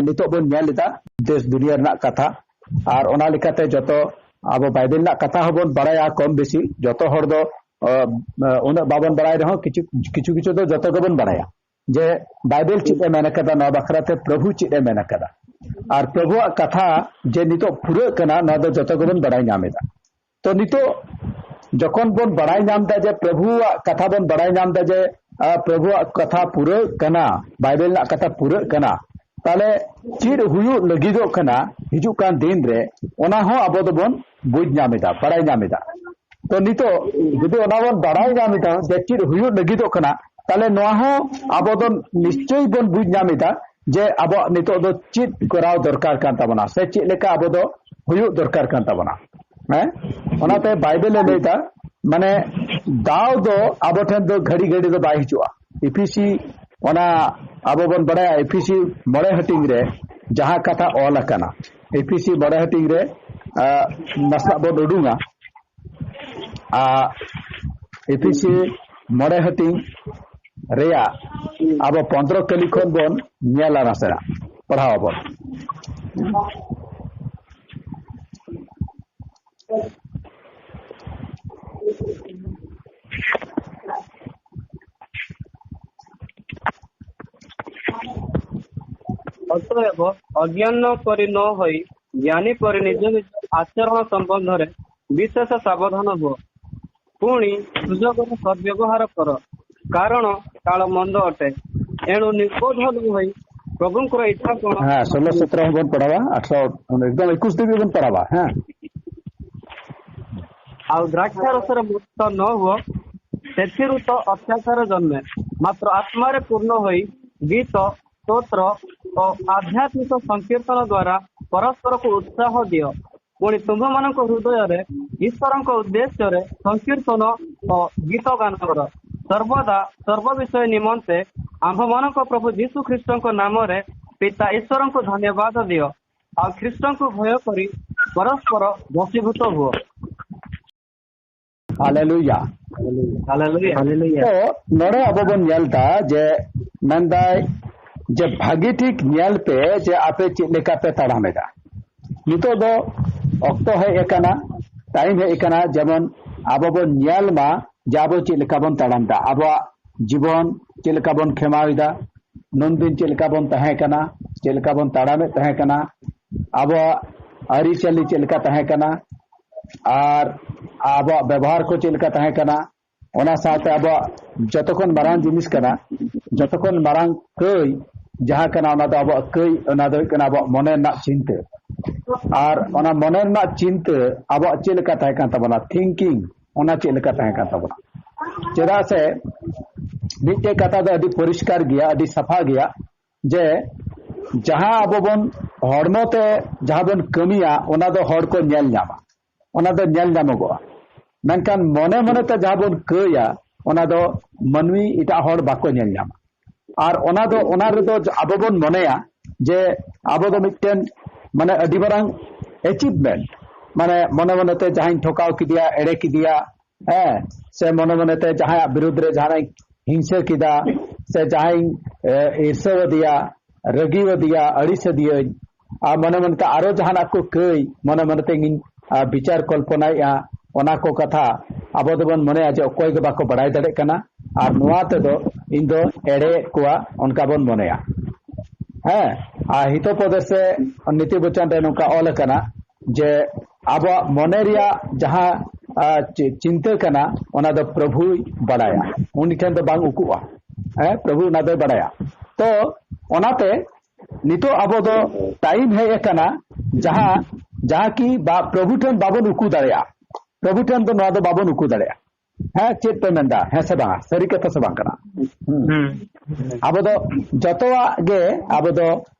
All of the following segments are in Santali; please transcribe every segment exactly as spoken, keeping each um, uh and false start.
ᱱᱤᱛᱚᱜ ᱵᱚᱱ ᱧᱮᱞ ᱮᱫᱟ ᱫᱮᱥ ᱫᱩᱱᱤᱭᱟᱹ ᱨᱮᱱᱟᱜ ᱠᱟᱛᱷᱟ᱾ ᱟᱨ ᱚᱱᱟ ᱞᱮᱠᱟᱛᱮ ᱡᱚᱛᱚ ᱟᱵᱚ ᱵᱟᱭᱵᱮᱞ ᱨᱮᱱᱟᱜ ᱠᱟᱛᱷᱟ ᱦᱚᱸᱵᱚᱱ ᱵᱟᱲᱟᱭᱟ ᱠᱚᱢ ᱵᱮᱥᱤ, ᱡᱚᱛᱚ ᱦᱚᱲ ᱫᱚ ᱟᱸ, ᱟᱸ, ᱩᱱᱟᱹᱜ ᱵᱟᱵᱚᱱ ᱵᱟᱲᱟᱭ ᱨᱮᱦᱚᱸ ᱠᱤᱪᱷᱩ ᱠᱤᱪᱷᱩ ᱠᱤᱪᱷᱩ ᱫᱚ ᱡᱚᱛᱚ ᱜᱮᱵᱚᱱ ᱵᱟᱲᱟᱭᱟ ᱡᱮ ᱵᱟᱭᱵᱮᱞ ᱪᱮᱫ ᱮ ᱢᱮᱱ ᱟᱠᱟᱫᱟ, ᱱᱚᱣᱟ ᱵᱟᱠᱷᱨᱟ ᱛᱮ ᱯᱨᱚᱵᱷᱩ ᱪᱮᱫ ᱮ ᱢᱮᱱ ᱟᱠᱟᱫᱟ᱾ ᱟᱨ ᱯᱨᱚᱵᱷᱩᱣᱟᱜ ᱠᱟᱛᱷᱟ ᱡᱮ ᱱᱤᱛᱚᱜ ᱯᱩᱨᱟᱹᱜ ᱠᱟᱱᱟ, ᱱᱚᱣᱟ ᱫᱚ ᱡᱚᱛᱚ ᱜᱮᱵᱚᱱ ᱵᱟᱲᱟᱭ ᱧᱟᱢ ᱮᱫᱟ᱾ ᱛᱚ ᱱᱤᱛᱚᱜ ᱡᱚᱠᱷᱚᱱ ᱵᱚᱱ ᱵᱟᱲᱟᱭ ᱧᱟᱢ ᱮᱫᱟ ᱡᱮ ᱯᱨᱚᱵᱷᱩᱣᱟᱜ ᱠᱟᱛᱷᱟ ᱵᱚᱱ ᱵᱟᱲᱟᱭ ᱧᱟᱢ ᱮᱫᱟ ᱡᱮ, ᱟᱸ, ᱯᱨᱚᱵᱷᱩᱣᱟᱜ ᱠᱟᱛᱷᱟ ᱯᱩᱨᱟᱹᱜ ᱠᱟᱱᱟ, ᱵᱟᱭᱵᱮᱞ ᱨᱮᱱᱟᱜ ᱠᱟᱛᱷᱟ ᱯᱩᱨᱟᱹᱜ ᱠᱟᱱᱟ, ᱛᱟᱦᱞᱮ ᱪᱮᱫ ᱦᱩᱭᱩᱜ ᱞᱟᱹᱜᱤᱫᱚᱜ ᱠᱟᱱᱟ ᱦᱤᱡᱩᱜ ᱠᱟᱱ ᱫᱤᱱ ᱨᱮ, ᱚᱱᱟ ᱦᱚᱸ ᱟᱵᱚ ᱫᱚᱵᱚᱱ ᱵᱩᱡᱽ ᱧᱟᱢ ᱮᱫᱟ, ᱵᱟᱲᱟᱭ ᱧᱟᱢ ᱮᱫᱟ᱾ ᱛᱚ ᱱᱤᱛᱚᱜ ᱡᱩᱫᱤ ᱚᱱᱟ ᱵᱚᱱ ᱵᱟᱲᱟᱭ ᱧᱟᱢ ᱮᱫᱟ ᱡᱮ ᱪᱮᱫ ᱦᱩᱭᱩᱜ ᱞᱟᱹᱜᱤᱫᱚᱜ ᱠᱟᱱᱟ, ᱛᱟᱦᱞᱮ ᱱᱚᱣᱟ ᱦᱚᱸ ᱟᱵᱚ ᱫᱚ ᱱᱤᱥᱪᱚᱭ ᱵᱚᱱ ᱵᱩᱡᱽ ᱧᱟᱢ ᱮᱫᱟ ᱡᱮ ᱟᱵᱚᱣᱟᱜ ᱱᱤᱛᱚᱜ ᱫᱚ ᱪᱮᱫ ᱠᱚᱨᱟᱣ ᱫᱚᱨᱠᱟᱨ ᱠᱟᱱ ᱛᱟᱵᱚᱱᱟ ᱥᱮ ᱪᱮᱫ ᱞᱮᱠᱟ ᱟᱵᱚ ᱫᱚ ᱦᱩᱭᱩᱜ ᱫᱚᱨᱠᱟᱨ ᱠᱟᱱ ᱛᱟᱵᱚᱱᱟ᱾ ᱦᱮᱸ, ᱚᱱᱟᱛᱮ ᱵᱟᱭᱵᱮᱞ ᱮ ᱞᱟᱹᱭ ᱮᱫᱟ, ᱢᱟᱱᱮ ᱫᱟᱣ ᱫᱚ ᱟᱵᱚ ᱴᱷᱮᱱ ᱫᱚ ᱜᱷᱟᱹᱲᱤ ᱜᱷᱟᱹᱲᱤ ᱫᱚ ᱵᱟᱭ ᱦᱤᱡᱩᱜᱼᱟ᱾ ᱮᱯᱷᱤᱥᱤ, ᱚᱱᱟ ᱟᱵᱚ ᱵᱚᱱ ᱵᱟᱲᱟᱭᱟ ᱮᱯᱷᱤᱥᱤ ᱢᱚᱬᱮ ᱦᱟᱹᱴᱤᱧ ᱨᱮ ᱡᱟᱦᱟᱸ ᱠᱟᱛᱷᱟ ᱚᱞ ᱟᱠᱟᱱᱟ, ᱮᱯᱷᱤᱥᱤ ᱢᱚᱬᱮ ᱦᱟᱹᱴᱤᱧ ᱨᱮ, ᱟᱸ, ᱱᱟᱥᱮᱱᱟᱜ ᱵᱚᱱ ᱩᱰᱩᱝᱟ᱾ ᱟᱨ ᱮᱯᱷᱤᱥᱤ ᱢᱚᱬᱮ ᱦᱟᱹᱴᱤᱧ ᱨᱮᱭᱟᱜ ᱟᱵᱚ ᱯᱚᱱᱫᱽᱨᱚ ᱠᱟᱹᱞᱤ ᱠᱷᱚᱱ ᱵᱚᱱ ᱧᱮᱞᱟ, ᱱᱟᱥᱮᱱᱟᱜ ᱯᱟᱲᱦᱟᱣ ᱟᱵᱚᱱ᱾ ଅତଏବ ଅଜ୍ଞାନ ପରି ନ ହୋଇ ଜ୍ଞାନୀ ପରି ନିଜ ନିଜ ଆଚରଣ ସମ୍ବନ୍ଧରେ ବିଶେଷ ସାବଧାନ ହୁଅ। ପୁଣି ସୁଯୋଗର ସଦ୍ବ୍ୟବହାର କର, କାରଣ କାଳ ମନ୍ଦ ଅଟେ। ଏଣୁ ନିର୍ବୋଧ ନ ହୋଇ ପ୍ରଭୁଙ୍କର ଇଚ୍ଛା କ'ଣ, ᱦᱮᱸ, ᱥᱳᱞᱳ ᱥᱚᱛᱨᱚ ᱦᱚᱸᱵᱚᱱ ᱯᱟᱲᱦᱟᱣᱟ, ᱟᱴᱷᱨᱚ, ᱮᱠᱫᱚᱢ ᱮᱠᱩᱥ ᱫᱷᱟᱹᱵᱤᱡ ᱵᱚᱱ ᱯᱟᱲᱦᱟᱣᱟ᱾ ᱦᱮᱸ, ଆଉ ଦ୍ରାକ୍ଷାରସରେ ମତ୍ତ ନ ହୁଅ, ସେଥିରୁ ତ ଅତ୍ୟାଚାର ଜନ୍ମେ। ମାତ୍ର ଆତ୍ମାରେ ପୂର୍ଣ୍ଣ ହୋଇ ଗୀତ, ସ୍ତୋତ୍ର ଓ ଆଧ୍ୟାତ୍ମିକ ସଂକୀର୍ତ୍ତନ ଦ୍ୱାରା ପରସ୍ପରକୁ ଉତ୍ସାହ ଦିଅ। ପୁଣି ତୁମ୍ଭମାନଙ୍କ ହୃଦୟରେ ଈଶ୍ୱରଙ୍କ ଉଦ୍ଦେଶ୍ୟରେ ସଂକୀର୍ତ୍ତନ ଓ ଗୀତ ଗାନ କର। ସର୍ବଦା ସର୍ବ ବିଷୟ ନିମନ୍ତେ ଆମ୍ଭମାନଙ୍କ ପ୍ରଭୁ ଯୀଶୁ ଖ୍ରୀଷ୍ଟଙ୍କ ନାମରେ ପିତା ଈଶ୍ୱରଙ୍କୁ ଧନ୍ୟବାଦ ଦିଅ। ଆଉ ଖ୍ରୀଷ୍ଟଙ୍କୁ ଭୟ କରି ପରସ୍ପର ବଶୀଭୂତ ହୁଅ। ᱦᱟᱞᱮᱞᱩᱭᱟ᱾ ᱦᱟᱞᱮᱞᱩᱭᱟ᱾ ᱛᱚ ᱱᱚᱰᱮ ᱟᱵᱚ ᱵᱚᱱ ᱧᱮᱞ ᱮᱫᱟ ᱡᱮ ᱢᱮᱱᱫᱟᱭ ᱡᱮ ᱵᱷᱟᱹᱜᱤ ᱴᱷᱤᱠ ᱧᱮᱞ ᱯᱮ ᱡᱮ ᱟᱯᱮ ᱪᱮᱫ ᱞᱮᱠᱟ ᱯᱮ ᱛᱟᱲᱟᱢ ᱮᱫᱟ᱾ ᱱᱤᱛᱚᱜ ᱫᱚ ᱚᱠᱛᱚ ᱦᱮᱡ ᱟᱠᱟᱱᱟ, ᱴᱟᱭᱤᱢ ᱦᱮᱡ ᱟᱠᱟᱱᱟ, ᱡᱮᱢᱚᱱ ᱟᱵᱚ ᱵᱚᱱ ᱧᱮᱞ ᱢᱟ ᱡᱮ ᱟᱵᱚ ᱪᱮᱫ ᱞᱮᱠᱟ ᱵᱚᱱ ᱛᱟᱲᱟᱢ ᱮᱫᱟ, ᱟᱵᱚᱣᱟᱜ ᱡᱤᱵᱚᱱ ᱪᱮᱫ ᱞᱮᱠᱟ ᱵᱚᱱ ᱠᱷᱮᱢᱟᱣ ᱮᱫᱟ, ᱱᱩᱱᱫᱤᱱ ᱪᱮᱫ ᱞᱮᱠᱟ ᱵᱚᱱ ᱛᱟᱦᱮᱸ ᱠᱟᱱᱟ, ᱪᱮᱫ ᱞᱮᱠᱟ ᱵᱚᱱ ᱛᱟᱲᱟᱢᱮᱫ ᱛᱟᱦᱮᱸ ᱠᱟᱱᱟ, ᱟᱵᱚᱣᱟᱜ ᱟᱹᱨᱤᱪᱟᱹᱞᱤ ᱪᱮᱫ ᱞᱮᱠᱟ ᱛᱟᱦᱮᱸ ᱠᱟᱱᱟ, ᱟᱨ ᱟᱵᱚᱣᱟᱜ ᱵᱮᱵᱚᱦᱟᱨ ᱠᱚ ᱪᱮᱫ ᱞᱮᱠᱟ ᱛᱟᱦᱮᱸ ᱠᱟᱱᱟ, ᱚᱱᱟ ᱥᱟᱶᱛᱮ ᱟᱵᱚᱣᱟᱜ ᱡᱚᱛᱚ ᱠᱷᱚᱱ ᱢᱟᱨᱟᱝ ᱡᱤᱱᱤᱥ ᱠᱟᱱᱟ, ᱡᱚᱛᱚ ᱠᱷᱚᱱ ᱢᱟᱨᱟᱝ ᱠᱟᱹᱭ ᱡᱟᱦᱟᱸ ᱠᱟᱱᱟ, ᱚᱱᱟ ᱫᱚ ᱟᱵᱚᱣᱟᱜ ᱠᱟᱹᱭ, ᱚᱱᱟ ᱫᱚ ᱦᱩᱭᱩᱜ ᱠᱟᱱᱟ ᱟᱵᱚᱣᱟᱜ ᱢᱚᱱᱮ ᱨᱮᱱᱟᱜ ᱪᱤᱱᱛᱟᱹ᱾ ᱟᱨ ᱚᱱᱟ ᱢᱚᱱᱮ ᱨᱮᱱᱟᱜ ᱪᱤᱱᱛᱟᱹ ᱟᱵᱚᱣᱟᱜ ᱪᱮᱫ ᱞᱮᱠᱟ ᱛᱟᱦᱮᱸ ᱠᱟᱱ ᱛᱟᱵᱚᱱᱟ, ᱛᱷᱤᱝᱠᱤᱝ, ᱚᱱᱟ ᱪᱮᱫ ᱞᱮᱠᱟ ᱛᱟᱦᱮᱸ ᱠᱟᱱ ᱛᱟᱵᱚᱱᱟ᱾ ᱪᱮᱫᱟᱜ ᱥᱮ ᱢᱤᱫᱴᱮᱡ ᱠᱟᱛᱷᱟ ᱫᱚ ᱟᱹᱰᱤ ᱯᱚᱨᱤᱥᱠᱟᱨ ᱜᱮᱭᱟ, ᱟᱹᱰᱤ ᱥᱟᱯᱷᱟ ᱜᱮᱭᱟ, ᱡᱮ ᱡᱟᱦᱟᱸ ᱟᱵᱚ ᱵᱚᱱ ᱦᱚᱲᱢᱚ ᱛᱮ ᱡᱟᱦᱟᱸ ᱵᱚᱱ ᱠᱟᱹᱢᱤᱭᱟ, ᱚᱱᱟ ᱫᱚ ᱦᱚᱲ ᱠᱚ ᱧᱮᱞ ᱧᱟᱢᱟ, ᱚᱱᱟ ᱫᱚ ᱧᱮᱞ ᱧᱟᱢᱚᱜᱚᱜᱼᱟ᱾ ᱢᱮᱱᱠᱷᱟᱱ ᱢᱚᱱᱮ ᱢᱚᱱᱮ ᱛᱮ ᱡᱟᱦᱟᱸ ᱵᱚᱱ ᱠᱟᱹᱭᱟ, ᱚᱱᱟ ᱫᱚ ᱢᱟᱹᱱᱢᱤ ᱮᱴᱟᱜ ᱦᱚᱲ ᱵᱟᱠᱚ ᱧᱮᱞ ᱧᱟᱢᱟ᱾ ᱟᱨ ᱚᱱᱟ ᱫᱚ, ᱚᱱᱟ ᱨᱮᱫᱚ ᱟᱵᱚ ᱵᱚᱱ ᱢᱚᱱᱮᱭᱟ ᱡᱮ ᱟᱵᱚ ᱫᱚ ᱢᱤᱫᱴᱮᱱ, ᱢᱟᱱᱮ, ᱟᱹᱰᱤ ᱢᱟᱨᱟᱝ ᱮᱪᱤᱵᱷᱢᱮᱱᱴ, ᱢᱟᱱᱮ ᱢᱚᱱᱮ ᱢᱚᱱᱮ ᱛᱮ ᱡᱟᱦᱟᱸᱧ ᱴᱷᱚᱠᱟᱣ ᱠᱮᱫᱮᱭᱟ, ᱮᱲᱮ ᱠᱮᱫᱮᱭᱟ, ᱦᱮᱸ, ᱥᱮ ᱢᱚᱱᱮ ᱢᱚᱱᱮ ᱛᱮ ᱡᱟᱦᱟᱸᱭᱟᱜ ᱵᱤᱨᱩᱫᱽ ᱨᱮ ᱡᱟᱦᱟᱱᱟᱜ ᱤᱧ ᱦᱤᱝᱥᱟᱹ ᱠᱮᱫᱟ, ᱥᱮ ᱡᱟᱦᱟᱸᱭ, ᱮ, ᱤᱨᱥᱟᱹᱣ ᱟᱫᱮᱭᱟ, ᱨᱟᱹᱜᱤᱣ ᱟᱫᱮᱭᱟ, ᱟᱹᱲᱤᱥ ᱟᱫᱮᱭᱟᱹᱧ, ᱟᱨ ᱢᱚᱱᱮ ᱢᱚᱱᱮ ᱛᱮ ᱟᱨᱚ ᱡᱟᱦᱟᱱᱟᱜ ᱠᱚ ᱠᱟᱹᱭ ᱢᱚᱱᱮ ᱢᱚᱱᱮ ᱛᱮ ᱤᱧ, ᱟ, ᱵᱤᱪᱟᱨ ᱠᱚᱞᱯᱚᱱᱟᱭᱮᱫᱼᱟ, ᱚᱱᱟ ᱠᱚ ᱠᱟᱛᱷᱟ ᱟᱵᱚ ᱫᱚᱵᱚᱱ ᱢᱚᱱᱮᱭᱟ ᱡᱮ ᱚᱠᱚᱭ ᱜᱮ ᱵᱟᱠᱚ ᱵᱟᱲᱟᱭ ᱫᱟᱲᱮᱭᱟᱜ ᱠᱟᱱᱟ, ᱟᱨ ᱱᱚᱣᱟ ᱛᱮᱫᱚ ᱤᱧ ᱫᱚ ᱮᱲᱮᱭᱮᱫ ᱠᱚᱣᱟ, ᱚᱱᱠᱟ ᱵᱚᱱ ᱢᱚᱱᱮᱭᱟ᱾ ᱦᱮᱸ, ᱟᱨ ᱦᱤᱛᱳᱯᱚᱫᱮᱥ ᱥᱮ ᱱᱤᱛᱤ ᱵᱚᱪᱚᱱ ᱨᱮ ᱱᱚᱝᱠᱟ ᱚᱞ ᱟᱠᱟᱱᱟ ᱡᱮ ᱟᱵᱚᱣᱟᱜ ᱢᱚᱱᱮ ᱨᱮᱭᱟᱜ ᱡᱟᱦᱟᱸ, ᱟ, ᱪᱤ-, ᱪᱤᱱᱛᱟᱹ ᱠᱟᱱᱟ, ᱚᱱᱟ ᱫᱚ ᱯᱨᱚᱵᱷᱩᱭ ᱵᱟᱲᱟᱭᱟ, ᱩᱱᱤ ᱴᱷᱮᱱ ᱫᱚ ᱵᱟᱝ ᱩᱠᱩᱜᱼᱟ᱾ ᱦᱮᱸ, ᱯᱨᱚᱵᱷᱩ ᱚᱱᱟ ᱫᱚᱭ ᱵᱟᱲᱟᱭᱟ᱾ ᱛᱚ ᱚᱱᱟᱛᱮ ᱱᱤᱛᱚᱜ ᱟᱵᱚ ᱫᱚ ᱴᱟᱭᱤᱢ ᱦᱮᱡ ᱟᱠᱟᱱᱟ, ᱡᱟᱦᱟᱸ, ᱡᱟᱦᱟᱸ ᱠᱤ ᱵᱟ-, ᱯᱨᱚᱵᱷᱩ ᱴᱷᱮᱱ ᱵᱟᱵᱚᱱ ᱩᱠᱩ ᱫᱟᱲᱮᱭᱟᱜᱼᱟ᱾ ᱯᱨᱚᱵᱷᱩ ᱴᱷᱮᱱ ᱫᱚ ᱱᱚᱣᱟ ᱫᱚ ᱵᱟᱵᱚᱱ ᱩᱠᱩ ᱫᱟᱲᱮᱭᱟᱜᱼᱟ᱾ ᱦᱮᱸ, ᱪᱮᱫ ᱯᱮ ᱢᱮᱱᱫᱟ? ᱦᱮᱸ ᱥᱮ ᱵᱟᱝ? ᱥᱟᱹᱨᱤ ᱠᱟᱛᱷᱟ ᱥᱮ ᱵᱟᱝ ᱠᱟᱱᱟ? ᱦᱩᱸ᱾ ᱦᱩᱸ᱾ ᱟᱵᱚ ᱫᱚ ᱡᱚᱛᱚᱣᱟᱜ ᱜᱮ ᱟᱵᱚ ᱫᱚ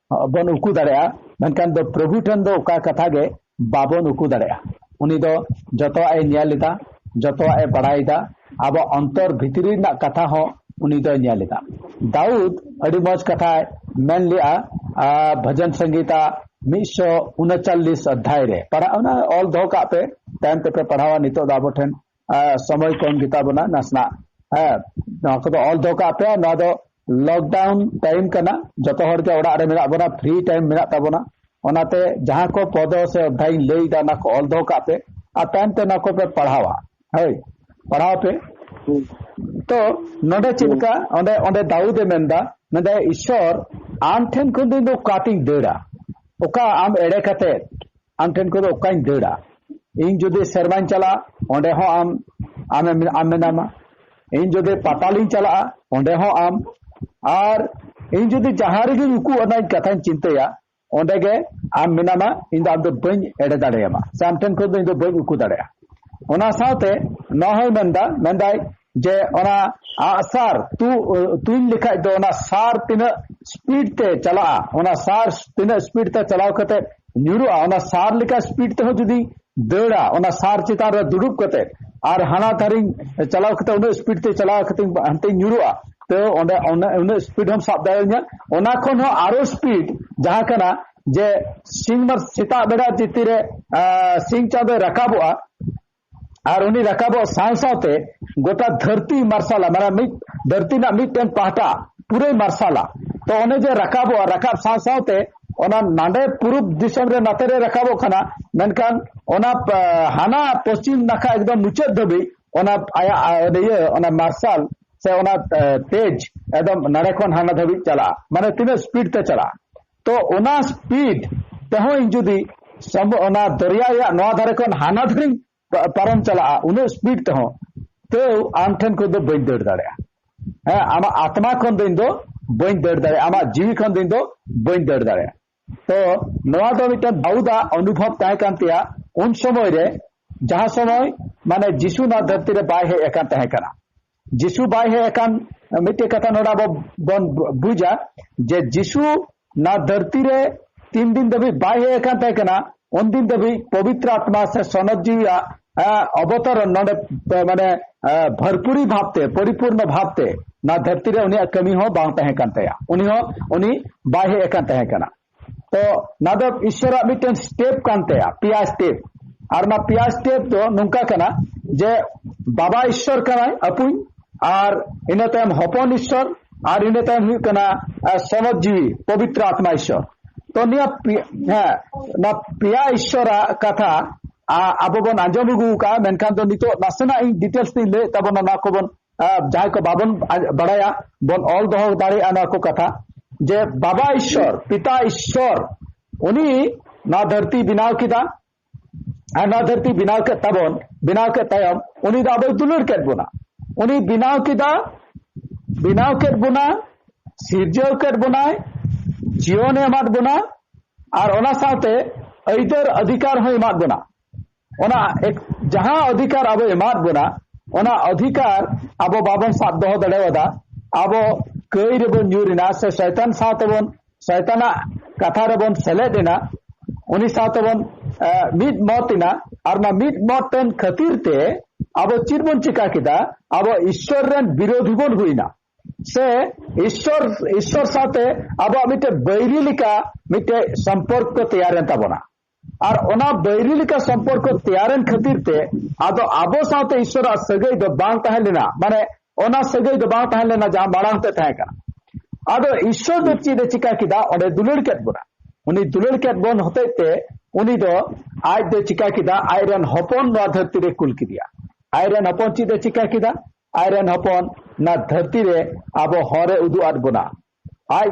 ᱵᱚᱱ ᱩᱠᱩ ᱫᱟᱲᱮᱭᱟᱜᱼᱟ, ᱢᱮᱱᱠᱷᱟᱱ ᱫᱚ ᱯᱨᱚᱵᱷᱩ ᱴᱷᱮᱱ ᱫᱚ ᱚᱠᱟ ᱠᱟᱛᱷᱟ ᱜᱮ ᱵᱟᱵᱚᱱ ᱩᱠᱩ ᱫᱟᱲᱮᱭᱟᱜᱼᱟ᱾ ᱩᱱᱤ ᱫᱚ ᱡᱚᱛᱚᱣᱟᱜ ᱮ ᱧᱮᱞ ᱮᱫᱟ, ᱡᱚᱛᱚᱣᱟᱜ ᱮ ᱵᱟᱲᱟᱭ ᱮᱫᱟ, ᱟᱵᱚ ᱚᱱᱛᱚᱨ ᱵᱷᱤᱛᱨᱤ ᱨᱮᱱᱟᱜ ᱠᱟᱛᱷᱟ ᱦᱚᱸ ᱩᱱᱤ ᱫᱚᱭ ᱧᱮᱞ ᱮᱫᱟ᱾ ᱫᱟᱣᱩᱫ ᱟᱹᱰᱤ ᱢᱚᱡᱽ ᱠᱟᱛᱷᱟᱭ ᱢᱮᱱ ᱞᱮᱜᱼᱟ, ᱟ, ᱵᱷᱚᱡᱚᱱ ᱥᱚᱝᱜᱤᱛᱟ ᱢᱤᱫ ᱥᱚ ᱩᱱᱪᱟᱞᱞᱤᱥ ᱚᱫᱷᱭᱟᱭ ᱨᱮ ᱯᱟᱲᱦᱟᱜ, ᱚᱱᱟ ᱚᱞ ᱫᱚᱦᱚ ᱠᱟᱜ ᱯᱮ, ᱛᱟᱭᱚᱢ ᱛᱮᱯᱮ ᱯᱟᱲᱦᱟᱣᱟ᱾ ᱱᱤᱛᱚᱜ ᱫᱚ ᱟᱵᱚ ᱴᱷᱮᱱ, ᱟ, ᱥᱚᱢᱚᱭ ᱠᱚᱢ ᱜᱮᱛᱟ ᱵᱚᱱᱟ ᱱᱟᱥᱮᱱᱟᱜ᱾ ᱦᱮᱸ, ᱱᱚᱣᱟ ᱠᱚᱫᱚ ᱚᱞ ᱫᱚᱦᱚ ᱠᱟᱜ ᱯᱮ᱾ ᱱᱚᱣᱟ ᱫᱚ ᱞᱚᱠᱰᱟᱣᱩᱱ ᱴᱟᱭᱤᱢ ᱠᱟᱱᱟ, ᱡᱚᱛᱚ ᱦᱚᱲ ᱜᱮ ᱚᱲᱟᱜ ᱨᱮ ᱢᱮᱱᱟᱜ ᱵᱚᱱᱟ, ᱯᱷᱨᱤ ᱴᱟᱭᱤᱢ ᱢᱮᱱᱟᱜ ᱛᱟᱵᱚᱱᱟ᱾ ᱚᱱᱟᱛᱮ ᱡᱟᱦᱟᱸ ᱠᱚ ᱯᱚᱫᱚ ᱥᱮ ᱚᱫᱽᱫᱷᱟᱭᱤᱧ ᱞᱟᱹᱭ ᱮᱫᱟ, ᱚᱱᱟ ᱠᱚ ᱚᱞ ᱫᱚᱦᱚ ᱠᱟᱜ ᱯᱮ, ᱟᱨ ᱛᱟᱭᱚᱢ ᱛᱮ ᱚᱱᱟ ᱠᱚᱯᱮ ᱯᱟᱲᱦᱟᱣᱟ᱾ ᱦᱳᱭ, ᱯᱟᱲᱦᱟᱣ ᱯᱮ᱾ ᱛᱚ ᱱᱚᱰᱮ ᱪᱮᱫ ᱞᱮᱠᱟ, ᱚᱸᱰᱮ ᱚᱸᱰᱮ ᱫᱟᱣᱩᱫ ᱮ ᱢᱮᱱᱫᱟ, ᱢᱮᱱᱫᱟᱭ, "ᱤᱥᱥᱚᱨ, ᱟᱢ ᱴᱷᱮᱱ ᱠᱷᱚᱱ ᱫᱚ ᱤᱧ ᱫᱚ ᱚᱠᱟᱛᱤᱧ ᱫᱟᱹᱲᱟ? ᱚᱠᱟ ᱟᱢ ᱮᱲᱮ ᱠᱟᱛᱮ ᱟᱢ ᱴᱷᱮᱱ ᱠᱷᱚᱱ ᱫᱚ ᱚᱠᱟᱧ ᱫᱟᱹᱲᱟ? ᱤᱧ ᱡᱩᱫᱤ ᱥᱮᱨᱢᱟᱧ ᱪᱟᱞᱟᱜᱼᱟ, ᱚᱸᱰᱮ ᱦᱚᱸ ᱟᱢ ᱟᱢᱮᱢ ᱟᱢ ᱢᱮᱱᱟᱢᱟ᱾ ᱤᱧ ᱡᱩᱫᱤ ᱯᱟᱛᱟᱞᱤᱧ ᱪᱟᱞᱟᱜᱼᱟ, ᱚᱸᱰᱮ ᱦᱚᱸ ᱟᱢ᱾ ᱟᱨ ᱤᱧ ᱡᱩᱫᱤ ᱡᱟᱦᱟᱸ ᱨᱮᱜᱮᱧ ᱩᱠᱩ, ᱚᱱᱟ ᱠᱟᱛᱷᱟᱧ ᱪᱤᱱᱛᱟᱹᱭᱟ, ᱚᱸᱰᱮ ᱜᱮ ᱟᱢ ᱢᱮᱱᱟᱢᱟ, ᱤᱧ ᱫᱚ ᱟᱢ ᱫᱚ ᱵᱟᱹᱧ ᱮᱲᱮ ᱫᱟᱲᱮᱭᱟᱢᱟ, ᱥᱮ ᱟᱢ ᱴᱷᱮᱱ ᱠᱷᱚᱱ ᱫᱚ ᱤᱧ ᱫᱚ ᱵᱟᱹᱧ ᱩᱠᱩ ᱫᱟᱲᱮᱭᱟᱜᱼᱟ᱾" ᱚᱱᱟ ᱥᱟᱶᱛᱮ ᱱᱚᱣᱟ ᱦᱚᱸᱭ ᱢᱮᱱᱫᱟ, ᱢᱮᱱᱫᱟᱭ ᱡᱮ ᱚᱱᱟ ᱟᱜᱼᱥᱟᱨ ᱛᱩ-, ᱛᱩᱧ ᱞᱮᱠᱷᱟᱡ ᱫᱚ ᱚᱱᱟ ᱥᱟᱨ ᱛᱤᱱᱟᱹᱜ ᱥᱯᱤᱰ ᱛᱮ ᱪᱟᱞᱟᱜᱼᱟ, ᱚᱱᱟ ᱥᱟᱨ ᱛᱤᱱᱟᱹᱜ ᱥᱯᱤᱰ ᱛᱮ ᱪᱟᱞᱟᱣ ᱠᱟᱛᱮ ᱧᱩᱨᱩᱜᱼᱟ, ᱚᱱᱟ ᱥᱟᱨ ᱞᱮᱠᱟ ᱥᱯᱤᱰ ᱛᱮᱦᱚᱸ ᱡᱩᱫᱤ ᱫᱟᱹᱲᱟ, ᱚᱱᱟ ᱥᱟᱨ ᱪᱮᱛᱟᱱ ᱨᱮ ᱫᱩᱲᱩᱵ ᱠᱟᱛᱮ, ᱟᱨ ᱦᱟᱱᱟ ᱫᱷᱟᱨᱮᱧ ᱪᱟᱞᱟᱣ ᱠᱟᱛᱮ ᱩᱱᱟᱹᱜ ᱥᱯᱤᱰ ᱛᱮ ᱪᱟᱞᱟᱣ ᱠᱟᱛᱮ ᱦᱟᱱᱛᱮᱧ ᱧᱩᱨᱩᱜᱼᱟ, ᱛᱚ ᱚᱸᱰᱮ ᱚᱱᱟ, ᱩᱱᱟᱹᱜ ᱥᱯᱤᱰ ᱦᱚᱸᱢ ᱥᱟᱵ ᱫᱟᱲᱮᱭᱟᱹᱧᱟ᱾ ᱚᱱᱟ ᱠᱷᱚᱱ ᱦᱚᱸ ᱟᱨᱚ ᱥᱯᱤᱰ ᱡᱟᱦᱟᱸ ᱠᱟᱱᱟ, ᱡᱮ ᱥᱤᱧ ᱢᱟᱨ-, ᱥᱮᱛᱟᱜ ᱵᱮᱲᱟ ᱡᱩᱫᱤ ᱨᱮ, ᱟᱸ, ᱥᱤᱧ ᱪᱟᱸᱫᱚᱭ ᱨᱟᱠᱟᱵᱚᱜᱼᱟ, ᱟᱨ ᱩᱱᱤ ᱨᱟᱠᱟᱵᱚᱜ ᱥᱟᱶ ᱥᱟᱶᱛᱮ ᱜᱚᱴᱟ ᱫᱷᱟᱹᱨᱛᱤ ᱢᱟᱨᱥᱟᱞᱟ, ᱢᱟᱱᱮ ᱢᱤᱫ ᱫᱷᱟᱹᱨᱛᱤ ᱨᱮᱱᱟᱜ ᱢᱤᱫᱴᱮᱱ ᱯᱟᱦᱴᱟ ᱯᱩᱨᱟᱹᱭ ᱢᱟᱨᱥᱟᱞᱟ᱾ ᱛᱚ ᱚᱱᱮ ᱡᱮ ᱨᱟᱠᱟᱵᱚᱜᱼᱟ, ᱨᱟᱠᱟᱵ ᱥᱟᱶ ᱥᱟᱶᱛᱮ ᱚᱱᱟ ᱱᱟᱰᱮ ᱯᱩᱨᱩᱵ ᱫᱤᱥᱚᱢ ᱨᱮ ᱱᱟᱛᱮ ᱨᱮ ᱨᱟᱠᱟᱵᱚᱜ ᱠᱟᱱᱟ, ᱢᱮᱱᱠᱷᱟᱱ ᱚᱱᱟ, ᱟ, ᱦᱟᱱᱟ ᱯᱚᱥᱪᱤᱢ ᱱᱟᱠᱷᱟ ᱮᱠᱫᱚᱢ ᱢᱩᱪᱟᱹᱫ ᱫᱷᱟᱹᱵᱤᱡ ᱚᱱᱟ ᱟᱭᱟᱜ, ᱟ, ᱤᱭᱟᱹ, ᱚᱱᱟ ᱢᱟᱨᱥᱟᱞ ᱥᱮ ᱚᱱᱟ, ᱟ, ᱛᱮᱡᱽ ᱮᱠᱫᱚᱢ ᱱᱟᱰᱮ ᱠᱷᱚᱱ ᱦᱟᱱᱟ ᱫᱷᱟᱹᱵᱤᱡ ᱪᱟᱞᱟᱜᱼᱟ, ᱢᱟᱱᱮ ᱛᱤᱱᱟᱹᱜ ᱥᱯᱤᱰ ᱛᱮ ᱪᱟᱞᱟᱜᱼᱟ᱾ ᱛᱚ ᱚᱱᱟ ᱥᱯᱤᱰ ᱛᱮᱦᱚᱸ ᱤᱧ ᱡᱩᱫᱤ ᱥᱚᱢ-, ᱚᱱᱟ ᱫᱚᱨᱭᱟ ᱨᱮᱭᱟᱜ ᱱᱚᱣᱟ ᱫᱷᱟᱨᱮ ᱠᱷᱚᱱ ᱦᱟᱱᱟ ᱫᱷᱟᱨᱮᱧ ᱯᱟ-, ᱯᱟᱨᱚᱢ ᱪᱟᱞᱟᱜᱼᱟ ᱩᱱᱟᱹᱜ ᱥᱯᱤᱰ ᱛᱮᱦᱚᱸ, ᱛᱟᱹᱣ ᱟᱢ ᱴᱷᱮᱱ ᱠᱷᱚᱱ ᱫᱚ ᱵᱟᱹᱧ ᱫᱟᱹᱲ ᱫᱟᱲᱮᱭᱟᱜᱼᱟ᱾ ᱦᱮᱸ, ᱟᱢᱟᱜ ᱟᱛᱢᱟ ᱠᱷᱚᱱ ᱫᱚ ᱤᱧ ᱫᱚ ᱵᱟᱹᱧ ᱫᱟᱹᱲ ᱫᱟᱲᱮᱭᱟᱜᱼᱟ, ᱟᱢᱟᱜ ᱡᱤᱣᱤ ᱠᱷᱚᱱ ᱫᱚ ᱤᱧ ᱫᱚ ᱵᱟᱹᱧ ᱫᱟᱹᱲ ᱫᱟᱲᱮᱭᱟᱜᱼᱟ᱾ ᱛᱚ ᱱᱚᱣᱟ ᱫᱚ ᱢᱤᱫᱴᱮᱱ ᱫᱟᱣᱩᱫᱟᱜ ᱚᱱᱩᱵᱷᱚᱵ ᱛᱟᱦᱮᱸ ᱠᱟᱱ ᱛᱟᱭᱟ ᱩᱱ ᱥᱚᱢᱚᱭ ᱨᱮ, ᱡᱟᱦᱟᱸ ᱥᱚᱢᱚᱭ ᱢᱟᱱᱮ ᱡᱤᱥᱩ ᱱᱚᱣᱟ ᱫᱷᱟᱹᱨᱛᱤ ᱨᱮ ᱵᱟᱭ ᱦᱮᱡ ᱟᱠᱟᱱ ᱛᱟᱦᱮᱸ ᱠᱟᱱᱟ᱾ ᱡᱤᱥᱩ ᱵᱟᱭ ᱦᱮᱡ ᱟᱠᱟᱱ, ᱢᱤᱫᱴᱮᱡ ᱠᱟᱛᱷᱟ ᱱᱚᱰᱮ ᱟᱵᱚ ᱵᱚᱱ ᱵᱩᱡᱟ ᱡᱮ ᱡᱤᱥᱩ ᱱᱚᱣᱟ ᱫᱷᱟᱹᱨᱛᱤ ᱨᱮ ᱛᱤᱱ ᱫᱤᱱ ᱫᱷᱟᱹᱵᱤᱡ ᱵᱟᱭ ᱦᱮᱡ ᱟᱠᱟᱱ ᱛᱟᱦᱮᱸ ᱠᱟᱱᱟ, ᱩᱱ ᱫᱤᱱ ᱫᱷᱟᱹᱵᱤᱡ ᱯᱚᱵᱤᱛᱨᱚ ᱟᱛᱢᱟ ᱥᱮ ᱥᱚᱱᱚᱛ ᱡᱤᱣᱤᱭᱟᱜ, ᱟ, ᱚᱵᱚᱛᱚᱨᱚᱱ ᱱᱚᱰᱮ, ᱟ, ᱢᱟᱱᱮ, ᱟ, ᱵᱷᱚᱨᱯᱩᱨᱤ ᱵᱷᱟᱵᱛᱮ, ᱯᱚᱨᱤᱯᱩᱨᱱᱚ ᱵᱷᱟᱵᱛᱮ ᱱᱚᱣᱟ ᱫᱷᱟᱹᱨᱛᱤ ᱨᱮ ᱩᱱᱤᱭᱟᱜ ᱠᱟᱹᱢᱤ ᱦᱚᱸ ᱵᱟᱝ ᱛᱟᱦᱮᱸ ᱠᱟᱱ ᱛᱟᱭᱟ᱾ ᱩᱱᱤ ᱦᱚᱸ, ᱩᱱᱤ ᱵᱟᱭ ᱦᱮᱡ ᱟᱠᱟᱱ ᱛᱟᱦᱮᱸ ᱠᱟᱱᱟ᱾ ᱛᱚ ᱱᱚᱣᱟ ᱫᱚ ᱤᱥᱥᱚᱨᱟᱜ ᱢᱤᱫᱴᱮᱱ ᱥᱴᱮᱯ ᱠᱟᱱ ᱛᱟᱭᱟ, ᱯᱮᱭᱟ ᱥᱴᱮᱯ᱾ ᱟᱨ ᱚᱱᱟ ᱯᱮᱭᱟ ᱥᱴᱮᱯ ᱫᱚ ᱱᱚᱝᱠᱟ ᱠᱟᱱᱟ ᱡᱮ ᱵᱟᱵᱟ ᱤᱥᱥᱚᱨ ᱠᱟᱱᱟᱭ ᱟᱹᱯᱩᱧ, ᱟᱨ ᱤᱱᱟᱹ ᱛᱟᱭᱚᱢ ᱦᱚᱯᱚᱱ ᱤᱥᱥᱚᱨ, ᱟᱨ ᱤᱱᱟᱹ ᱛᱟᱭᱚᱢ ᱦᱩᱭᱩᱜ ᱠᱟᱱᱟ, ᱟ, ᱥᱚᱱᱚᱛ ᱡᱤᱣᱤ, ᱯᱚᱵᱤᱛᱨᱚ ᱟᱛᱢᱟ ᱤᱥᱥᱚᱨ᱾ ᱛᱚ ᱱᱤᱭᱟᱹ ᱯᱮ-, ᱦᱮᱸ, ᱱᱚᱣᱟ ᱯᱮᱭᱟ ᱤᱥᱥᱚᱨᱟᱜ ᱠᱟᱛᱷᱟ, ᱟ, ᱟᱵᱚ ᱵᱚᱱ ᱟᱸᱡᱚᱢ ᱟᱹᱜᱩ ᱟᱠᱟᱫᱼᱟ, ᱢᱮᱱᱠᱷᱟᱱ ᱫᱚ ᱱᱤᱛᱚᱜ ᱱᱟᱥᱮᱱᱟᱜ ᱤᱧ details ᱛᱤᱧ ᱞᱟᱹᱭᱮᱫ ᱛᱟᱵᱚᱱᱟ, ᱱᱚᱣᱟ ᱠᱚᱵᱚᱱ, ᱟ, ᱡᱟᱦᱟᱸᱭ ᱠᱚ ᱵᱟᱵᱚᱱ ᱟ-, ᱵᱟᱲᱟᱭᱟ, ᱵᱚᱱ ᱚᱞ ᱫᱚᱦᱚ ᱫᱟᱲᱮᱭᱟᱜᱼᱟ ᱱᱚᱣᱟ ᱠᱚ ᱠᱟᱛᱷᱟ, ᱡᱮ ᱵᱟᱵᱟ ᱤᱥᱥᱚᱨ, ᱯᱤᱛᱟ ᱤᱥᱥᱚᱨ, ᱩᱱᱤ ᱱᱚᱣᱟ ᱫᱷᱟᱹᱨᱛᱤ ᱵᱮᱱᱟᱣ ᱠᱮᱫᱟ, ᱟᱨ ᱱᱚᱣᱟ ᱫᱷᱟᱹᱨᱛᱤ ᱵᱮᱱᱟᱣ ᱠᱮᱫ ᱛᱟᱵᱚᱱ, ᱵᱮᱱᱟᱣ ᱠᱮᱫ ᱛᱟᱭᱚᱢ, ᱩᱱᱤ ᱫᱚ ᱟᱵᱚᱭ ᱫᱩᱞᱟᱹᱲ ᱠᱮᱫ ᱵᱚᱱᱟ᱾ ᱩᱱᱤ ᱵᱮᱱᱟᱣ ᱠᱮᱫᱟ, ᱵᱮᱱᱟᱣ ᱠᱮᱫ ᱵᱚᱱᱟ, ᱥᱤᱨᱡᱟᱹᱣ ᱠᱮᱫ ᱵᱚᱱᱟᱭ, ᱡᱤᱭᱚᱱᱮ ᱮᱢᱟᱫ ᱵᱚᱱᱟ, ᱟᱨ ᱚᱱᱟ ᱥᱟᱶᱛᱮ ᱟᱹᱭᱫᱟᱹᱨ ᱚᱫᱷᱤᱠᱟᱨ ᱦᱚᱸᱭ ᱮᱢᱟᱫ ᱵᱚᱱᱟ᱾ ᱚᱱᱟ ᱮᱠ-, ᱡᱟᱦᱟᱸ ᱚᱫᱷᱤᱠᱟᱨ ᱟᱵᱚᱭ ᱮᱢᱟᱫ ᱵᱚᱱᱟ, ᱚᱱᱟ ᱚᱫᱷᱤᱠᱟᱨ ᱟᱵᱚ ᱵᱟᱵᱚᱱ ᱥᱟᱵ ᱫᱚᱦᱚ ᱫᱟᱲᱮᱭᱟᱫᱟ᱾ ᱟᱵᱚ ᱠᱟᱹᱭ ᱨᱮᱵᱚᱱ ᱧᱩᱨ ᱮᱱᱟ, ᱥᱮ ᱥᱚᱭᱛᱟᱱ ᱥᱟᱶ ᱛᱮᱵᱚᱱ, ᱥᱚᱭᱛᱟᱱᱟᱜ ᱠᱟᱛᱷᱟ ᱨᱮᱵᱚᱱ ᱥᱮᱞᱮᱫ ᱮᱱᱟ, ᱩᱱᱤ ᱥᱟᱶ ᱛᱮᱵᱚᱱ, ᱮ, ᱢᱤᱫ ᱢᱚᱛ ᱮᱱᱟ᱾ ᱟᱨ ᱚᱱᱟ ᱢᱤᱫ ᱢᱚᱛ ᱮᱱ ᱠᱷᱟᱹᱛᱤᱨ ᱛᱮ ᱟᱵᱚ ᱪᱮᱫ ᱵᱚᱱ ᱪᱤᱠᱟ ᱠᱮᱫᱟ? ᱟᱵᱚ ᱤᱥᱥᱚᱨ ᱨᱮᱱ ᱵᱤᱨᱳᱫᱷᱤ ᱵᱚᱱ ᱦᱩᱭᱱᱟ, ᱥᱮ ᱤᱥᱥᱚᱨ, ᱤᱥᱥᱚᱨ ᱥᱟᱶᱛᱮ ᱟᱵᱚᱣᱟᱜ ᱢᱤᱫᱴᱮᱱ ᱵᱟᱹᱭᱨᱤ ᱞᱮᱠᱟ ᱢᱤᱫᱴᱮᱱ ᱥᱚᱢᱯᱚᱨᱠᱚ ᱛᱮᱭᱟᱨᱮᱱ ᱛᱟᱵᱚᱱᱟ᱾ ᱟᱨ ᱚᱱᱟ ᱵᱟᱹᱭᱨᱤ ᱞᱮᱠᱟ ᱥᱚᱢᱯᱚᱨᱠᱚ ᱛᱮᱭᱟᱨᱮᱱ ᱠᱷᱟᱹᱛᱤᱨ ᱛᱮ ᱟᱫᱚ ᱟᱵᱚ ᱥᱟᱶᱛᱮ ᱤᱥᱥᱚᱨᱟᱜ ᱥᱟᱹᱜᱟᱹᱭ ᱫᱚ ᱵᱟᱝ ᱛᱟᱦᱮᱸ ᱞᱮᱱᱟ, ᱢᱟᱱᱮ ᱚᱱᱟ ᱥᱟᱹᱜᱟᱹᱭ ᱫᱚ ᱵᱟᱝ ᱛᱟᱦᱮᱸ ᱞᱮᱱᱟ ᱡᱟᱦᱟᱸ ᱢᱟᱲᱟᱝ ᱛᱮ ᱛᱟᱦᱮᱸ ᱠᱟᱱᱟ᱾ ᱟᱫᱚ ᱤᱥᱥᱚᱨ ᱫᱚ ᱪᱮᱫ ᱮ ᱪᱤᱠᱟ ᱠᱮᱫᱟ? ᱚᱸᱰᱮ ᱫᱩᱞᱟᱹᱲ ᱠᱮᱫ ᱵᱚᱱᱟ᱾ ᱩᱱᱤ ᱫᱩᱞᱟᱹᱲ ᱠᱮᱫ ᱵᱚᱱ ᱦᱚᱛᱮᱡ ᱛᱮ ᱩᱱᱤ ᱫᱚ ᱟᱡ ᱫᱚ ᱪᱤᱠᱟ ᱠᱮᱫᱟ? ᱟᱡ ᱨᱮᱱ ᱦᱚᱯᱚᱱ ᱱᱚᱣᱟ ᱫᱷᱟᱹᱨᱛᱤ ᱨᱮ ᱠᱩᱞ ᱠᱮᱫᱮᱭᱟ᱾ ᱟᱡ ᱨᱮᱱ ᱦᱚᱯᱚᱱ ᱪᱮᱫ ᱮ ᱪᱤᱠᱟ ᱠᱮᱫᱟ? ᱟᱡ ᱨᱮᱱ ᱦᱚᱯᱚᱱ ᱱᱚᱣᱟ ᱫᱷᱟᱹᱨᱛᱤ ᱨᱮ ᱟᱵᱚ ᱦᱚᱨ ᱮ ᱩᱫᱩᱜ ᱟᱫ ᱵᱚᱱᱟ᱾ ᱟᱡ,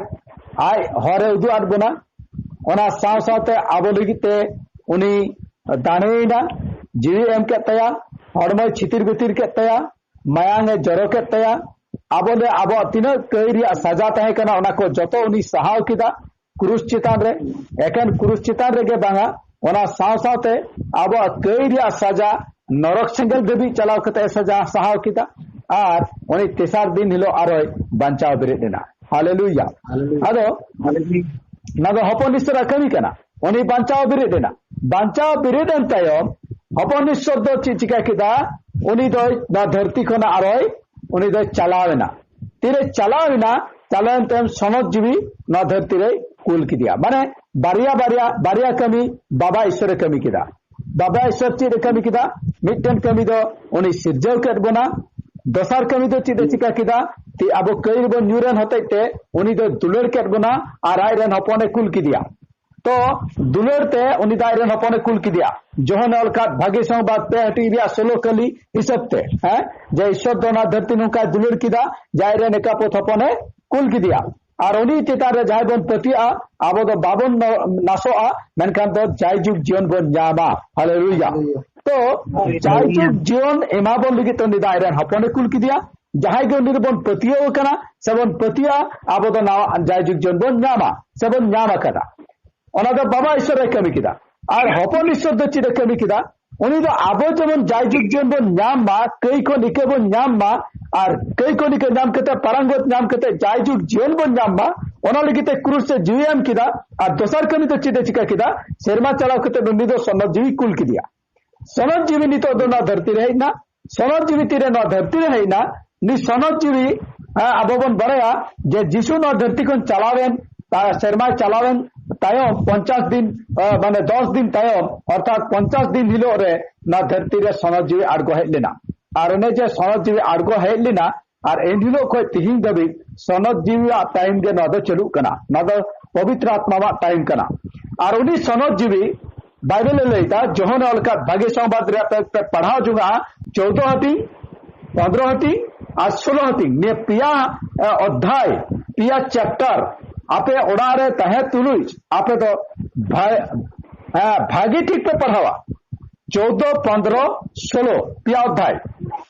ᱟᱡ ᱦᱚᱨ ᱮ ᱩᱫᱩᱜ ᱟᱫ ᱵᱚᱱᱟ᱾ ᱚᱱᱟ ᱥᱟᱶ ᱥᱟᱶᱛᱮ ᱟᱵᱚ ᱞᱟᱹᱜᱤᱫ ᱛᱮ ᱩᱱᱤ ᱫᱟᱲᱮᱭᱮᱱᱟ, ᱡᱤᱣᱤ ᱮᱢ ᱠᱮᱫ ᱛᱟᱭᱟ, ᱦᱚᱲᱢᱚᱭ ᱪᱷᱤᱛᱤᱨ ᱵᱤᱛᱤᱨ ᱠᱮᱫ ᱛᱟᱭᱟ, ᱢᱟᱭᱟᱝ ᱮ ᱡᱚᱨᱚ ᱠᱮᱫ ᱛᱟᱭᱟ᱾ ᱟᱵᱚ ᱞᱮ, ᱟᱵᱚᱣᱟᱜ ᱛᱤᱱᱟᱹᱜ ᱠᱟᱹᱭ ᱨᱮᱭᱟᱜ ᱥᱟᱡᱟ ᱛᱟᱦᱮᱸ ᱠᱟᱱᱟ, ᱚᱱᱟ ᱠᱚ ᱡᱚᱛᱚ ᱩᱱᱤ ᱥᱟᱦᱟᱣ ᱠᱮᱫᱟ᱾ ᱠᱨᱩᱥ ᱪᱮᱛᱟᱱ ᱨᱮ, ᱮᱠᱮᱱ ᱠᱨᱩᱥ ᱪᱮᱛᱟᱱ ᱨᱮᱜᱮ ᱵᱟᱝᱟ, ᱚᱱᱟ ᱥᱟᱶ ᱥᱟᱶᱛᱮ ᱟᱵᱚᱣᱟᱜ ᱠᱟᱹᱭ ᱨᱮᱭᱟᱜ ᱥᱟᱡᱟ ᱱᱚᱨᱚᱠ ᱥᱮᱸᱜᱮᱞ ᱫᱷᱟᱹᱵᱤᱡ ᱪᱟᱞᱟᱣ ᱠᱟᱛᱮ ᱮ ᱥᱟᱡᱟ ᱥᱟᱦᱟᱣ ᱠᱮᱫᱟ᱾ ᱟᱨ ᱩᱱᱤ ᱛᱮᱥᱟᱨ ᱫᱤᱱ ᱦᱤᱞᱳᱜ ᱟᱨᱚᱭ ᱵᱟᱧᱪᱟᱣ ᱵᱮᱨᱮᱫ ᱮᱱᱟ᱾ ᱦᱟᱞᱮᱞᱩᱭᱟ᱾ ᱦᱟᱞᱮᱞᱩᱭᱟ᱾ ᱟᱫᱚ ᱦᱟᱞᱮᱞᱩᱭᱟ᱾ ᱱᱚᱣᱟ ᱫᱚ ᱦᱚᱯᱚᱱ ᱤᱥᱥᱚᱨᱟᱜ ᱠᱟᱹᱢᱤ ᱠᱟᱱᱟ᱾ ᱩᱱᱤ ᱵᱟᱧᱪᱟᱣ ᱵᱮᱨᱮᱫ ᱮᱱᱟ᱾ ᱵᱟᱧᱪᱟᱣ ᱵᱮᱨᱮᱫ ᱮᱱ ᱛᱟᱭᱚᱢ ᱦᱚᱯᱚᱱ ᱤᱥᱥᱚᱨ ᱫᱚ ᱪᱮᱫ ᱪᱤᱠᱟ ᱠᱮᱫᱟ? ᱩᱱᱤ ᱫᱚᱭ ᱱᱚᱣᱟ ᱫᱷᱟᱹᱨᱛᱤ ᱠᱷᱚᱱᱟᱜ ᱟᱨᱚᱭ, ᱩᱱᱤ ᱫᱚᱭ ᱪᱟᱞᱟᱣ ᱮᱱᱟ᱾ ᱛᱤᱨᱮ ᱪᱟᱞᱟᱣ ᱮᱱᱟ? ᱪᱟᱞᱟᱣ ᱮᱱ ᱛᱟᱭᱚᱢ ᱥᱚᱱᱚᱛ ᱡᱤᱣᱤ ᱱᱚᱣᱟ ᱫᱷᱟᱹᱨᱛᱤ ᱨᱮᱭ ᱠᱩᱞ ᱠᱮᱫᱮᱭᱟ᱾ ᱢᱟᱱᱮ ᱵᱟᱨᱭᱟ ᱵᱟᱨᱭᱟ, ᱵᱟᱨᱭᱟ ᱠᱟᱹᱢᱤ ᱵᱟᱵᱟ ᱤᱥᱥᱚᱨᱮ ᱠᱟᱹᱢᱤ ᱠᱮᱫᱟ᱾ ᱵᱟᱵᱟ ᱤᱥᱥᱚᱨ ᱪᱮᱫ ᱮ ᱠᱟᱹᱢᱤ ᱠᱮᱫᱟ? ᱢᱤᱫᱴᱮᱱ ᱠᱟᱹᱢᱤ ᱫᱚ ᱩᱱᱤ ᱥᱤᱨᱡᱟᱹᱣ ᱠᱮᱫ ᱵᱚᱱᱟ, ᱫᱚᱥᱟᱨ ᱠᱟᱹᱢᱤ ᱫᱚ ᱪᱮᱫ ᱮ ᱪᱤᱠᱟ ᱠᱮᱫᱟ? ᱟᱵᱚ ᱠᱟᱹᱭ ᱨᱮᱵᱚᱱ ᱧᱩᱨᱮᱱ ᱦᱚᱛᱮᱡ ᱛᱮ ᱩᱱᱤ ᱫᱚ ᱫᱩᱞᱟᱹᱲ ᱠᱮᱫ ᱵᱚᱱᱟ ᱟᱨ ᱟᱡ ᱨᱮᱱ ᱦᱚᱯᱚᱱᱮ ᱠᱩᱞ ᱠᱮᱫᱮᱭᱟ᱾ ᱛᱚ ᱫᱩᱞᱟᱹᱲ ᱛᱮ ᱩᱱᱤ ᱫᱚ ᱟᱡ ᱨᱮᱱ ᱦᱚᱯᱚᱱᱮ ᱠᱩᱞ ᱠᱮᱫᱮᱭᱟ᱾ ᱡᱚᱦᱚᱱ ᱚᱞ ᱠᱟᱫ ᱵᱷᱟᱹᱜᱤ ᱥᱚᱝᱵᱟᱫ ᱯᱮ ᱦᱟᱹᱴᱤᱧ ᱨᱮᱭᱟᱜ ᱥᱳᱞᱳ ᱠᱟᱹᱞᱤ ᱦᱤᱥᱟᱹᱵ ᱛᱮ, ᱦᱮᱸ, ᱡᱮ ᱤᱥᱥᱚᱨ ᱫᱚ ᱚᱱᱟ ᱫᱷᱟᱹᱨᱛᱤ ᱱᱚᱝᱠᱟᱭ ᱫᱩᱞᱟᱹᱲ ᱠᱮᱫᱟ ᱡᱮ ᱟᱡ ᱨᱮᱱ ᱮᱠᱟᱯᱚᱛ ᱦᱚᱯᱚᱱᱮ ᱠᱩᱞ ᱠᱮᱫᱮᱭᱟ᱾ ᱟᱨ ᱩᱱᱤ ᱪᱮᱛᱟᱱ ᱨᱮ ᱡᱟᱦᱟᱸᱭ ᱵᱚᱱ ᱯᱟᱹᱛᱭᱟᱹᱜᱼᱟ, ᱟᱵᱚ ᱫᱚ ᱵᱟᱵᱚᱱ ᱱᱚ-, ᱱᱟᱥᱚᱜᱼᱟ, ᱢᱮᱱᱠᱷᱟᱱ ᱫᱚ ᱡᱟᱭᱡᱩᱜᱽ ᱡᱤᱭᱚᱱ ᱵᱚᱱ ᱧᱟᱢᱟ᱾ ᱦᱟᱞᱮᱞᱩᱭᱟ᱾ ᱛᱚ ᱡᱟᱭᱡᱩᱜᱽ ᱡᱤᱭᱚᱱ ᱮᱢᱟ ᱵᱚᱱ ᱞᱟᱹᱜᱤᱫ ᱛᱮ ᱩᱱᱤ ᱫᱚ ᱟᱡ ᱨᱮᱱ ᱦᱚᱯᱚᱱᱮ ᱠᱩᱞ ᱠᱮᱫᱮᱭᱟ᱾ ᱡᱟᱦᱟᱸᱭ ᱜᱮ ᱩᱱᱤ ᱨᱮᱵᱚᱱ ᱯᱟᱹᱛᱭᱟᱹᱣ ᱟᱠᱟᱱᱟ ᱥᱮᱵᱚᱱ ᱯᱟᱹᱛᱭᱟᱹᱜᱼᱟ, ᱟᱵᱚ ᱫᱚ ᱱᱟᱣᱟ ᱡᱟᱭᱡᱩᱜᱽ ᱡᱤᱭᱚᱱ ᱵᱚᱱ ᱧᱟᱢᱟ ᱥᱮᱵᱚᱱ ᱧᱟᱢ ᱟᱠᱟᱫᱟ᱾ ᱚᱱᱟ ᱫᱚ ᱵᱟᱵᱟ ᱤᱥᱥᱚᱨ ᱮ ᱠᱟᱹᱢᱤ ᱠᱮᱫᱟ᱾ ᱟᱨ ᱦᱚᱯᱚᱱ ᱤᱥᱥᱚᱨ ᱫᱚ ᱪᱮᱫ ᱮ ᱠᱟᱹᱢᱤ ᱠᱮᱫᱟ? ᱩᱱᱤ ᱫᱚ ᱟᱵᱚ ᱡᱮᱢᱚᱱ ᱡᱟᱭᱡᱩᱜᱽ ᱡᱤᱭᱚᱱ ᱵᱚᱱ ᱧᱟᱢ ᱢᱟ, ᱠᱟᱹᱭ ᱠᱷᱚᱱ ᱤᱠᱟᱹ ᱵᱚᱱ ᱧᱟᱢ ᱢᱟ, ᱟᱨ ᱠᱟᱹᱭ ᱠᱷᱚᱱ ᱤᱠᱟᱹ ᱧᱟᱢ ᱠᱟᱛᱮ ᱯᱟᱨᱟᱝᱜᱚᱛ ᱧᱟᱢ ᱠᱟᱛᱮ ᱡᱟᱭᱡᱩᱜᱽ ᱡᱤᱭᱚᱱ ᱵᱚᱱ ᱧᱟᱢ ᱢᱟ, ᱚᱱᱟ ᱞᱟᱹᱜᱤᱫ ᱛᱮ ᱠᱨᱩᱥ ᱨᱮ ᱡᱤᱣᱤ ᱮᱢ ᱠᱮᱫᱟ᱾ ᱟᱨ ᱫᱚᱥᱟᱨ ᱠᱟᱹᱢᱤ ᱫᱚ ᱪᱮᱫ ᱮ ᱪᱤᱠᱟ ᱠᱮᱫᱟ? ᱥᱮᱨᱢᱟ ᱪᱟᱞᱟᱣ ᱠᱟᱛᱮ ᱩᱱᱤ ᱫᱚ ᱥᱚᱱᱚᱛ ᱡᱤᱣᱤ ᱠᱩᱞ ᱠᱮᱫᱮᱭᱟ᱾ ᱥᱚᱱᱚᱛ ᱡᱤᱣᱤ ᱱᱤᱛᱚᱜ ᱫᱚ ᱱᱚᱣᱟ ᱫᱷᱟᱹᱨᱛᱤ ᱨᱮ ᱦᱮᱡ ᱮᱱᱟ᱾ ᱥᱚᱱᱚᱛ ᱡᱤᱣᱤ ᱛᱤᱨᱮ ᱱᱚᱣᱟ ᱫᱷᱟᱹᱨᱛᱤ ᱨᱮ ᱦᱮᱡ ᱮᱱᱟ? ᱱᱩᱭ ᱥᱚᱱᱚᱛ ᱡᱤᱣᱤ, ᱦᱮᱸ, ᱟᱵᱚ ᱵᱚᱱ ᱵᱟᱲᱟᱭᱟ ᱡᱮ ᱡᱤᱥᱩ ᱱᱚᱣᱟ ᱫᱷᱟᱹᱨᱛᱤ ᱠᱷᱚᱱ ᱪᱟᱞᱟᱣᱮᱱ, ᱛᱟ-, ᱥᱮᱨᱢᱟᱭ ᱪᱟᱞᱟᱣᱮᱱ ᱛᱟᱭᱚᱢ ᱯᱚᱧᱪᱟᱥ ᱫᱤᱱ, ᱟ, ᱢᱟᱱᱮ ᱫᱚᱥ ᱫᱤᱱ ᱛᱟᱭᱚᱢ, ᱚᱨᱛᱷᱟᱛ ᱯᱚᱧᱪᱟᱥ ᱫᱤᱱ ᱦᱤᱞᱳᱜ ᱨᱮ ᱱᱚᱣᱟ ᱫᱷᱟᱹᱨᱛᱤ ᱨᱮ ᱥᱚᱱᱚᱛ ᱡᱤᱣᱤ ᱟᱬᱜᱚ ᱦᱮᱡ ᱞᱮᱱᱟ᱾ ᱟᱨ ᱚᱱᱮ ᱡᱮ ᱥᱚᱱᱚᱛ ᱡᱤᱣᱤ ᱟᱬᱜᱚ ᱦᱮᱡ ᱞᱮᱱᱟ, ᱟᱨ ᱮᱱ ᱦᱤᱞᱳᱜ ᱠᱷᱚᱱ ᱛᱤᱦᱤᱧ ᱫᱷᱟᱹᱵᱤᱡ ᱥᱚᱱᱚᱛ ᱡᱤᱣᱤᱭᱟᱜ ᱴᱟᱭᱤᱢ ᱜᱮ ᱱᱚᱣᱟ ᱫᱚ ᱪᱟᱹᱞᱩᱜ ᱠᱟᱱᱟ᱾ ᱱᱚᱣᱟ ᱫᱚ ᱯᱚᱵᱤᱛᱨᱚ ᱟᱛᱢᱟᱣᱟᱜ ᱴᱟᱭᱤᱢ ᱠᱟᱱᱟ᱾ ᱟᱨ ᱩᱱᱤ ᱥᱚᱱᱚᱛ ᱡᱤᱣᱤ ᱵᱟᱭᱵᱮᱞ ᱮ ᱞᱟᱹᱭ ᱮᱫᱟ, ᱡᱚᱦᱚᱱ ᱮ ᱚᱞ ᱠᱟᱫ ᱵᱷᱟᱹᱜᱤ ᱥᱚᱝᱵᱟᱫ ᱨᱮᱭᱟᱜ ᱯᱮ, ᱯᱮ ᱯᱟᱲᱦᱟᱣ ᱡᱚᱝᱟ, ᱪᱳᱫᱽᱫᱳ ᱦᱟᱹᱴᱤᱧ, ᱯᱚᱱᱫᱽᱨᱚ ᱦᱟᱹᱴᱤᱧ ᱟᱨ ᱥᱳᱞᱳ ᱦᱟᱹᱴᱤᱧ, ᱱᱤᱭᱟᱹ ᱯᱮᱭᱟ, ᱮ, ᱚᱫᱽᱫᱷᱟᱭ, ᱯᱮᱭᱟ ᱪᱮᱯᱴᱟᱨ ᱟᱯᱮ ᱚᱲᱟᱜ ᱨᱮ ᱛᱟᱦᱮᱸ ᱛᱩᱞᱩᱡ ᱟᱯᱮ ᱫᱚ ᱵᱷᱟ-, ᱮ, ᱵᱷᱟᱹᱜᱤ ᱴᱷᱤᱠ ᱯᱮ ᱯᱟᱲᱦᱟᱣᱟ᱾ ᱪᱳᱫᱽᱫᱳ, ᱯᱚᱱᱫᱽᱨᱚ, ᱥᱳᱞᱳ, ᱯᱮᱭᱟ ᱚᱫᱽᱫᱷᱟᱭ᱾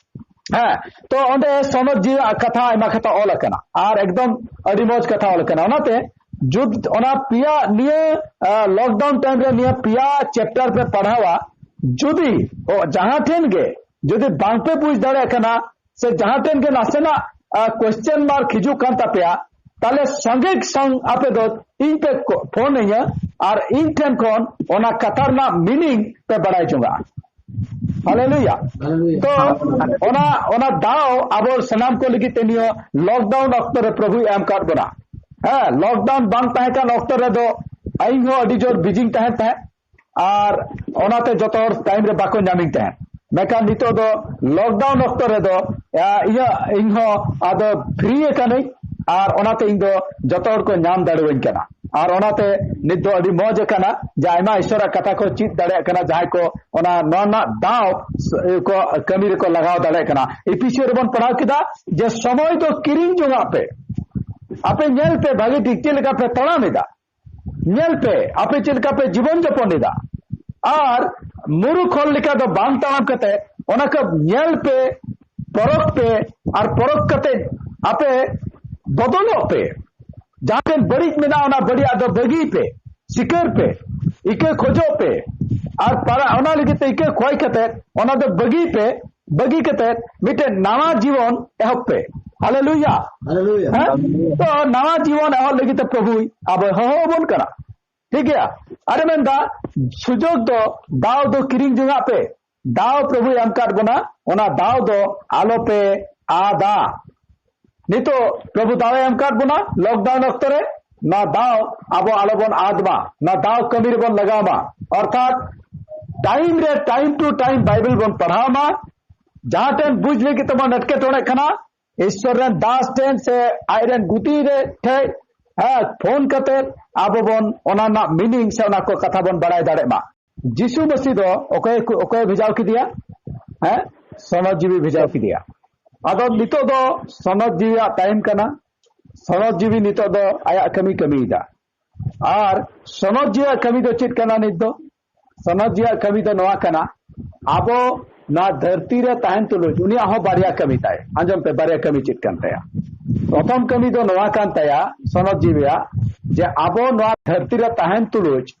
ᱦᱮᱸ, ᱛᱚ ᱚᱸᱰᱮ ᱥᱚᱱᱚᱛ ᱡᱤᱣᱤ ᱠᱟᱛᱷᱟ, ᱟᱭᱢᱟ ᱠᱟᱛᱷᱟ ᱚᱞ ᱟᱠᱟᱱᱟ ᱟᱨ ᱮᱠᱫᱚᱢ ᱟᱹᱰᱤ ᱢᱚᱡᱽ ᱠᱟᱛᱷᱟ ᱚᱞ ᱟᱠᱟᱱᱟ᱾ ᱚᱱᱟᱛᱮ ᱡᱩᱫ-, ᱚᱱᱟ ᱯᱮᱭᱟ, ᱱᱤᱭᱟᱹ, ᱟ, ᱞᱚᱠᱰᱟᱣᱩᱱ ᱴᱟᱭᱤᱢ ᱨᱮ ᱱᱤᱭᱟᱹ ᱯᱮᱭᱟ ᱪᱮᱯᱴᱟᱨ ᱯᱮ ᱯᱟᱲᱦᱟᱣᱟ, ᱡᱩᱫᱤ, ᱚ, ᱡᱟᱦᱟᱸ ᱴᱷᱮᱱ ᱜᱮ ᱡᱩᱫᱤ ᱵᱟᱝ ᱯᱮ ᱵᱩᱡᱽ ᱫᱟᱲᱮᱭᱟᱜ ᱠᱟᱱᱟ ᱥᱮ ᱡᱟᱦᱟᱸ ᱴᱷᱮᱱ ᱜᱮ ᱱᱟᱥᱮᱱᱟᱜ, ᱟ, ᱠᱚᱥᱪᱮᱱ ᱢᱟᱨᱠ ᱦᱤᱡᱩᱜ ᱠᱟᱱ ᱛᱟᱯᱮᱭᱟ, ᱛᱟᱦᱞᱮ ᱥᱚᱸᱜᱮ ᱥᱚᱝ ᱟᱯᱮ ᱫᱚ ᱤᱧ ᱯᱮ ᱠᱚ-, ᱯᱷᱳᱱ ᱟᱹᱧᱟ ᱟᱨ ᱤᱧ ᱴᱷᱮᱱ ᱠᱷᱚᱱ ᱚᱱᱟ ᱠᱟᱛᱷᱟ ᱨᱮᱱᱟᱜ ᱢᱤᱱᱤᱝ ᱯᱮ ᱵᱟᱲᱟᱭ ᱡᱚᱝᱟ᱾ ᱦᱟᱞᱮᱞᱩᱭᱟ᱾ ᱦᱟᱞᱮᱞᱩᱭᱟ᱾ ᱛᱚ ᱚᱱᱟ, ᱚᱱᱟ ᱫᱟᱣ ᱟᱵᱚ ᱥᱟᱱᱟᱢ ᱠᱚ ᱞᱟᱹᱜᱤᱫ ᱛᱮ ᱱᱤᱭᱟᱹ ᱞᱚᱠᱰᱟᱣᱩᱱ ᱚᱠᱛᱚ ᱨᱮ ᱯᱨᱚᱵᱷᱩᱭ ᱮᱢ ᱠᱟᱫ ᱵᱚᱱᱟ᱾ ᱦᱮᱸ, ᱞᱚᱠᱰᱟᱣᱩᱱ ᱵᱟᱝ ᱛᱟᱦᱮᱸ ᱠᱟᱱ ᱚᱠᱛᱚ ᱨᱮᱫᱚ ᱤᱧ ᱦᱚᱸ ᱟᱹᱰᱤ ᱡᱳᱨ ᱵᱤᱡᱤᱧ ᱛᱟᱦᱮᱸᱱ ᱛᱟᱦᱮᱸᱫ, ᱟᱨ ᱚᱱᱟᱛᱮ ᱡᱚᱛᱚ ᱦᱚᱲ ᱴᱟᱭᱤᱢ ᱨᱮ ᱵᱟᱠᱚ ᱧᱟᱢᱤᱧ ᱛᱟᱦᱮᱸᱫ᱾ ᱢᱮᱱᱠᱷᱟᱱ ᱱᱤᱛᱚᱜ ᱫᱚ ᱞᱚᱠᱰᱟᱣᱩᱱ ᱚᱠᱛᱚ ᱨᱮᱫᱚ ᱤᱧᱟᱹᱜ, ᱤᱧ ᱦᱚᱸ ᱟᱫᱚ ᱯᱷᱨᱤ ᱟᱠᱟᱱᱟᱹᱧ, ᱟᱨ ᱚᱱᱟᱛᱮ ᱤᱧ ᱫᱚ ᱡᱚᱛᱚ ᱦᱚᱲ ᱠᱚ ᱧᱟᱢ ᱫᱟᱲᱮᱣᱟᱹᱧ ᱠᱟᱱᱟ᱾ ᱟᱨ ᱚᱱᱟᱛᱮ ᱱᱤᱛ ᱫᱚ ᱟᱹᱰᱤ ᱢᱚᱡᱽ ᱟᱠᱟᱱᱟ ᱡᱮ ᱟᱭᱢᱟ ᱤᱥᱚᱨᱟᱜ ᱠᱟᱛᱷᱟ ᱠᱚ ᱪᱮᱫ ᱫᱟᱲᱮᱭᱟᱜ ᱠᱟᱱᱟ, ᱡᱟᱦᱟᱸᱭ ᱠᱚ ᱚᱱᱟ, ᱱᱚᱣᱟ ᱨᱮᱱᱟᱜ ᱫᱟᱣ ᱠᱚ ᱠᱟᱹᱢᱤ ᱨᱮᱠᱚ ᱞᱟᱜᱟᱣ ᱫᱟᱲᱮᱭᱟᱜ ᱠᱟᱱᱟ᱾ ᱤᱯᱤᱥᱤᱭᱚ ᱨᱮᱵᱚᱱ ᱯᱟᱲᱦᱟᱣ ᱠᱮᱫᱟ ᱡᱮ ᱥᱚᱢᱚᱭ ᱫᱚ ᱠᱤᱨᱤᱧ ᱡᱚᱝᱟᱜ ᱯᱮ᱾ ᱟᱯᱮ ᱧᱮᱞ ᱯᱮ ᱵᱷᱟᱜᱤ ᱴᱷᱤᱠ ᱪᱮᱫ ᱞᱮᱠᱟ ᱯᱮ ᱛᱟᱲᱟᱢ ᱮᱫᱟ, ᱧᱮᱞ ᱯᱮ ᱟᱯᱮ ᱪᱮᱫ ᱞᱮᱠᱟ ᱯᱮ ᱡᱤᱵᱚᱱ ᱡᱟᱯᱚᱱ ᱮᱫᱟ, ᱟᱨ ᱢᱩᱨᱩᱠᱷ ᱦᱚᱲ ᱞᱮᱠᱟ ᱫᱚ ᱵᱟᱝ ᱛᱟᱲᱟᱢ ᱠᱟᱛᱮ ᱚᱱᱟ ᱠᱚ ᱧᱮᱞ ᱯᱮ, ᱯᱚᱨᱚᱠᱷ ᱯᱮ, ᱟᱨ ᱯᱚᱨᱚᱠᱷ ᱠᱟᱛᱮ ᱟᱯᱮ ᱵᱚᱫᱚᱞᱚᱜ ᱯᱮ᱾ ᱡᱟᱦᱟᱸ ᱴᱷᱮᱱ ᱵᱟᱹᱲᱤᱡ ᱢᱮᱱᱟᱜᱼᱟ, ᱚᱱᱟ ᱵᱟᱹᱲᱤᱡᱟᱜ ᱫᱚ ᱵᱟᱹᱜᱤᱭ ᱯᱮ, ᱥᱤᱠᱟᱹᱨ ᱯᱮ, ᱤᱠᱟᱹ ᱠᱷᱚᱡᱚᱜ ᱯᱮ, ᱟᱨ ᱯᱟᱲᱟ-, ᱚᱱᱟ ᱞᱟᱹᱜᱤᱫ ᱛᱮ ᱤᱠᱟᱹ ᱠᱷᱚᱭ ᱠᱟᱛᱮ ᱚᱱᱟ ᱫᱚ ᱵᱟᱹᱜᱤᱭ ᱯᱮ, ᱵᱟᱹᱜᱤ ᱠᱟᱛᱮ ᱢᱤᱫᱴᱮᱱ ᱱᱟᱣᱟ ᱡᱤᱵᱚᱱ ᱮᱦᱚᱵ ᱯᱮ᱾ ᱦᱟᱞᱮᱞᱩᱭᱟ᱾ ᱦᱟᱞᱮᱞᱩᱭᱟ᱾ ᱦᱮᱸ? ᱛᱚ ᱱᱟᱣᱟ ᱡᱤᱵᱚᱱ ᱮᱦᱚᱵ ᱞᱟᱹᱜᱤᱫ ᱛᱮ ᱯᱨᱚᱵᱷᱩᱭ ᱟᱵᱚ ᱦᱚᱦᱚ ᱟᱵᱚᱱ ᱠᱟᱱᱟ᱾ ᱴᱷᱤᱠ ᱜᱮᱭᱟ? ᱟᱨᱮ ᱢᱮᱱᱫᱟ, ᱥᱩᱡᱳᱜᱽ ᱫᱚ, ᱫᱟᱣ ᱫᱚ ᱠᱤᱨᱤᱧ ᱡᱚᱝᱟᱜ ᱯᱮ᱾ ᱫᱟᱣ ᱯᱨᱚᱵᱷᱩᱭ ᱮᱢ ᱠᱟᱫ ᱵᱚᱱᱟ, ᱚᱱᱟ ᱫᱟᱣ ᱫᱚ ᱟᱞᱚᱯᱮ ᱟᱫᱟ᱾ ᱱᱤᱛᱚᱜ ᱯᱨᱚᱵᱷᱩ ᱫᱟᱣ ᱮ ᱮᱢ ᱠᱟᱫ ᱵᱚᱱᱟ ᱞᱚᱠᱰᱟᱣᱱ ᱚᱠᱛᱚ ᱨᱮ, ᱱᱚᱣᱟ ᱫᱟᱣ ᱟᱵᱚ ᱟᱞᱚᱵᱚᱱ ᱟᱫ ᱢᱟ, ᱱᱚᱣᱟ ᱫᱟᱣ ᱠᱟᱹᱢᱤ ᱨᱮᱵᱚᱱ ᱞᱟᱜᱟᱣ ᱢᱟ᱾ ᱚᱨᱛᱷᱟᱛ ᱴᱟᱭᱤᱢ ᱨᱮ, ᱴᱟᱭᱤᱢ ᱴᱩ ᱴᱟᱭᱤᱢ ᱵᱟᱭᱵᱮᱞ ᱵᱚᱱ ᱯᱟᱲᱦᱟᱣ ᱢᱟ᱾ ᱡᱟᱦᱟᱸ ᱴᱷᱮᱱ ᱵᱩᱡᱽ ᱞᱟᱹᱜᱤᱫ ᱛᱮᱵᱚᱱ ᱮᱴᱠᱮᱴᱚᱬᱮᱜ ᱠᱟᱱᱟ, ᱤᱥᱥᱚᱨ ᱨᱮᱱ ᱫᱟᱥ ᱴᱷᱮᱱ ᱥᱮ ᱟᱡ ᱨᱮᱱ ᱜᱩᱛᱤ ᱨᱮ ᱴᱷᱮᱱ, ᱦᱮᱸ, ᱯᱷᱳᱱ ᱠᱟᱛᱮ ᱟᱵᱚ ᱵᱚᱱ ᱚᱱᱟ ᱨᱮᱱᱟᱜ ᱢᱤᱱᱤᱝ ᱥᱮ ᱚᱱᱟ ᱠᱚ ᱠᱟᱛᱷᱟ ᱵᱚᱱ ᱵᱟᱲᱟᱭ ᱫᱟᱲᱮᱭᱟᱜ ᱢᱟ᱾ ᱡᱤᱥᱩ ᱢᱟᱹᱥᱤ ᱫᱚ ᱚᱠᱚᱭ, ᱚᱠᱚᱭ ᱵᱷᱮᱡᱟᱣ ᱠᱮᱫᱮᱭᱟ? ᱦᱮᱸ, ᱥᱚᱱᱚᱛ ᱡᱤᱣᱤ ᱵᱷᱮᱡᱟᱣ ᱠᱮᱫᱮᱭᱟ᱾ ᱟᱫᱚ ᱱᱤᱛᱚᱜ ᱫᱚ ᱥᱚᱱᱚᱛ ᱡᱤᱣᱤᱭᱟᱜ ᱴᱟᱭᱤᱢ ᱠᱟᱱᱟ᱾ ᱥᱚᱱᱚᱛ ᱡᱤᱣᱤ ᱱᱤᱛᱚᱜ ᱫᱚ ᱟᱭᱟᱜ ᱠᱟᱹᱢᱤ ᱠᱟᱹᱢᱤᱭᱮᱫᱟ᱾ ᱟᱨ ᱥᱚᱱᱚᱛ ᱡᱤᱣᱤᱭᱟᱜ ᱠᱟᱹᱢᱤ ᱫᱚ ᱪᱮᱫ ᱠᱟᱱᱟ ᱱᱤᱛ ᱫᱚ? ᱥᱚᱱᱚᱛ ᱡᱤᱣᱤᱭᱟᱜ ᱠᱟᱹᱢᱤ ᱫᱚ ᱱᱚᱣᱟ ᱠᱟᱱᱟ, ᱟᱵᱚ ᱱᱚᱣᱟ ᱫᱷᱟᱹᱨᱛᱤ ᱨᱮ ᱛᱟᱦᱮᱱ ᱛᱩᱞᱩᱡ ᱩᱱᱤᱭᱟᱜ ᱦᱚᱸ ᱵᱟᱨᱭᱟ ᱠᱟᱹᱢᱤ ᱛᱟᱭ᱾ ᱟᱸᱡᱚᱢ ᱯᱮ, ᱵᱟᱨᱭᱟ ᱠᱟᱹᱢᱤ ᱪᱮᱫ ᱠᱟᱱ ᱛᱟᱭᱟ? ᱯᱨᱚᱛᱷᱚᱢ ᱠᱟᱹᱢᱤ ᱫᱚ ᱱᱚᱣᱟ ᱠᱟᱱ ᱛᱟᱭᱟ ᱥᱚᱱᱚᱛ ᱡᱤᱣᱤᱭᱟᱜ, ᱡᱮ ᱟᱵᱚ ᱱᱚᱣᱟ ᱫᱷᱟᱹᱨᱛᱤ ᱨᱮ ᱛᱟᱦᱮᱱ ᱛᱩᱞᱩᱡ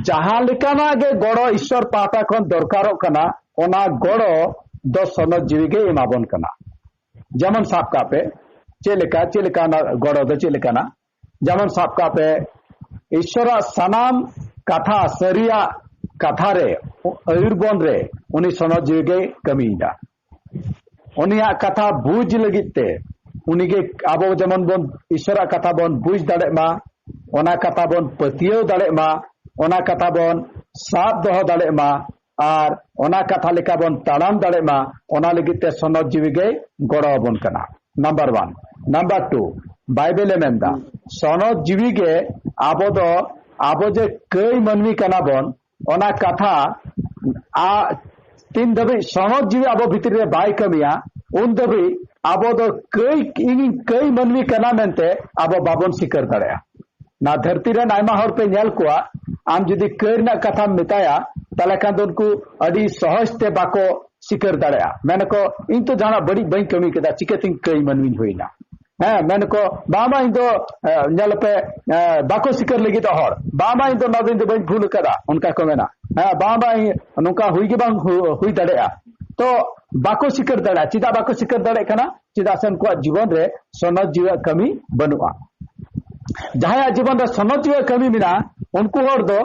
ᱡᱟᱦᱟᱸ ᱞᱮᱠᱟᱱᱟᱜ ᱜᱮ ᱜᱚᱲᱚ ᱤᱥᱥᱚᱨ ᱯᱟᱦᱴᱟ ᱠᱷᱚᱱ ᱫᱚᱨᱠᱟᱨᱚᱜ ᱠᱟᱱᱟ, ᱚᱱᱟ ᱜᱚᱲᱚ ᱫᱚ ᱥᱚᱱᱚᱛ ᱡᱤᱣᱤ ᱜᱮ ᱮᱢᱟᱵᱚᱱ ᱠᱟᱱᱟ᱾ ᱡᱮᱢᱚᱱ ᱥᱟᱵ ᱠᱟᱜ ᱯᱮ, ᱪᱮᱫ ᱞᱮᱠᱟ, ᱪᱮᱫ ᱞᱮᱠᱟ ᱚᱱᱟ ᱜᱚᱲᱚ ᱫᱚ ᱪᱮᱫ ᱞᱮᱠᱟᱱᱟ? ᱡᱮᱢᱚᱱ ᱥᱟᱵ ᱠᱟᱜ ᱯᱮ, ᱤᱥᱥᱚᱨᱟᱜ ᱥᱟᱱᱟᱢ ᱠᱟᱛᱷᱟ, ᱥᱟᱹᱨᱤᱭᱟᱜ ᱠᱟᱛᱷᱟ ᱨᱮ, ᱟᱹᱭᱩᱨ ᱵᱚᱱ ᱨᱮ ᱩᱱᱤ ᱥᱚᱱᱚᱛ ᱡᱤᱣᱤ ᱜᱮᱭ ᱠᱟᱹᱢᱤᱭᱮᱫᱟ᱾ ᱩᱱᱤᱭᱟᱜ ᱠᱟᱛᱷᱟ ᱵᱩᱡᱽ ᱞᱟᱹᱜᱤᱫ ᱛᱮ, ᱩᱱᱤᱜᱮ ᱟᱵᱚ ᱡᱮᱢᱚᱱ ᱵᱚᱱ ᱤᱥᱥᱚᱨᱟᱜ ᱠᱟᱛᱷᱟ ᱵᱚᱱ ᱵᱩᱡᱽ ᱫᱟᱲᱮᱜ ᱢᱟ, ᱚᱱᱟ ᱠᱟᱛᱷᱟ ᱵᱚᱱ ᱯᱟᱹᱛᱭᱟᱹᱣ ᱫᱟᱲᱮᱜ ᱢᱟ, ᱚᱱᱟ ᱠᱟᱛᱷᱟ ᱵᱚᱱ ᱥᱟᱵ ᱫᱚᱦᱚ ᱫᱟᱲᱮᱜ ᱢᱟ, ᱟᱨ ᱚᱱᱟ ᱠᱟᱛᱷᱟ ᱞᱮᱠᱟ ᱵᱚᱱ ᱛᱟᱲᱟᱢ ᱫᱟᱲᱮᱜ ᱢᱟ, ᱚᱱᱟ ᱞᱟᱹᱜᱤᱫ ᱛᱮ ᱥᱚᱱᱚᱛ ᱡᱤᱣᱤ ᱜᱮ ᱜᱚᱲᱚ ᱟᱵᱚᱱ ᱠᱟᱱᱟ᱾ Number one. ᱱᱟᱢᱵᱟᱨ ᱴᱩ, ᱵᱟᱭᱵᱮᱞᱮ ᱢᱮᱱᱫᱟ, ᱥᱚᱱᱚᱛ ᱡᱤᱣᱤ ᱜᱮ ᱟᱵᱚ ᱫᱚ, ᱟᱵᱚ ᱡᱮ ᱠᱟᱹᱭ ᱢᱟᱹᱱᱢᱤ ᱠᱟᱱᱟ ᱵᱚᱱ, ᱚᱱᱟ ᱠᱟᱛᱷᱟ ᱟ-, ᱛᱤᱱ ᱫᱷᱟᱹᱵᱤᱡ ᱥᱚᱱᱚᱛ ᱡᱤᱣᱤ ᱟᱵᱚ ᱵᱷᱤᱛᱨᱤ ᱨᱮ ᱵᱟᱭ ᱠᱟᱹᱢᱤᱭᱟ, ᱩᱱ ᱫᱷᱟᱹᱵᱤᱡ ᱟᱵᱚ ᱫᱚ ᱠᱟᱹᱭ, ᱤᱧᱤᱧ ᱠᱟᱹᱭ ᱢᱟᱹᱱᱢᱤ ᱠᱟᱱᱟ ᱢᱮᱱᱛᱮ ᱟᱵᱚ ᱵᱟᱵᱚᱱ ᱥᱤᱠᱟᱹᱨ ᱫᱟᱲᱮᱭᱟᱜᱼᱟ᱾ ᱱᱚᱣᱟ ᱫᱷᱟᱹᱨᱛᱤ ᱨᱮᱱ ᱟᱭᱢᱟ ᱦᱚᱲ ᱯᱮ ᱧᱮᱞ ᱠᱚᱣᱟ, ᱟᱢ ᱡᱩᱫᱤ ᱠᱟᱹᱭ ᱨᱮᱱᱟᱜ ᱠᱟᱛᱷᱟᱢ ᱢᱮᱛᱟᱭᱟ, ᱛᱟᱦᱞᱮ ᱠᱷᱟᱱ ᱫᱚ ᱩᱱᱠᱩ ᱟᱹᱰᱤ ᱥᱚᱦᱚᱡ ᱛᱮ ᱵᱟᱠᱚ ᱥᱤᱠᱟᱹᱨ ᱫᱟᱲᱮᱭᱟᱜᱼᱟ᱾ ᱢᱮᱱᱟᱠᱚ, "ᱤᱧ ᱛᱚ ᱡᱟᱦᱟᱱᱟᱜ ᱵᱟᱹᱲᱤᱡ ᱵᱟᱹᱧ ᱠᱟᱹᱢᱤ ᱠᱮᱫᱟ, ᱪᱤᱠᱟᱹᱛᱤᱧ ᱠᱟᱹᱭ ᱢᱟᱹᱱᱢᱤᱧ ᱦᱩᱭᱱᱟ?" ᱦᱮᱸ, ᱢᱮᱱᱟᱠᱚ, "ᱵᱟᱝ, ᱵᱟᱝ, ᱤᱧ ᱫᱚ, ᱮ, ᱧᱮᱞ ᱯᱮ, ᱮ, ᱵᱟᱠᱚ ᱥᱤᱠᱟᱹᱨ ᱞᱟᱹᱜᱤᱫ ᱦᱚᱲ, ᱵᱟᱝ, ᱵᱟᱝ, ᱤᱧ ᱫᱚ ᱱᱚᱣᱟ ᱫᱚ ᱤᱧ ᱫᱚ ᱵᱟᱹᱧ ᱵᱷᱩᱞ ᱟᱠᱟᱫᱟ", ᱚᱱᱠᱟ ᱠᱚ ᱢᱮᱱᱟ᱾ ᱦᱮᱸ, ᱵᱟᱝ, ᱵᱟᱝ, ᱤᱧ ᱱᱚᱝᱠᱟ ᱦᱩᱭ ᱜᱮ ᱵᱟᱝ ᱦᱩ-, ᱦᱩᱭ ᱫᱟᱲᱮᱭᱟᱜᱼᱟ᱾ ᱛᱚ ᱵᱟᱠᱚ ᱥᱤᱠᱟᱹᱨ ᱫᱟᱲᱮᱭᱟᱜᱼᱟ᱾ ᱪᱮᱫᱟᱜ ᱵᱟᱠᱚ ᱥᱤᱠᱟᱹᱨ ᱫᱟᱲᱮᱭᱟᱜ ᱠᱟᱱᱟ? ᱪᱮᱫᱟᱜ ᱥᱮ ᱩᱱᱠᱩᱣᱟᱜ ᱡᱤᱵᱚᱱ ᱨᱮ ᱥᱚᱱᱚᱛ ᱡᱤᱣᱤᱭᱟᱜ ᱠᱟᱹᱢᱤ ᱵᱟᱹᱱᱩᱜᱼᱟ᱾ ᱡᱟᱦᱟᱸᱭᱟᱜ ᱡᱤᱵᱚᱱ ᱨᱮ ᱥᱚᱱᱚᱛ ᱡᱤᱣᱤᱭᱟᱜ ᱠᱟᱹᱢᱤ ᱢᱮᱱᱟᱜᱼᱟ, ᱩᱱᱠᱩ ᱦᱚᱲ ᱫᱚ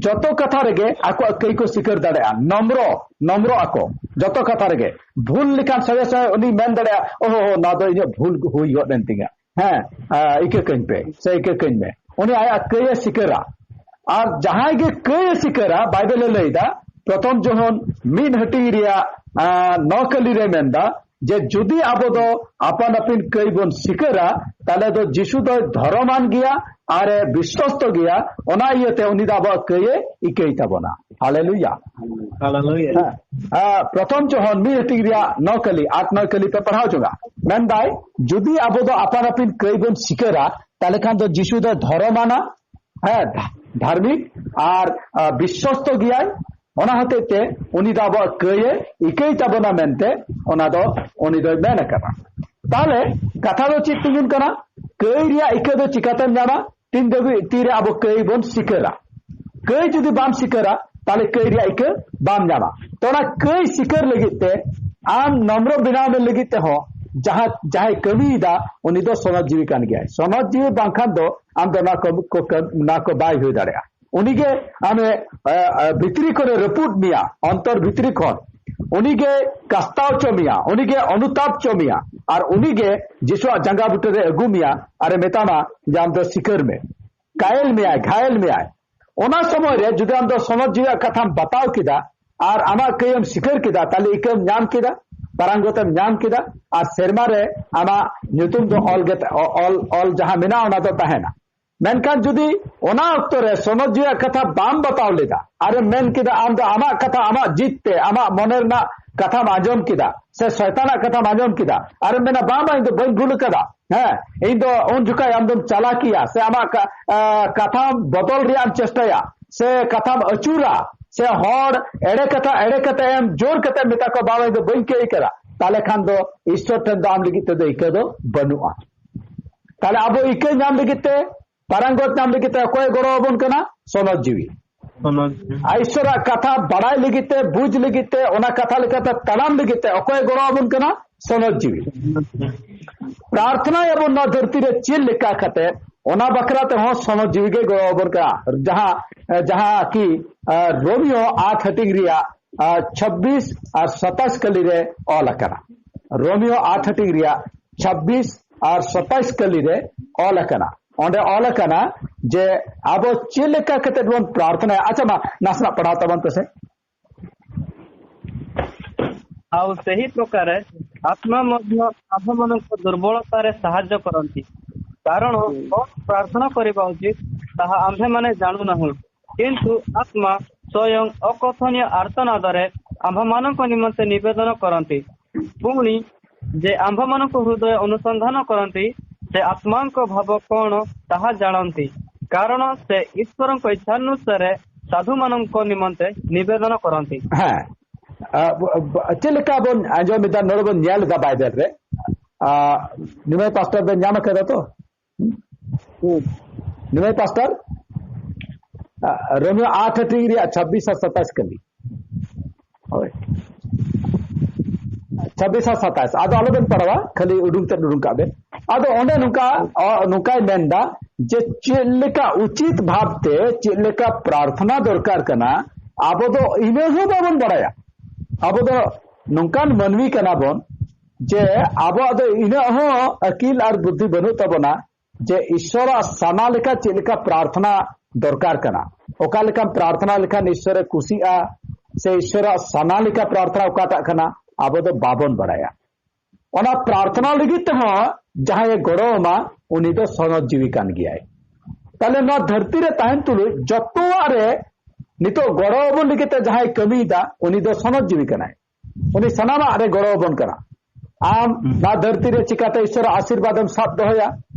ᱡᱚᱛᱚ ᱠᱟᱛᱷᱟ ᱨᱮᱜᱮ ᱟᱠᱚᱣᱟᱜ ᱠᱟᱹᱭ ᱠᱚ ᱥᱤᱠᱟᱹᱨ ᱫᱟᱲᱮᱭᱟᱜᱼᱟ᱾ ᱱᱚᱢᱨᱚ, ᱱᱚᱢᱨᱚ ᱟᱠᱚ ᱡᱚᱛᱚ ᱠᱟᱛᱷᱟ ᱨᱮᱜᱮ᱾ ᱵᱷᱩᱞ ᱞᱮᱠᱷᱟᱱ ᱥᱚᱸᱜᱮ ᱥᱚᱸᱜᱮ ᱩᱱᱤ ᱢᱮᱱ ᱫᱟᱲᱮᱭᱟᱜᱼᱟ, "ᱳᱦᱳ, ᱦᱳ, ᱱᱚᱣᱟ ᱫᱚ ᱤᱧᱟᱹᱜ ᱵᱷᱩᱞ ᱦᱩᱭ ᱜᱚᱫ ᱮᱱ ᱛᱤᱧᱟ, ᱦᱮᱸ, ᱟ, ᱤᱠᱟᱹ ᱠᱟᱹᱧ ᱯᱮ ᱥᱮ ᱤᱠᱟᱹ ᱠᱟᱹᱧ ᱢᱮ", ᱩᱱᱤ ᱟᱭᱟᱜ ᱠᱟᱹᱭᱮ ᱥᱤᱠᱟᱹᱨᱟ᱾ ᱟᱨ ᱡᱟᱦᱟᱸᱭ ᱜᱮ ᱠᱟᱹᱭᱮ ᱥᱤᱠᱟᱹᱨᱟ, ᱵᱟᱭᱵᱮᱞᱮ ᱞᱟᱹᱭᱫᱟ, ᱯᱨᱚᱛᱷᱚᱢ ᱡᱳᱦᱚᱱ ᱢᱤᱫ ᱦᱟᱹᱴᱤᱧ ᱨᱮᱭᱟᱜ, ᱟ, ᱱᱚ ᱠᱟᱹᱞᱤ ᱨᱮ ᱢᱮᱱᱫᱟ, ᱡᱮ ᱡᱩᱫᱤ ᱟᱵᱚ ᱫᱚ ᱟᱯᱟᱱ ᱟᱹᱯᱤᱱ ᱠᱟᱹᱭ ᱵᱚᱱ ᱥᱤᱠᱟᱹᱨᱟ, ᱛᱟᱦᱞᱮ ᱫᱚ ᱡᱤᱥᱩ ᱫᱚᱭ ᱫᱷᱚᱨᱚᱢᱟᱱ ᱜᱮᱭᱟ ᱟᱨ ᱮ ᱵᱤᱥᱥᱚᱥᱛᱚ ᱜᱮᱭᱟ᱾ ᱚᱱᱟ ᱤᱭᱟᱹᱛᱮ ᱩᱱᱤ ᱫᱚ ᱟᱵᱚᱣᱟᱜ ᱠᱟᱹᱭᱮ ᱤᱠᱟᱹᱭ ᱛᱟᱵᱚᱱᱟ᱾ ᱦᱟᱞᱮᱞᱩᱭᱟ᱾ ᱦᱟᱞᱮᱞᱩᱭᱟ᱾ ᱦᱮᱸ᱾ ᱟᱨ ᱯᱨᱚᱛᱷᱚᱢ ᱡᱳᱦᱚᱱ ᱢᱤᱫ ᱦᱟᱹᱴᱤᱧ ᱨᱮᱭᱟᱜ ᱱᱚ ᱠᱟᱹᱞᱤ, ᱟᱴ ᱱᱚᱭ ᱠᱟᱹᱞᱤ ᱯᱮ ᱯᱟᱲᱦᱟᱣ ᱡᱚᱝᱟ᱾ ᱢᱮᱱᱫᱟᱭ, ᱡᱩᱫᱤ ᱟᱵᱚ ᱫᱚ ᱟᱯᱟᱱ ᱟᱹᱯᱤᱱ ᱠᱟᱹᱭ ᱵᱚᱱ ᱥᱤᱠᱟᱹᱨᱟ, ᱛᱟᱦᱞᱮ ᱠᱷᱟᱱ ᱫᱚ ᱡᱤᱥᱩ ᱫᱚᱭ ᱫᱷᱚᱨᱚᱢᱟᱱᱟ, ᱦᱮᱸ, ᱫᱷᱟ-, ᱫᱷᱟᱨᱢᱤᱠ ᱟᱨ, ᱟ, ᱵᱤᱥᱥᱚᱥᱛᱚ ᱜᱮᱭᱟᱭ᱾ ᱚᱱᱟ ᱦᱚᱛᱮᱡ ᱛᱮ ᱩᱱᱤ ᱫᱚ ᱟᱵᱚᱣᱟᱜ ᱠᱟᱹᱭᱮ ᱤᱠᱟᱹᱭ ᱛᱟᱵᱚᱱᱟ ᱢᱮᱱᱛᱮ ᱚᱱᱟ ᱫᱚ ᱩᱱᱤ ᱫᱚᱭ ᱢᱮᱱ ᱟᱠᱟᱫᱟ᱾ ᱛᱟᱦᱞᱮ ᱠᱟᱛᱷᱟ ᱫᱚ ᱪᱮᱫ ᱛᱤᱸᱜᱩᱱ ᱠᱟᱱᱟ? ᱠᱟᱹᱭ ᱨᱮᱭᱟᱜ ᱤᱠᱟᱹ ᱫᱚ ᱪᱤᱠᱟᱛᱮᱢ ᱧᱟᱢᱟ? ᱛᱤᱱ ᱫᱷᱟᱹᱵᱤᱡ ᱛᱤᱨᱮ ᱟᱵᱚ ᱠᱟᱹᱭ ᱵᱚᱱ ᱥᱤᱠᱟᱹᱨᱟ᱾ ᱠᱟᱹᱭ ᱡᱩᱫᱤ ᱵᱟᱢ ᱥᱤᱠᱟᱹᱨᱟ, ᱛᱟᱦᱞᱮ ᱠᱟᱹᱭ ᱨᱮᱭᱟᱜ ᱤᱠᱟᱹ ᱵᱟᱢ ᱧᱟᱢᱟ᱾ ᱛᱚ ᱚᱱᱟ ᱠᱟᱹᱭ ᱥᱤᱠᱟᱹᱨ ᱞᱟᱹᱜᱤᱫ ᱛᱮ ᱟᱢ ᱱᱚᱢᱨᱚ ᱵᱮᱱᱟᱣ ᱢᱮ ᱞᱟᱹᱜᱤᱫ ᱛᱮᱦᱚᱸ ᱡᱟᱦᱟᱸ, ᱡᱟᱦᱟᱸᱭ ᱠᱟᱹᱢᱤᱭᱮᱫᱟ ᱩᱱᱤ ᱫᱚ ᱥᱚᱱᱚᱛ ᱡᱤᱣᱤ ᱠᱟᱱ ᱜᱮᱭᱟᱭ᱾ ᱥᱚᱱᱚᱛ ᱡᱤᱣᱤ ᱵᱟᱝᱠᱷᱟᱱ ᱫᱚ ᱟᱢ ᱫᱚ ᱚᱱᱟ ᱠᱚ, ᱠᱚ, ᱠᱚ, ᱚᱱᱟ ᱠᱚ ᱵᱟᱭ ᱦᱩᱭ ᱫᱟᱲᱮᱭᱟᱜᱼᱟ᱾ ᱩᱱᱤᱜᱮ ᱟᱢᱮ, ᱮ, ᱮ, ᱵᱷᱤᱛᱨᱤ ᱠᱷᱚᱱᱮ ᱨᱟᱹᱯᱩᱫ ᱢᱮᱭᱟ, ᱚᱱᱛᱚᱨ ᱵᱷᱤᱛᱨᱤ ᱠᱷᱚᱱ᱾ ᱩᱱᱤᱜᱮ ᱠᱟᱥᱛᱟᱣ ᱦᱚᱪᱚ ᱢᱮᱭᱟ, ᱩᱱᱤᱜᱮ ᱚᱱᱩᱛᱟᱯ ᱦᱚᱪᱚ ᱢᱮᱭᱟ, ᱟᱨ ᱩᱱᱤᱜᱮ ᱡᱤᱥᱩᱣᱟᱜ ᱡᱟᱸᱜᱟ ᱵᱩᱴᱟᱹ ᱨᱮ ᱟᱹᱜᱩ ᱢᱮᱭᱟ, ᱟᱨᱮ ᱢᱮᱛᱟᱢᱟ ᱡᱮ ᱟᱢ ᱫᱚ ᱥᱤᱠᱟᱹᱨ ᱢᱮ᱾ ᱠᱟᱭᱮᱞ ᱢᱮᱭᱟᱭ, ᱜᱷᱟᱭᱮᱞ ᱢᱮᱭᱟᱭ᱾ ᱚᱱᱟ ᱥᱚᱢᱚᱭ ᱨᱮ ᱡᱩᱫᱤ ᱟᱢ ᱫᱚ ᱥᱚᱱᱚᱛ ᱡᱤᱣᱤᱭᱟᱜ ᱠᱟᱛᱷᱟᱢ ᱵᱟᱛᱟᱣ ᱠᱮᱫᱟ, ᱟᱨ ᱟᱢᱟᱜ ᱠᱟᱹᱭᱮᱢ ᱥᱤᱠᱟᱹᱨ ᱠᱮᱫᱟ, ᱛᱟᱦᱞᱮ ᱤᱠᱟᱹᱢ ᱧᱟᱢ ᱠᱮᱫᱟ, ᱯᱟᱨᱟᱝᱜᱚᱛᱮᱢ ᱧᱟᱢ ᱠᱮᱫᱟ, ᱟᱨ ᱥᱮᱨᱢᱟ ᱨᱮ ᱟᱢᱟᱜ ᱧᱩᱛᱩᱢ ᱫᱚ ᱚᱞ ᱜᱮ, ᱚᱞ, ᱚᱞ ᱡᱟᱦᱟᱸ ᱢᱮᱱᱟᱜᱼᱟ, ᱚᱱᱟ ᱫᱚ ᱛᱟᱦᱮᱱᱟ᱾ ᱢᱮᱱᱠᱷᱟᱱ ᱡᱩᱫᱤ ᱚᱱᱟ ᱚᱠᱛᱚ ᱨᱮ ᱥᱚᱱᱚᱛ ᱡᱤᱣᱤᱭᱟᱜ ᱠᱟᱛᱷᱟ ᱵᱟᱢ ᱵᱟᱛᱟᱣ ᱞᱮᱫᱟ, ᱟᱨᱮᱢ ᱢᱮᱱ ᱠᱮᱫᱟ, ᱟᱢ ᱫᱚ ᱟᱢᱟᱜ ᱠᱟᱛᱷᱟ, ᱟᱢᱟᱜ ᱡᱤᱛ ᱛᱮ, ᱟᱢᱟᱜ ᱢᱚᱱᱮ ᱨᱮᱱᱟᱜ ᱠᱟᱛᱷᱟᱢ ᱟᱸᱡᱚᱢ ᱠᱮᱫᱟ, ᱥᱮ ᱥᱚᱭᱛᱟᱱᱟᱜ ᱠᱟᱛᱷᱟᱢ ᱟᱸᱡᱚᱢ ᱠᱮᱫᱟ, ᱟᱨᱮᱢ ᱢᱮᱱᱟ, "ᱵᱟᱝ, ᱵᱟᱝ, ᱤᱧ ᱫᱚ ᱵᱟᱹᱧ ᱵᱷᱩᱞ ᱠᱟᱫᱟ, ᱦᱮᱸ, ᱤᱧ ᱫᱚ", ᱩᱱ ᱡᱚᱠᱷᱟᱡ ᱟᱢ ᱫᱚᱢ ᱪᱟᱞᱟᱠᱤᱭᱟ, ᱥᱮ ᱟᱢᱟᱜ ᱠᱟ-, ᱟ, ᱠᱟᱛᱷᱟᱢ ᱵᱚᱫᱚᱞ ᱨᱮᱭᱟᱜ ᱮᱢ ᱪᱮᱥᱴᱟᱭᱟ, ᱥᱮ ᱠᱟᱛᱷᱟᱢ ᱟᱹᱪᱩᱨᱟ, ᱥᱮ ᱦᱚᱲ ᱮᱲᱮ ᱠᱟᱛᱷᱟ, ᱮᱲᱮ ᱠᱟᱛᱷᱟ ᱮᱢ ᱡᱳᱨ ᱠᱟᱛᱮ ᱢᱮᱛᱟ ᱠᱚᱣᱟ, "ᱵᱟᱝ, ᱤᱧ ᱫᱚ ᱵᱟᱹᱧ ᱠᱟᱹᱭ ᱠᱟᱫᱟ", ᱛᱟᱦᱞᱮ ᱠᱷᱟᱱ ᱫᱚ ᱤᱥᱥᱚᱨ ᱴᱷᱮᱱ ᱫᱚ ᱟᱢ ᱞᱟᱹᱜᱤᱫ ᱛᱮᱫᱚ ᱤᱠᱟᱹ ᱫᱚ ᱵᱟᱹᱱᱩᱜᱼᱟ᱾ ᱛᱟᱦᱞᱮ ᱟᱵᱚ ᱤᱠᱟᱹ ᱧᱟᱢ ᱞᱟᱹᱜᱤᱫ ᱛᱮ, ᱯᱟᱨᱟᱝᱜᱚᱛ ᱧᱟᱢ ᱞᱟᱹᱜᱤᱫ ᱛᱮ ᱚᱠᱚᱭ ᱜᱚᱲᱚ ᱟᱵᱚᱱ ᱠᱟᱱᱟ? ᱥᱚᱱᱚᱛ ᱡᱤᱣᱤ᱾ ᱥᱚᱱᱚᱛ ᱡᱤᱣᱤ᱾ ᱟᱨ ᱤᱥᱥᱚᱨᱟᱜ ᱠᱟᱛᱷᱟ ᱵᱟᱲᱟᱭ ᱞᱟᱹᱜᱤᱫ ᱛᱮ, ᱵᱩᱡᱽ ᱞᱟᱹᱜᱤᱫ ᱛᱮ, ᱚᱱᱟ ᱠᱟᱛᱷᱟ ᱞᱮᱠᱟᱛᱮ ᱛᱟᱲᱟᱢ ᱞᱟᱹᱜᱤᱫ ᱛᱮ ᱚᱠᱚᱭ ᱜᱚᱲᱚ ᱟᱵᱚᱱ ᱠᱟᱱᱟ? ᱥᱚᱱᱚᱛ ᱡᱤᱣᱤ᱾ ᱯᱨᱟᱨᱛᱷᱱᱟᱭᱟᱵᱚᱱ ᱱᱚᱣᱟ ᱫᱷᱟᱹᱨᱛᱤ ᱨᱮ ᱪᱮᱫ ᱞᱮᱠᱟ ᱠᱟᱛᱮ, ᱚᱱᱟ ᱵᱟᱠᱷᱨᱟ ᱛᱮᱦᱚᱸ ᱥᱚᱱᱚᱛ ᱡᱤᱣᱤ ᱜᱮ ᱜᱚᱲᱚ ᱟᱵᱚᱱ ᱠᱟᱱᱟ᱾ ᱡᱟᱦᱟᱸ, ᱡᱟᱦᱟᱸ ᱠᱤ, ᱟ, ᱨᱳᱢᱤᱭᱳ ᱟᱴ ᱦᱟᱹᱴᱤᱧ ᱨᱮᱭᱟᱜ, ᱟ, ᱪᱷᱟᱵᱵᱤᱥ ᱟᱨ ᱥᱟᱛᱟᱥ ᱠᱟᱹᱞᱤ ᱨᱮ ᱚᱞ ᱟᱠᱟᱱᱟ᱾ ᱨᱳᱢᱤᱭᱳ ᱟᱴ ᱦᱟᱹᱴᱤᱧ ᱨᱮᱭᱟᱜ ᱪᱷᱟᱵᱵᱤᱥ ᱟᱨ ᱥᱟᱛᱟᱥ ᱠᱟᱹᱞᱤ ᱨᱮ ᱚᱞ ᱟᱠᱟᱱᱟ᱾ ᱚᱸᱰᱮ ᱚᱞ ᱟᱠᱟᱱᱟ ᱡᱮ ᱟᱵᱚ ᱪᱮᱫ ᱞᱮᱠᱟ ᱠᱟᱛᱮ ᱵᱚᱱ ᱯᱨᱟᱨᱛᱷᱱᱟᱭᱟ᱾ ᱟᱪᱪᱷᱟ, ᱢᱟ ᱱᱟᱥᱮᱱᱟᱜ ᱯᱟᱲᱦᱟᱣ ᱛᱟᱵᱚᱱ ᱯᱮᱥᱮ᱾ ଆଉ ସେହି ପ୍ରକାରେ ଆତ୍ମା ମଧ୍ୟ ଆମ୍ଭମାନଙ୍କ ଦୁର୍ବଳତାରେ ସାହାଯ୍ୟ କରନ୍ତି, କାରଣ କ'ଣ ପ୍ରାର୍ଥନା କରିବା ଉଚିତ, ତାହା ଆମ୍ଭେମାନେ ଜାଣୁନାହୁଁ। କିନ୍ତୁ ଆତ୍ମା ସ୍ୱୟଂ ଅକଥନୀୟ ଆର୍ତ୍ତନାଦରେ ଆମ୍ଭମାନଙ୍କ ନିମନ୍ତେ ନିବେଦନ କରନ୍ତି। ପୁଣି ଯେ ଆମ୍ଭମାନଙ୍କ ହୃଦୟ ଅନୁସନ୍ଧାନ କରନ୍ତି, ସେ ଆତ୍ମାଙ୍କ ଭାବ କ'ଣ, ତାହା ଜାଣନ୍ତି, କାରଣ ସେ ଈଶ୍ୱରଙ୍କ ଇଚ୍ଛାନୁସାରେ ସାଧୁମାନଙ୍କ ନିମନ୍ତେ ନିବେଦନ କରନ୍ତି। ᱦᱮᱸ, ᱟ, ᱵ-, ᱵ-, ᱪᱮᱫ ᱞᱮᱠᱟ ᱵᱚᱱ ᱟᱸᱡᱚᱢ ᱮᱫᱟ, ᱱᱚᱰᱮ ᱵᱚᱱ ᱧᱮᱞ ᱮᱫᱟ ᱵᱟᱭᱵᱮᱞ ᱨᱮ᱾ ᱟ, ᱱᱤᱢᱟᱭ ᱯᱟᱥᱴᱚᱨ ᱵᱮᱱ ᱧᱟᱢ ᱟᱠᱟᱫᱟ ᱛᱚ? ᱦᱩᱸ᱾ ᱱᱤᱢᱟᱭ ᱯᱟᱥᱴᱚᱨ, ᱟ, ᱨᱳᱢᱤᱭᱳ ᱟᱴ ᱦᱟᱹᱴᱤᱧ ᱨᱮᱭᱟᱜ ᱪᱷᱟᱵᱵᱤᱥ ᱟᱨ ᱥᱟᱛᱟᱥ ᱠᱟᱹᱞᱤ᱾ ᱦᱳᱭ᱾ ᱪᱷᱟᱵᱵᱤᱥ ᱟᱨ ᱥᱟᱛᱟᱥ᱾ ᱟᱫᱚ ᱟᱞᱚᱵᱮᱱ ᱯᱟᱲᱦᱟᱣᱟ, ᱠᱷᱟᱹᱞᱤ ᱩᱰᱩᱝ ᱛᱮᱫ ᱩᱰᱩᱝ ᱠᱟᱜ ᱵᱮᱱ᱾ ᱟᱫᱚ ᱚᱸᱰᱮ ᱱᱚᱝᱠᱟ, ᱚ, ᱱᱚᱝᱠᱟᱭ ᱢᱮᱱᱫᱟ ᱡᱮ ᱪᱮᱫ ᱞᱮᱠᱟ ᱩᱪᱤᱛ ᱵᱷᱟᱵᱽᱛᱮ ᱪᱮᱫ ᱞᱮᱠᱟ ᱯᱨᱟᱨᱛᱷᱱᱟ ᱫᱚᱨᱠᱟᱨ ᱠᱟᱱᱟ, ᱟᱵᱚ ᱫᱚ ᱤᱱᱟᱹ ᱦᱚᱸ ᱵᱟᱵᱚᱱ ᱵᱟᱲᱟᱭᱟ᱾ ᱟᱵᱚ ᱫᱚ ᱱᱚᱝᱠᱟᱱ ᱢᱟᱹᱱᱢᱤ ᱠᱟᱱᱟ ᱵᱚᱱ ᱡᱮ ᱟᱵᱚᱣᱟᱜ ᱫᱚ ᱤᱱᱟᱹᱜ ᱦᱚᱸ ᱟᱹᱠᱤᱞ ᱟᱨ ᱵᱩᱫᱽᱫᱷᱤ ᱵᱟᱹᱱᱩᱜ ᱛᱟᱵᱚᱱᱟ ᱡᱮ ᱤᱥᱥᱚᱨᱟᱜ ᱥᱟᱱᱟ ᱞᱮᱠᱟ ᱪᱮᱫ ᱞᱮᱠᱟ ᱯᱨᱟᱨᱛᱷᱱᱟ ᱫᱚᱨᱠᱟᱨ ᱠᱟᱱᱟ, ᱚᱠᱟ ᱞᱮᱠᱟᱢ ᱯᱨᱟᱨᱛᱷᱱᱟ ᱞᱮᱠᱷᱟᱱ ᱤᱥᱥᱚᱨᱮ ᱠᱩᱥᱤᱜᱼᱟ, ᱥᱮ ᱤᱥᱚᱨᱟᱜ ᱥᱟᱱᱟ ᱞᱮᱠᱟ ᱯᱨᱟᱨᱛᱷᱱᱟ ᱚᱠᱟᱴᱟᱜ ᱠᱟᱱᱟ, ᱟᱵᱚ ᱫᱚ ᱵᱟᱵᱚᱱ ᱵᱟᱲᱟᱭᱟ᱾ ᱚᱱᱟ ᱯᱨᱟᱨᱛᱷᱱᱟ ᱞᱟᱹᱜᱤᱫ ᱛᱮᱦᱚᱸ ᱡᱟᱦᱟᱸᱭᱮ ᱜᱚᱲᱚ ᱟᱢᱟ, ᱩᱱᱤ ᱫᱚ ᱥᱚᱱᱚᱛ ᱡᱤᱣᱤ ᱠᱟᱱ ᱜᱮᱭᱟᱭ᱾ ᱛᱟᱦᱞᱮ ᱱᱚᱣᱟ ᱫᱷᱟᱹᱨᱛᱤ ᱨᱮ ᱛᱟᱦᱮᱱ ᱛᱩᱞᱩᱡ ᱡᱚᱛᱚᱣᱟᱜ ᱨᱮ ᱱᱤᱛᱚᱜ ᱜᱚᱲᱚ ᱟᱵᱚᱱ ᱞᱟᱹᱜᱤᱫ ᱛᱮ ᱡᱟᱦᱟᱸᱭ ᱠᱟᱹᱢᱤᱭᱮᱫᱟ, ᱩᱱᱤ ᱫᱚ ᱥᱚᱱᱚᱛ ᱡᱤᱣᱤ ᱠᱟᱱᱟᱭ᱾ ᱩᱱᱤ ᱥᱟᱱᱟᱢᱟᱜ ᱨᱮ ᱜᱚᱲᱚ ᱟᱵᱚᱱ ᱠᱟᱱᱟ᱾ ᱟᱢ ᱱᱚᱣᱟ ᱫᱷᱟᱹᱨᱛᱤ ᱨᱮ ᱪᱤᱠᱟᱛᱮ ᱤᱥᱚᱨᱟᱜ ᱟᱥᱤᱨᱵᱟᱫ ᱮᱢ ᱥᱟᱵ ᱫᱚᱦᱚᱭᱟ,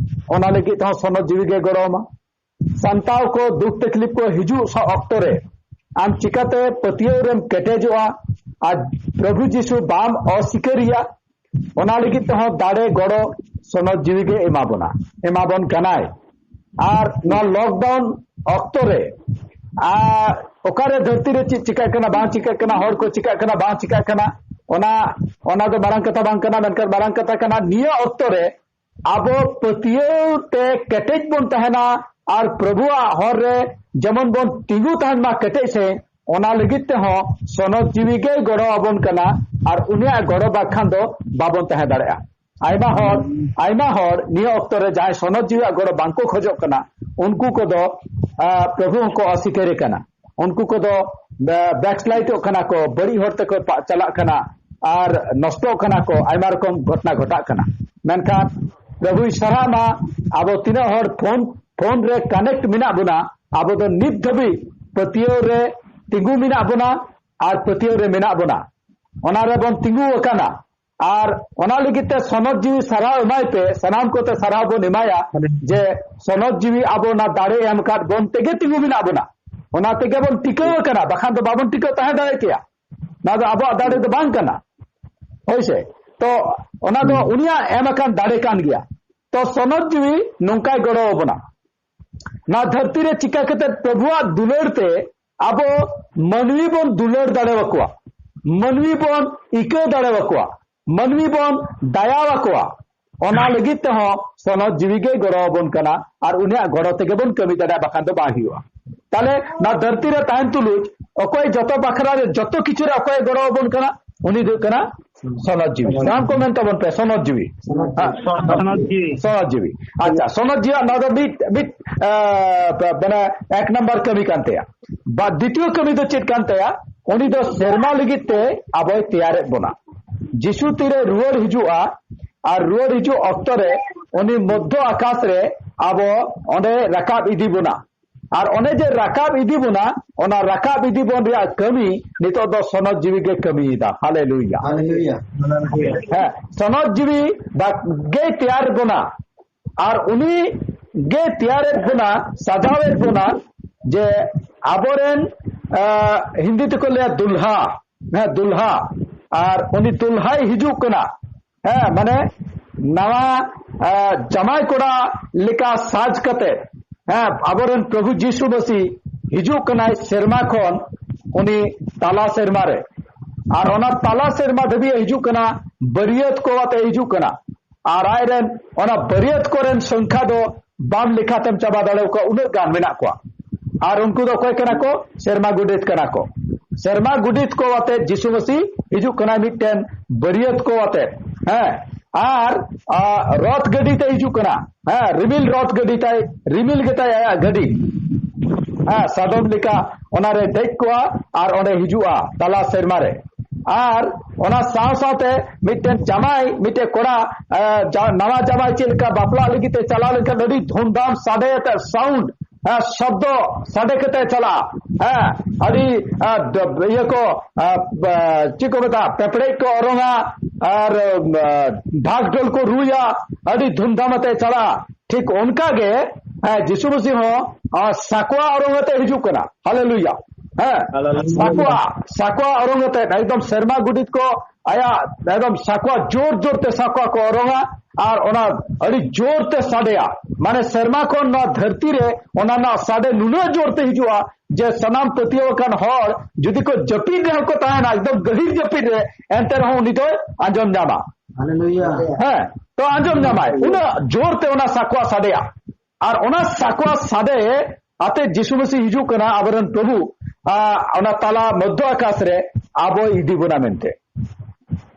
ᱚᱱᱟ ᱞᱟᱹᱜᱤᱫ ᱛᱮᱦᱚᱸ ᱥᱚᱱᱚᱛ ᱡᱤᱣᱤ ᱜᱮ ᱜᱚᱲᱚ ᱟᱢᱟ᱾ ᱥᱟᱱᱛᱟᱲ ᱠᱚ ᱫᱩᱠ ᱛᱟᱠᱞᱤᱯ ᱠᱚ ᱦᱤᱡᱩᱜ ᱥᱟ-, ᱚᱠᱛᱚ ᱨᱮ ᱟᱢ ᱪᱤᱠᱟᱛᱮ ᱯᱟᱹᱛᱭᱟᱹᱣ ᱨᱮᱢ ᱠᱮᱴᱮᱡᱚᱜᱼᱟ ᱟᱨ ᱯᱨᱚᱵᱷᱩ ᱡᱤᱥᱩ ᱵᱟᱢ ᱚᱥᱤᱠᱟᱹᱨᱤᱭᱟ, ᱚᱱᱟ ᱞᱟᱹᱜᱤᱫ ᱛᱮᱦᱚᱸ ᱫᱟᱲᱮ ᱜᱚᱲᱚ ᱥᱚᱱᱚᱛ ᱡᱤᱣᱤ ᱜᱮ ᱮᱢᱟ ᱵᱚᱱᱟ, ᱮᱢᱟ ᱵᱚᱱ ᱠᱟᱱᱟᱭ᱾ ᱟᱨ ᱱᱚᱣᱟ ᱞᱚᱠᱰᱟᱣᱩᱱ ᱚᱠᱛᱚ ᱨᱮ ᱟᱨ ᱚᱠᱟᱨᱮ ᱫᱷᱟᱹᱨᱛᱤ ᱨᱮ ᱪᱮᱫ ᱪᱤᱠᱟᱹᱜ ᱠᱟᱱᱟ, ᱵᱟᱝ ᱪᱤᱠᱟᱹᱜ ᱠᱟᱱᱟ, ᱦᱚᱲ ᱠᱚ ᱪᱤᱠᱟᱹᱜ ᱠᱟᱱᱟ, ᱵᱟᱝ ᱪᱤᱠᱟᱹᱜ ᱠᱟᱱᱟ, ᱚᱱᱟ, ᱚᱱᱟ ᱫᱚ ᱢᱟᱨᱟᱝ ᱠᱟᱛᱷᱟ ᱵᱟᱝ ᱠᱟᱱᱟ᱾ ᱢᱮᱱᱠᱷᱟᱱ ᱢᱟᱨᱟᱝ ᱠᱟᱛᱷᱟ ᱠᱟᱱᱟ, ᱱᱤᱭᱟᱹ ᱚᱠᱛᱚ ᱨᱮ ᱟᱵᱚ ᱯᱟᱹᱛᱭᱟᱹᱣ ᱛᱮ ᱠᱮᱴᱮᱡ ᱵᱚᱱ ᱛᱟᱦᱮᱱᱟ ᱟᱨ ᱯᱨᱚᱵᱷᱩᱣᱟᱜ ᱦᱚᱨ ᱨᱮ ᱡᱮᱢᱚᱱ ᱵᱚᱱ ᱛᱤᱸᱜᱩ ᱛᱟᱦᱮᱱ ᱢᱟ ᱠᱮᱴᱮᱡ ᱥᱮ, ᱚᱱᱟ ᱞᱟᱹᱜᱤᱫ ᱛᱮᱦᱚᱸ ᱥᱚᱱᱚᱛ ᱡᱤᱣᱤ ᱜᱮ ᱜᱚᱲᱚ ᱟᱵᱚᱱ ᱠᱟᱱᱟ᱾ ᱟᱨ ᱩᱱᱤᱭᱟᱜ ᱜᱚᱲᱚ ᱵᱟᱠᱷᱟᱱ ᱫᱚ ᱵᱟᱵᱚᱱ ᱛᱟᱦᱮᱸ ᱫᱟᱲᱮᱭᱟᱜᱼᱟ᱾ ᱟᱭᱢᱟ ᱦᱚᱲ, ᱟᱭᱢᱟ ᱦᱚᱲ ᱱᱤᱭᱟᱹ ᱚᱠᱛᱚ ᱨᱮ ᱡᱟᱦᱟᱸᱭ ᱥᱚᱱᱚᱛ ᱡᱤᱣᱤᱭᱟᱜ ᱜᱚᱲᱚ ᱵᱟᱝᱠᱚ ᱠᱷᱚᱡᱚᱜ ᱠᱟᱱᱟ, ᱩᱱᱠᱩ ᱠᱚᱫᱚ, ᱟ, ᱯᱨᱚᱵᱷᱩ ᱦᱚᱸᱠᱚ ᱚᱥᱤᱠᱟᱹᱨᱤ ᱠᱟᱱᱟ᱾ ᱩᱱᱠᱩ ᱠᱚᱫᱚ ᱵᱮ-, backslide ᱚᱜ ᱠᱟᱱᱟ ᱠᱚ, ᱵᱟᱹᱲᱤᱡ ᱦᱚᱨ ᱛᱮᱠᱚ ᱯᱟ-, ᱪᱟᱞᱟᱜ ᱠᱟᱱᱟ ᱟᱨ ᱱᱚᱥᱴᱚᱜ ᱠᱟᱱᱟ ᱠᱚ, ᱟᱭᱢᱟ ᱨᱚᱠᱚᱢ ᱜᱷᱚᱴᱚᱱᱟ ᱜᱷᱚᱴᱟᱜ ᱠᱟᱱᱟ᱾ ᱢᱮᱱᱠᱷᱟᱱ ᱯᱨᱚᱵᱷᱩᱭ ᱥᱟᱨᱦᱟᱣ ᱢᱟ, ᱟᱵᱚ ᱛᱤᱱᱟᱹᱜ ᱦᱚᱲ ᱯᱷᱳᱱ, ᱯᱷᱳᱱ ᱨᱮ connect ᱢᱮᱱᱟᱜ ᱵᱚᱱᱟ, ᱟᱵᱚ ᱫᱚ ᱱᱤᱛ ᱫᱷᱟᱹᱵᱤᱡ ᱯᱟᱹᱛᱭᱟᱹᱣ ᱨᱮ ᱛᱤᱸᱜᱩ ᱢᱮᱱᱟᱜ ᱵᱚᱱᱟ ᱟᱨ ᱯᱟᱹᱛᱭᱟᱹᱣ ᱨᱮ ᱢᱮᱱᱟᱜ ᱵᱚᱱᱟ, ᱚᱱᱟ ᱨᱮᱵᱚᱱ ᱛᱤᱸᱜᱩ ᱟᱠᱟᱱᱟ᱾ ᱟᱨ ᱚᱱᱟ ᱞᱟᱹᱜᱤᱫ ᱛᱮ ᱥᱚᱱᱚᱛ ᱡᱤᱣᱤ ᱥᱟᱨᱦᱟᱣ ᱮᱢᱟᱭ ᱯᱮ, ᱥᱟᱱᱟᱢ ᱠᱚᱛᱮ ᱥᱟᱨᱦᱟᱣ ᱵᱚᱱ ᱮᱢᱟᱭᱟ ᱡᱮ ᱥᱚᱱᱚᱛ ᱡᱤᱣᱤ ᱟᱵᱚ ᱚᱱᱟ ᱫᱟᱲᱮ ᱮᱢ ᱟᱠᱟᱫ ᱵᱚᱱ ᱛᱮᱜᱮ ᱛᱤᱸᱜᱩ ᱢᱮᱱᱟᱜ ᱵᱚᱱᱟ, ᱚᱱᱟ ᱛᱮᱜᱮ ᱵᱚᱱ ᱴᱤᱠᱟᱹᱣ ᱟᱠᱟᱱᱟ, ᱵᱟᱠᱷᱟᱱ ᱫᱚ ᱵᱟᱵᱚᱱ ᱴᱤᱠᱟᱹᱣ ᱛᱟᱦᱮᱸ ᱫᱟᱲᱮ ᱠᱮᱭᱟ᱾ ᱱᱚᱣᱟ ᱫᱚ ᱟᱵᱚᱣᱟᱜ ᱫᱟᱲᱮ ᱫᱚ ᱵᱟᱝ ᱠᱟᱱᱟ, ᱦᱳᱭ ᱥᱮ? ᱛᱚ ᱚᱱᱟ ᱫᱚ ᱩᱱᱤᱭᱟᱜ ᱮᱢ ᱟᱠᱟᱱ ᱫᱟᱲᱮ ᱠᱟᱱ ᱜᱮᱭᱟ᱾ ᱛᱚ ᱥᱚᱱᱚᱛ ᱡᱤᱣᱤ ᱱᱚᱝᱠᱟᱭ ᱜᱚᱲᱚ ᱟᱵᱚᱱᱟ᱾ ᱱᱚᱣᱟ ᱫᱷᱟᱹᱨᱛᱤ ᱨᱮ ᱪᱤᱠᱟ ᱠᱟᱛᱮ ᱯᱨᱚᱵᱷᱩᱣᱟᱜ ᱫᱩᱞᱟᱹᱲ ᱛᱮ ᱟᱵᱚ ᱢᱟᱹᱱᱢᱤ ᱵᱚᱱ ᱫᱩᱞᱟᱹᱲ ᱫᱟᱲᱮ ᱟᱠᱚᱣᱟ, ᱢᱟᱹᱱᱢᱤ ᱵᱚᱱ ᱤᱠᱟᱹ ᱫᱟᱲᱮ ᱟᱠᱚᱣᱟ, ᱢᱟᱹᱱᱢᱤ ᱵᱚᱱ ᱫᱟᱭᱟ ᱟᱠᱚᱣᱟ, ᱚᱱᱟ ᱞᱟᱹᱜᱤᱫ ᱛᱮᱦᱚᱸ ᱥᱚᱱᱚᱛ ᱡᱤᱣᱤ ᱜᱮ ᱜᱚᱲᱚ ᱟᱵᱚᱱ ᱠᱟᱱᱟ᱾ ᱟᱨ ᱩᱱᱤᱭᱟᱜ ᱜᱚᱲᱚ ᱛᱮᱜᱮ ᱵᱚᱱ ᱠᱟᱹᱢᱤ ᱫᱟᱲᱮᱭᱟᱜᱼᱟ, ᱵᱟᱠᱷᱟᱱ ᱫᱚ ᱵᱟᱝ ᱦᱩᱭᱩᱜᱼᱟ᱾ ᱛᱟᱦᱞᱮ ᱱᱚᱣᱟ ᱫᱷᱟᱹᱨᱛᱤ ᱨᱮ ᱛᱟᱦᱮᱱ ᱛᱩᱞᱩᱡ ᱚᱠᱚᱭ ᱡᱚᱛᱚ ᱵᱟᱠᱷᱨᱟ ᱨᱮ, ᱡᱚᱛᱚ ᱠᱤᱪᱷᱩ ᱨᱮ ᱚᱠᱚᱭ ᱜᱚᱲᱚ ᱟᱵᱚᱱ ᱠᱟᱱᱟ? ᱩᱱᱤ ᱫᱚ ᱦᱩᱭᱩᱜ ᱠᱟᱱᱟ ᱥᱚᱱᱚᱛ ᱡᱤᱣᱤ᱾ ᱥᱟᱱᱟᱢ ᱠᱚ ᱢᱮᱱ ᱛᱟᱵᱚᱱ ᱯᱮ, ᱥᱚᱱᱚᱛ ᱡᱤᱣᱤ᱾ ᱥᱚᱱᱚᱛ ᱡᱤᱣᱤ᱾ ᱦᱮᱸ? ᱥᱚᱱᱚᱛ ᱡᱤᱣᱤ᱾ ᱥᱚᱱᱚᱛ ᱡᱤᱣᱤ᱾ ᱟᱪᱪᱷᱟ, ᱥᱚᱱᱚᱛ ᱡᱤᱣᱤᱭᱟᱜ ᱱᱚᱣᱟ ᱫᱚ ᱢᱤᱫ, ᱢᱤᱫ, ᱟᱸ, ᱢᱟᱱᱮ ᱮᱠ ᱱᱟᱢᱵᱟᱨ ᱠᱟᱹᱢᱤ ᱠᱟᱱ ᱛᱟᱭᱟ᱾ ᱵᱟ-, ᱫᱤᱛᱤᱭᱚ ᱠᱟᱹᱢᱤ ᱫᱚ ᱪᱮᱫ ᱠᱟᱱ ᱛᱟᱭᱟ? ᱩᱱᱤ ᱫᱚ ᱥᱮᱨᱢᱟ ᱞᱟᱹᱜᱤᱫ ᱛᱮ ᱟᱵᱚᱭ ᱛᱮᱭᱟᱨᱮᱫ ᱵᱚᱱᱟ᱾ ᱡᱤᱥᱩ ᱛᱤᱨᱮ ᱨᱩᱣᱟᱹᱲ ᱦᱤᱡᱩᱜᱼᱟ, ᱟᱨ ᱨᱩᱣᱟᱹᱲ ᱦᱤᱡᱩᱜ ᱚᱠᱛᱚ ᱨᱮ ᱩᱱᱤ ᱢᱚᱫᱽᱫᱷᱚ ᱟᱠᱟᱥ ᱨᱮ ᱟᱵᱚ ᱚᱸᱰᱮ ᱨᱟᱠᱟᱵ ᱤᱫᱤ ᱵᱚᱱᱟ᱾ ᱟᱨ ᱚᱱᱮ ᱡᱮ ᱨᱟᱠᱟᱵ ᱤᱫᱤ ᱵᱚᱱᱟ, ᱚᱱᱟ ᱨᱟᱠᱟᱵ ᱤᱫᱤ ᱵᱚᱱ ᱨᱮᱭᱟᱜ ᱠᱟᱹᱢᱤ ᱱᱤᱛᱚᱜ ᱫᱚ ᱥᱚᱱᱚᱛ ᱡᱤᱣᱤ ᱜᱮ ᱠᱟᱹᱢᱤᱭᱮᱫᱟ᱾ ᱦᱟᱞᱮᱞᱩᱭᱟ᱾ ᱦᱟᱞᱮᱞᱩᱭᱟ᱾ ᱦᱮᱸ, ᱥᱚᱱᱚᱛ ᱡᱤᱣᱤ ᱵᱟ-, ᱜᱮᱭ ᱛᱮᱭᱟᱨ ᱵᱚᱱᱟ᱾ ᱟᱨ ᱩᱱᱤ ᱜᱮ ᱛᱮᱭᱟᱨᱮᱫ ᱵᱚᱱᱟ, ᱥᱟᱡᱟᱣᱮᱫ ᱵᱚᱱᱟ, ᱡᱮ ᱟᱵᱚᱨᱮᱱ, ᱟᱸ, ᱦᱤᱱᱫᱤ ᱛᱮᱠᱚ ᱞᱟᱹᱭᱟ ᱫᱩᱞᱦᱟ, ᱦᱮᱸ, ᱫᱩᱞᱦᱟ᱾ ᱟᱨ ᱩᱱᱤ ᱫᱩᱞᱦᱟᱭ ᱦᱤᱡᱩᱜ ᱠᱟᱱᱟ, ᱦᱮᱸ, ᱢᱟᱱᱮ ᱱᱟᱣᱟ, ᱟᱸ, ᱡᱟᱢᱟᱭ ᱠᱚᱲᱟ ᱞᱮᱠᱟ ᱥᱟᱡᱽ ᱠᱟᱛᱮ, ᱦᱮᱸ, ᱟᱵᱚᱨᱮᱱ ᱯᱨᱚᱵᱷᱩ ᱡᱤᱥᱩ ᱢᱟᱹᱥᱤ ᱦᱤᱡᱩᱜ ᱠᱟᱱᱟᱭ ᱥᱮᱨᱢᱟ ᱠᱷᱚᱱ, ᱩᱱᱤ ᱛᱟᱞᱟ ᱥᱮᱨᱢᱟ ᱨᱮ᱾ ᱟᱨ ᱚᱱᱟ ᱛᱟᱞᱟ ᱥᱮᱨᱢᱟ ᱫᱷᱟᱹᱵᱤᱡ ᱮ ᱦᱤᱡᱩᱜ ᱠᱟᱱᱟ, ᱵᱟᱹᱨᱭᱟᱹᱛ ᱠᱚ ᱟᱛᱮ ᱦᱤᱡᱩᱜ ᱠᱟᱱᱟ᱾ ᱟᱨ ᱟᱡᱨᱮᱱ ᱚᱱᱟ ᱵᱟᱹᱨᱭᱟᱹᱛ ᱠᱚᱨᱮᱱ ᱥᱚᱝᱠᱷᱟ ᱫᱚ ᱵᱟᱢ ᱞᱮᱠᱷᱟ ᱛᱮᱢ ᱪᱟᱵᱟ ᱫᱟᱲᱮᱭᱟᱠᱚᱣᱟ, ᱩᱱᱟᱹᱜ ᱜᱟᱱ ᱢᱮᱱᱟᱜ ᱠᱚᱣᱟ᱾ ᱟᱨ ᱩᱱᱠᱩ ᱫᱚ ᱚᱠᱚᱭ ᱠᱟᱱᱟ ᱠᱚ? ᱥᱮᱨᱢᱟ ᱜᱚᱰᱮᱛ ᱠᱟᱱᱟ ᱠᱚ᱾ ᱥᱮᱨᱢᱟ ᱜᱚᱰᱮᱛ ᱠᱚ ᱟᱛᱮ ᱡᱤᱥᱩ ᱢᱟᱹᱥᱤ ᱦᱤᱡᱩᱜ ᱠᱟᱱᱟᱭ ᱢᱤᱫᱴᱮᱱ ᱵᱟᱹᱨᱭᱟᱹᱛ ᱠᱚ ᱟᱛᱮ᱾ ᱦᱮᱸ, ᱟᱨ, ᱟ, ᱨᱚᱛ ᱜᱟᱹᱰᱤ ᱛᱮ ᱦᱤᱡᱩᱜ ᱠᱟᱱᱟ᱾ ᱦᱮᱸ, ᱨᱤᱢᱤᱞ ᱨᱚᱛ ᱜᱟᱹᱰᱤ ᱛᱟᱭ, ᱨᱤᱢᱤᱞ ᱜᱮᱛᱟᱭ ᱟᱭᱟᱜ ᱜᱟᱹᱰᱤ᱾ ᱦᱮᱸ, ᱥᱟᱫᱚᱢ ᱞᱮᱠᱟ ᱚᱱᱟᱨᱮ ᱫᱮᱡ ᱠᱚᱜᱼᱟ ᱟᱨ ᱚᱸᱰᱮ ᱦᱤᱡᱩᱜᱼᱟ ᱛᱟᱞᱟ ᱥᱮᱨᱢᱟ ᱨᱮ᱾ ᱟᱨ ᱚᱱᱟ ᱥᱟᱶ ᱥᱟᱶᱛᱮ ᱢᱤᱫᱴᱮᱱ ᱡᱟᱢᱟᱭ, ᱢᱤᱫᱴᱮᱱ ᱠᱚᱲᱟ, ᱮ, ᱡᱟ-, ᱱᱟᱣᱟ ᱡᱟᱢᱟᱭ ᱪᱮᱫ ᱞᱮᱠᱟ ᱵᱟᱯᱞᱟ ᱞᱟᱹᱜᱤᱫ ᱛᱮ ᱪᱟᱞᱟᱣ ᱞᱮᱱᱠᱷᱟᱱ ᱟᱹᱰᱤ ᱫᱷᱩᱢᱫᱷᱟᱢ ᱥᱟᱰᱮ ᱟᱛᱮ, ᱥᱟᱣᱩᱱᱰ, ᱮ, ᱥᱚᱵᱫᱚ ᱥᱟᱰᱮ ᱠᱟᱛᱮ ᱪᱟᱞᱟᱜᱼᱟ᱾ ᱦᱮᱸ, ᱟᱹᱰᱤ, ᱮ, ᱰ-, ᱤᱭᱟᱹ ᱠᱚ, ᱮ, ᱵ-, ᱪᱮᱫ ᱠᱚ ᱢᱮᱛᱟᱜᱼᱟ, ᱯᱮᱯᱲᱮᱡ ᱠᱚ ᱚᱨᱚᱝᱟ ᱟᱨ, ᱮ, ᱰᱷᱟᱠ ᱰᱷᱳᱞ ᱠᱚ ᱨᱩᱭᱟ, ᱟᱹᱰᱤ ᱫᱷᱩᱢᱫᱷᱟᱢ ᱟᱛᱮ ᱪᱟᱞᱟᱜᱼᱟ᱾ ᱴᱷᱤᱠ ᱚᱱᱠᱟ ᱜᱮ, ᱦᱮᱸ, ᱡᱤᱥᱩ ᱢᱟᱹᱥᱤ ᱦᱚᱸ, ᱟᱨ ᱥᱟᱠᱣᱟ ᱚᱨᱚᱝ ᱟᱛᱮ ᱦᱤᱡᱩᱜ ᱠᱟᱱᱟ᱾ ᱦᱟᱞᱮᱞᱩᱭᱟ᱾ ᱦᱮᱸ, ᱦᱟᱞᱮᱞᱩᱭᱟ᱾ ᱥᱟᱠᱣᱟ, ᱥᱟᱠᱣᱟ ᱚᱨᱚᱝ ᱟᱛᱮ ᱮᱠᱫᱚᱢ ᱥᱮᱨᱢᱟ ᱜᱩᱰᱤᱛ ᱠᱚ ᱟᱭᱟᱜ ᱮᱠᱫᱚᱢ ᱥᱟᱠᱣᱟ ᱡᱳᱨ ᱡᱳᱨ ᱛᱮ ᱥᱟᱠᱣᱟ ᱠᱚ ᱚᱨᱚᱝᱟ ᱟᱨ ᱚᱱᱟ ᱟᱹᱰᱤ ᱡᱳᱨ ᱛᱮ ᱥᱟᱰᱮᱭᱟ᱾ ᱢᱟᱱᱮ ᱥᱮᱨᱢᱟ ᱠᱷᱚᱱ ᱱᱚᱣᱟ ᱫᱷᱟᱹᱨᱛᱤ ᱨᱮ ᱚᱱᱟ ᱨᱮᱱᱟᱜ ᱥᱟᱰᱮ ᱱᱩᱱᱟᱹᱜ ᱡᱳᱨ ᱛᱮ ᱦᱤᱡᱩᱜᱼᱟ ᱡᱮ ᱥᱟᱱᱟᱢ ᱯᱟᱹᱛᱭᱟᱹᱣ ᱟᱠᱟᱱ ᱦᱚᱲ ᱡᱩᱫᱤ ᱠᱚ ᱡᱟᱹᱯᱤᱫ ᱨᱮᱦᱚᱸ ᱠᱚ ᱛᱟᱦᱮᱱᱟ, ᱮᱠᱫᱚᱢ ᱜᱟᱹᱦᱤᱨ ᱡᱟᱹᱯᱤᱫ ᱨᱮ, ᱮᱱᱛᱮ ᱨᱮᱦᱚᱸ ᱩᱱᱤ ᱫᱚᱭ ᱟᱸᱡᱚᱢ ᱧᱟᱢᱟ᱾ ᱦᱮᱸ, ᱛᱚ ᱟᱸᱡᱚᱢ ᱧᱟᱢᱟᱭ, ᱩᱱᱟᱹᱜ ᱡᱳᱨ ᱛᱮ ᱚᱱᱟ ᱥᱟᱠᱣᱟ ᱥᱟᱰᱮᱭᱟ᱾ ᱟᱨ ᱚᱱᱟ ᱥᱟᱠᱣᱟ ᱥᱟᱰᱮ ᱟᱛᱮ ᱡᱤᱥᱩ ᱢᱟᱹᱥᱤ ᱦᱤᱡᱩᱜ ᱠᱟᱱᱟ, ᱟᱵᱚᱨᱮᱱ ᱯᱨᱚᱵᱷᱩ, ᱟ, ᱚᱱᱟ ᱛᱟᱞᱟ ᱢᱚᱫᱽᱫᱷᱚ ᱟᱠᱟᱥ ᱨᱮ ᱟᱵᱚᱭ ᱤᱫᱤ ᱵᱚᱱᱟ ᱢᱮᱱᱛᱮ᱾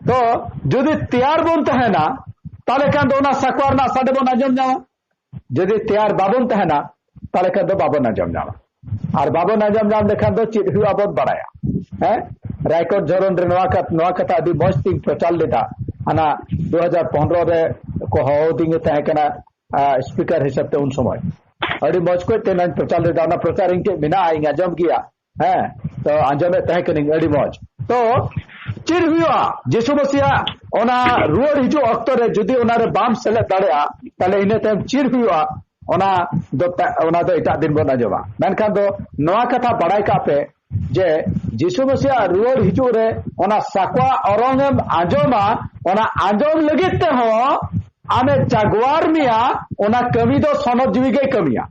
ᱛᱚ ᱡᱩᱫᱤ ᱛᱮᱭᱟᱨ ᱵᱚᱱ ᱛᱟᱦᱮᱱᱟ, ᱛᱟᱦᱞᱮ ᱠᱷᱟᱱ ᱫᱚ ᱚᱱᱟ ᱥᱟᱠᱣᱟ ᱨᱮᱱᱟᱜ ᱥᱟᱰᱮ ᱵᱚᱱ ᱟᱸᱡᱚᱢ ᱧᱟᱢᱟ᱾ ᱡᱩᱫᱤ ᱛᱮᱭᱟᱨ ᱵᱟᱵᱚᱱ ᱛᱟᱦᱮᱱᱟ, ᱛᱟᱦᱞᱮ ᱠᱷᱟᱱ ᱫᱚ ᱵᱟᱵᱚᱱ ᱟᱸᱡᱚᱢ ᱧᱟᱢᱟ᱾ ᱟᱨ ᱵᱟᱵᱚᱱ ᱟᱸᱡᱚᱢ ᱧᱟᱢ ᱞᱮᱠᱷᱟᱱ ᱫᱚ ᱪᱮᱫ ᱦᱩᱭᱩᱜᱼᱟ ᱵᱚᱱ ᱵᱟᱲᱟᱭᱟ᱾ ᱦᱮᱸ, ᱨᱟᱭᱠᱚᱴ ᱡᱷᱚᱨᱚᱱ ᱨᱮ ᱱᱚᱣᱟ ᱠᱟᱛ-, ᱱᱚᱣᱟ ᱠᱟᱛᱷᱟ ᱟᱹᱰᱤ ᱢᱚᱡᱽ ᱛᱤᱧ ᱯᱨᱚᱪᱟᱨ ᱞᱮᱫᱟ᱾ ᱦᱟᱱᱟ ᱫᱩ ᱦᱟᱡᱟᱨ ᱯᱚᱱᱨᱚ ᱨᱮ ᱠᱚ ᱦᱚᱦᱚ ᱟᱹᱫᱤᱧ ᱛᱟᱦᱮᱸ ᱠᱟᱱᱟ, ᱟ, ᱥᱯᱤᱠᱟᱨ ᱦᱤᱥᱟᱹᱵ ᱛᱮ ᱩᱱ ᱥᱚᱢᱚᱭ᱾ ᱟᱹᱰᱤ ᱢᱚᱡᱽ ᱠᱚᱡ ᱛᱮ ᱱᱚᱣᱟᱧ ᱯᱨᱚᱪᱟᱨ ᱞᱮᱫᱟ᱾ ᱚᱱᱟ ᱯᱨᱚᱪᱟᱨ ᱤᱧ ᱴᱷᱮᱡ ᱢᱮᱱᱟᱜᱼᱟ, ᱤᱧ ᱟᱸᱡᱚᱢ ᱜᱮᱭᱟ᱾ ᱦᱮᱸ, ᱛᱚ ᱟᱸᱡᱚᱢᱮᱫ ᱛᱟᱦᱮᱸ ᱠᱟᱹᱱᱟᱹᱧ, ᱟᱹᱰᱤ ᱢᱚᱡᱽ᱾ ᱛᱚ ᱪᱮᱫ ᱦᱩᱭᱩᱜᱼᱟ? ᱡᱤᱥᱩ ᱢᱟᱥᱤᱭᱟᱜ ᱚᱱᱟ ᱨᱩᱣᱟᱹᱲ ᱦᱤᱡᱩᱜ ᱚᱠᱛᱚ ᱨᱮ ᱡᱩᱫᱤ ᱚᱱᱟ ᱨᱮ ᱵᱟᱢ ᱥᱮᱞᱮᱫ ᱫᱟᱲᱮᱭᱟᱜᱼᱟ, ᱛᱟᱦᱞᱮ ᱤᱱᱟᱹ ᱛᱟᱭᱚᱢ ᱪᱮᱫ ᱦᱩᱭᱩᱜᱼᱟ? ᱚᱱᱟ ᱫᱚ ᱛᱟ-, ᱚᱱᱟ ᱫᱚ ᱮᱴᱟᱜ ᱫᱤᱱ ᱵᱚᱱ ᱟᱸᱡᱚᱢᱟ᱾ ᱢᱮᱱᱠᱷᱟᱱ ᱫᱚ ᱱᱚᱣᱟ ᱠᱟᱛᱷᱟ ᱵᱟᱲᱟᱭ ᱠᱟᱜ ᱯᱮ ᱡᱮ ᱡᱤᱥᱩ ᱢᱟᱥᱤᱭᱟᱜ ᱨᱩᱣᱟᱹᱲ ᱦᱤᱡᱩᱜ ᱨᱮ ᱚᱱᱟ ᱥᱟᱠᱣᱟ ᱚᱨᱚᱝ ᱮᱢ ᱟᱸᱡᱚᱢᱟ, ᱚᱱᱟ ᱟᱸᱡᱚᱢ ᱞᱟᱹᱜᱤᱫ ᱛᱮᱦᱚᱸ ᱟᱢᱮ ᱡᱟᱜᱣᱟᱨ ᱢᱮᱭᱟ, ᱚᱱᱟ ᱠᱟᱹᱢᱤ ᱫᱚ ᱥᱚᱱᱚᱛ ᱡᱤᱣᱤ ᱜᱮᱭ ᱠᱟᱹᱢᱤᱭᱟ᱾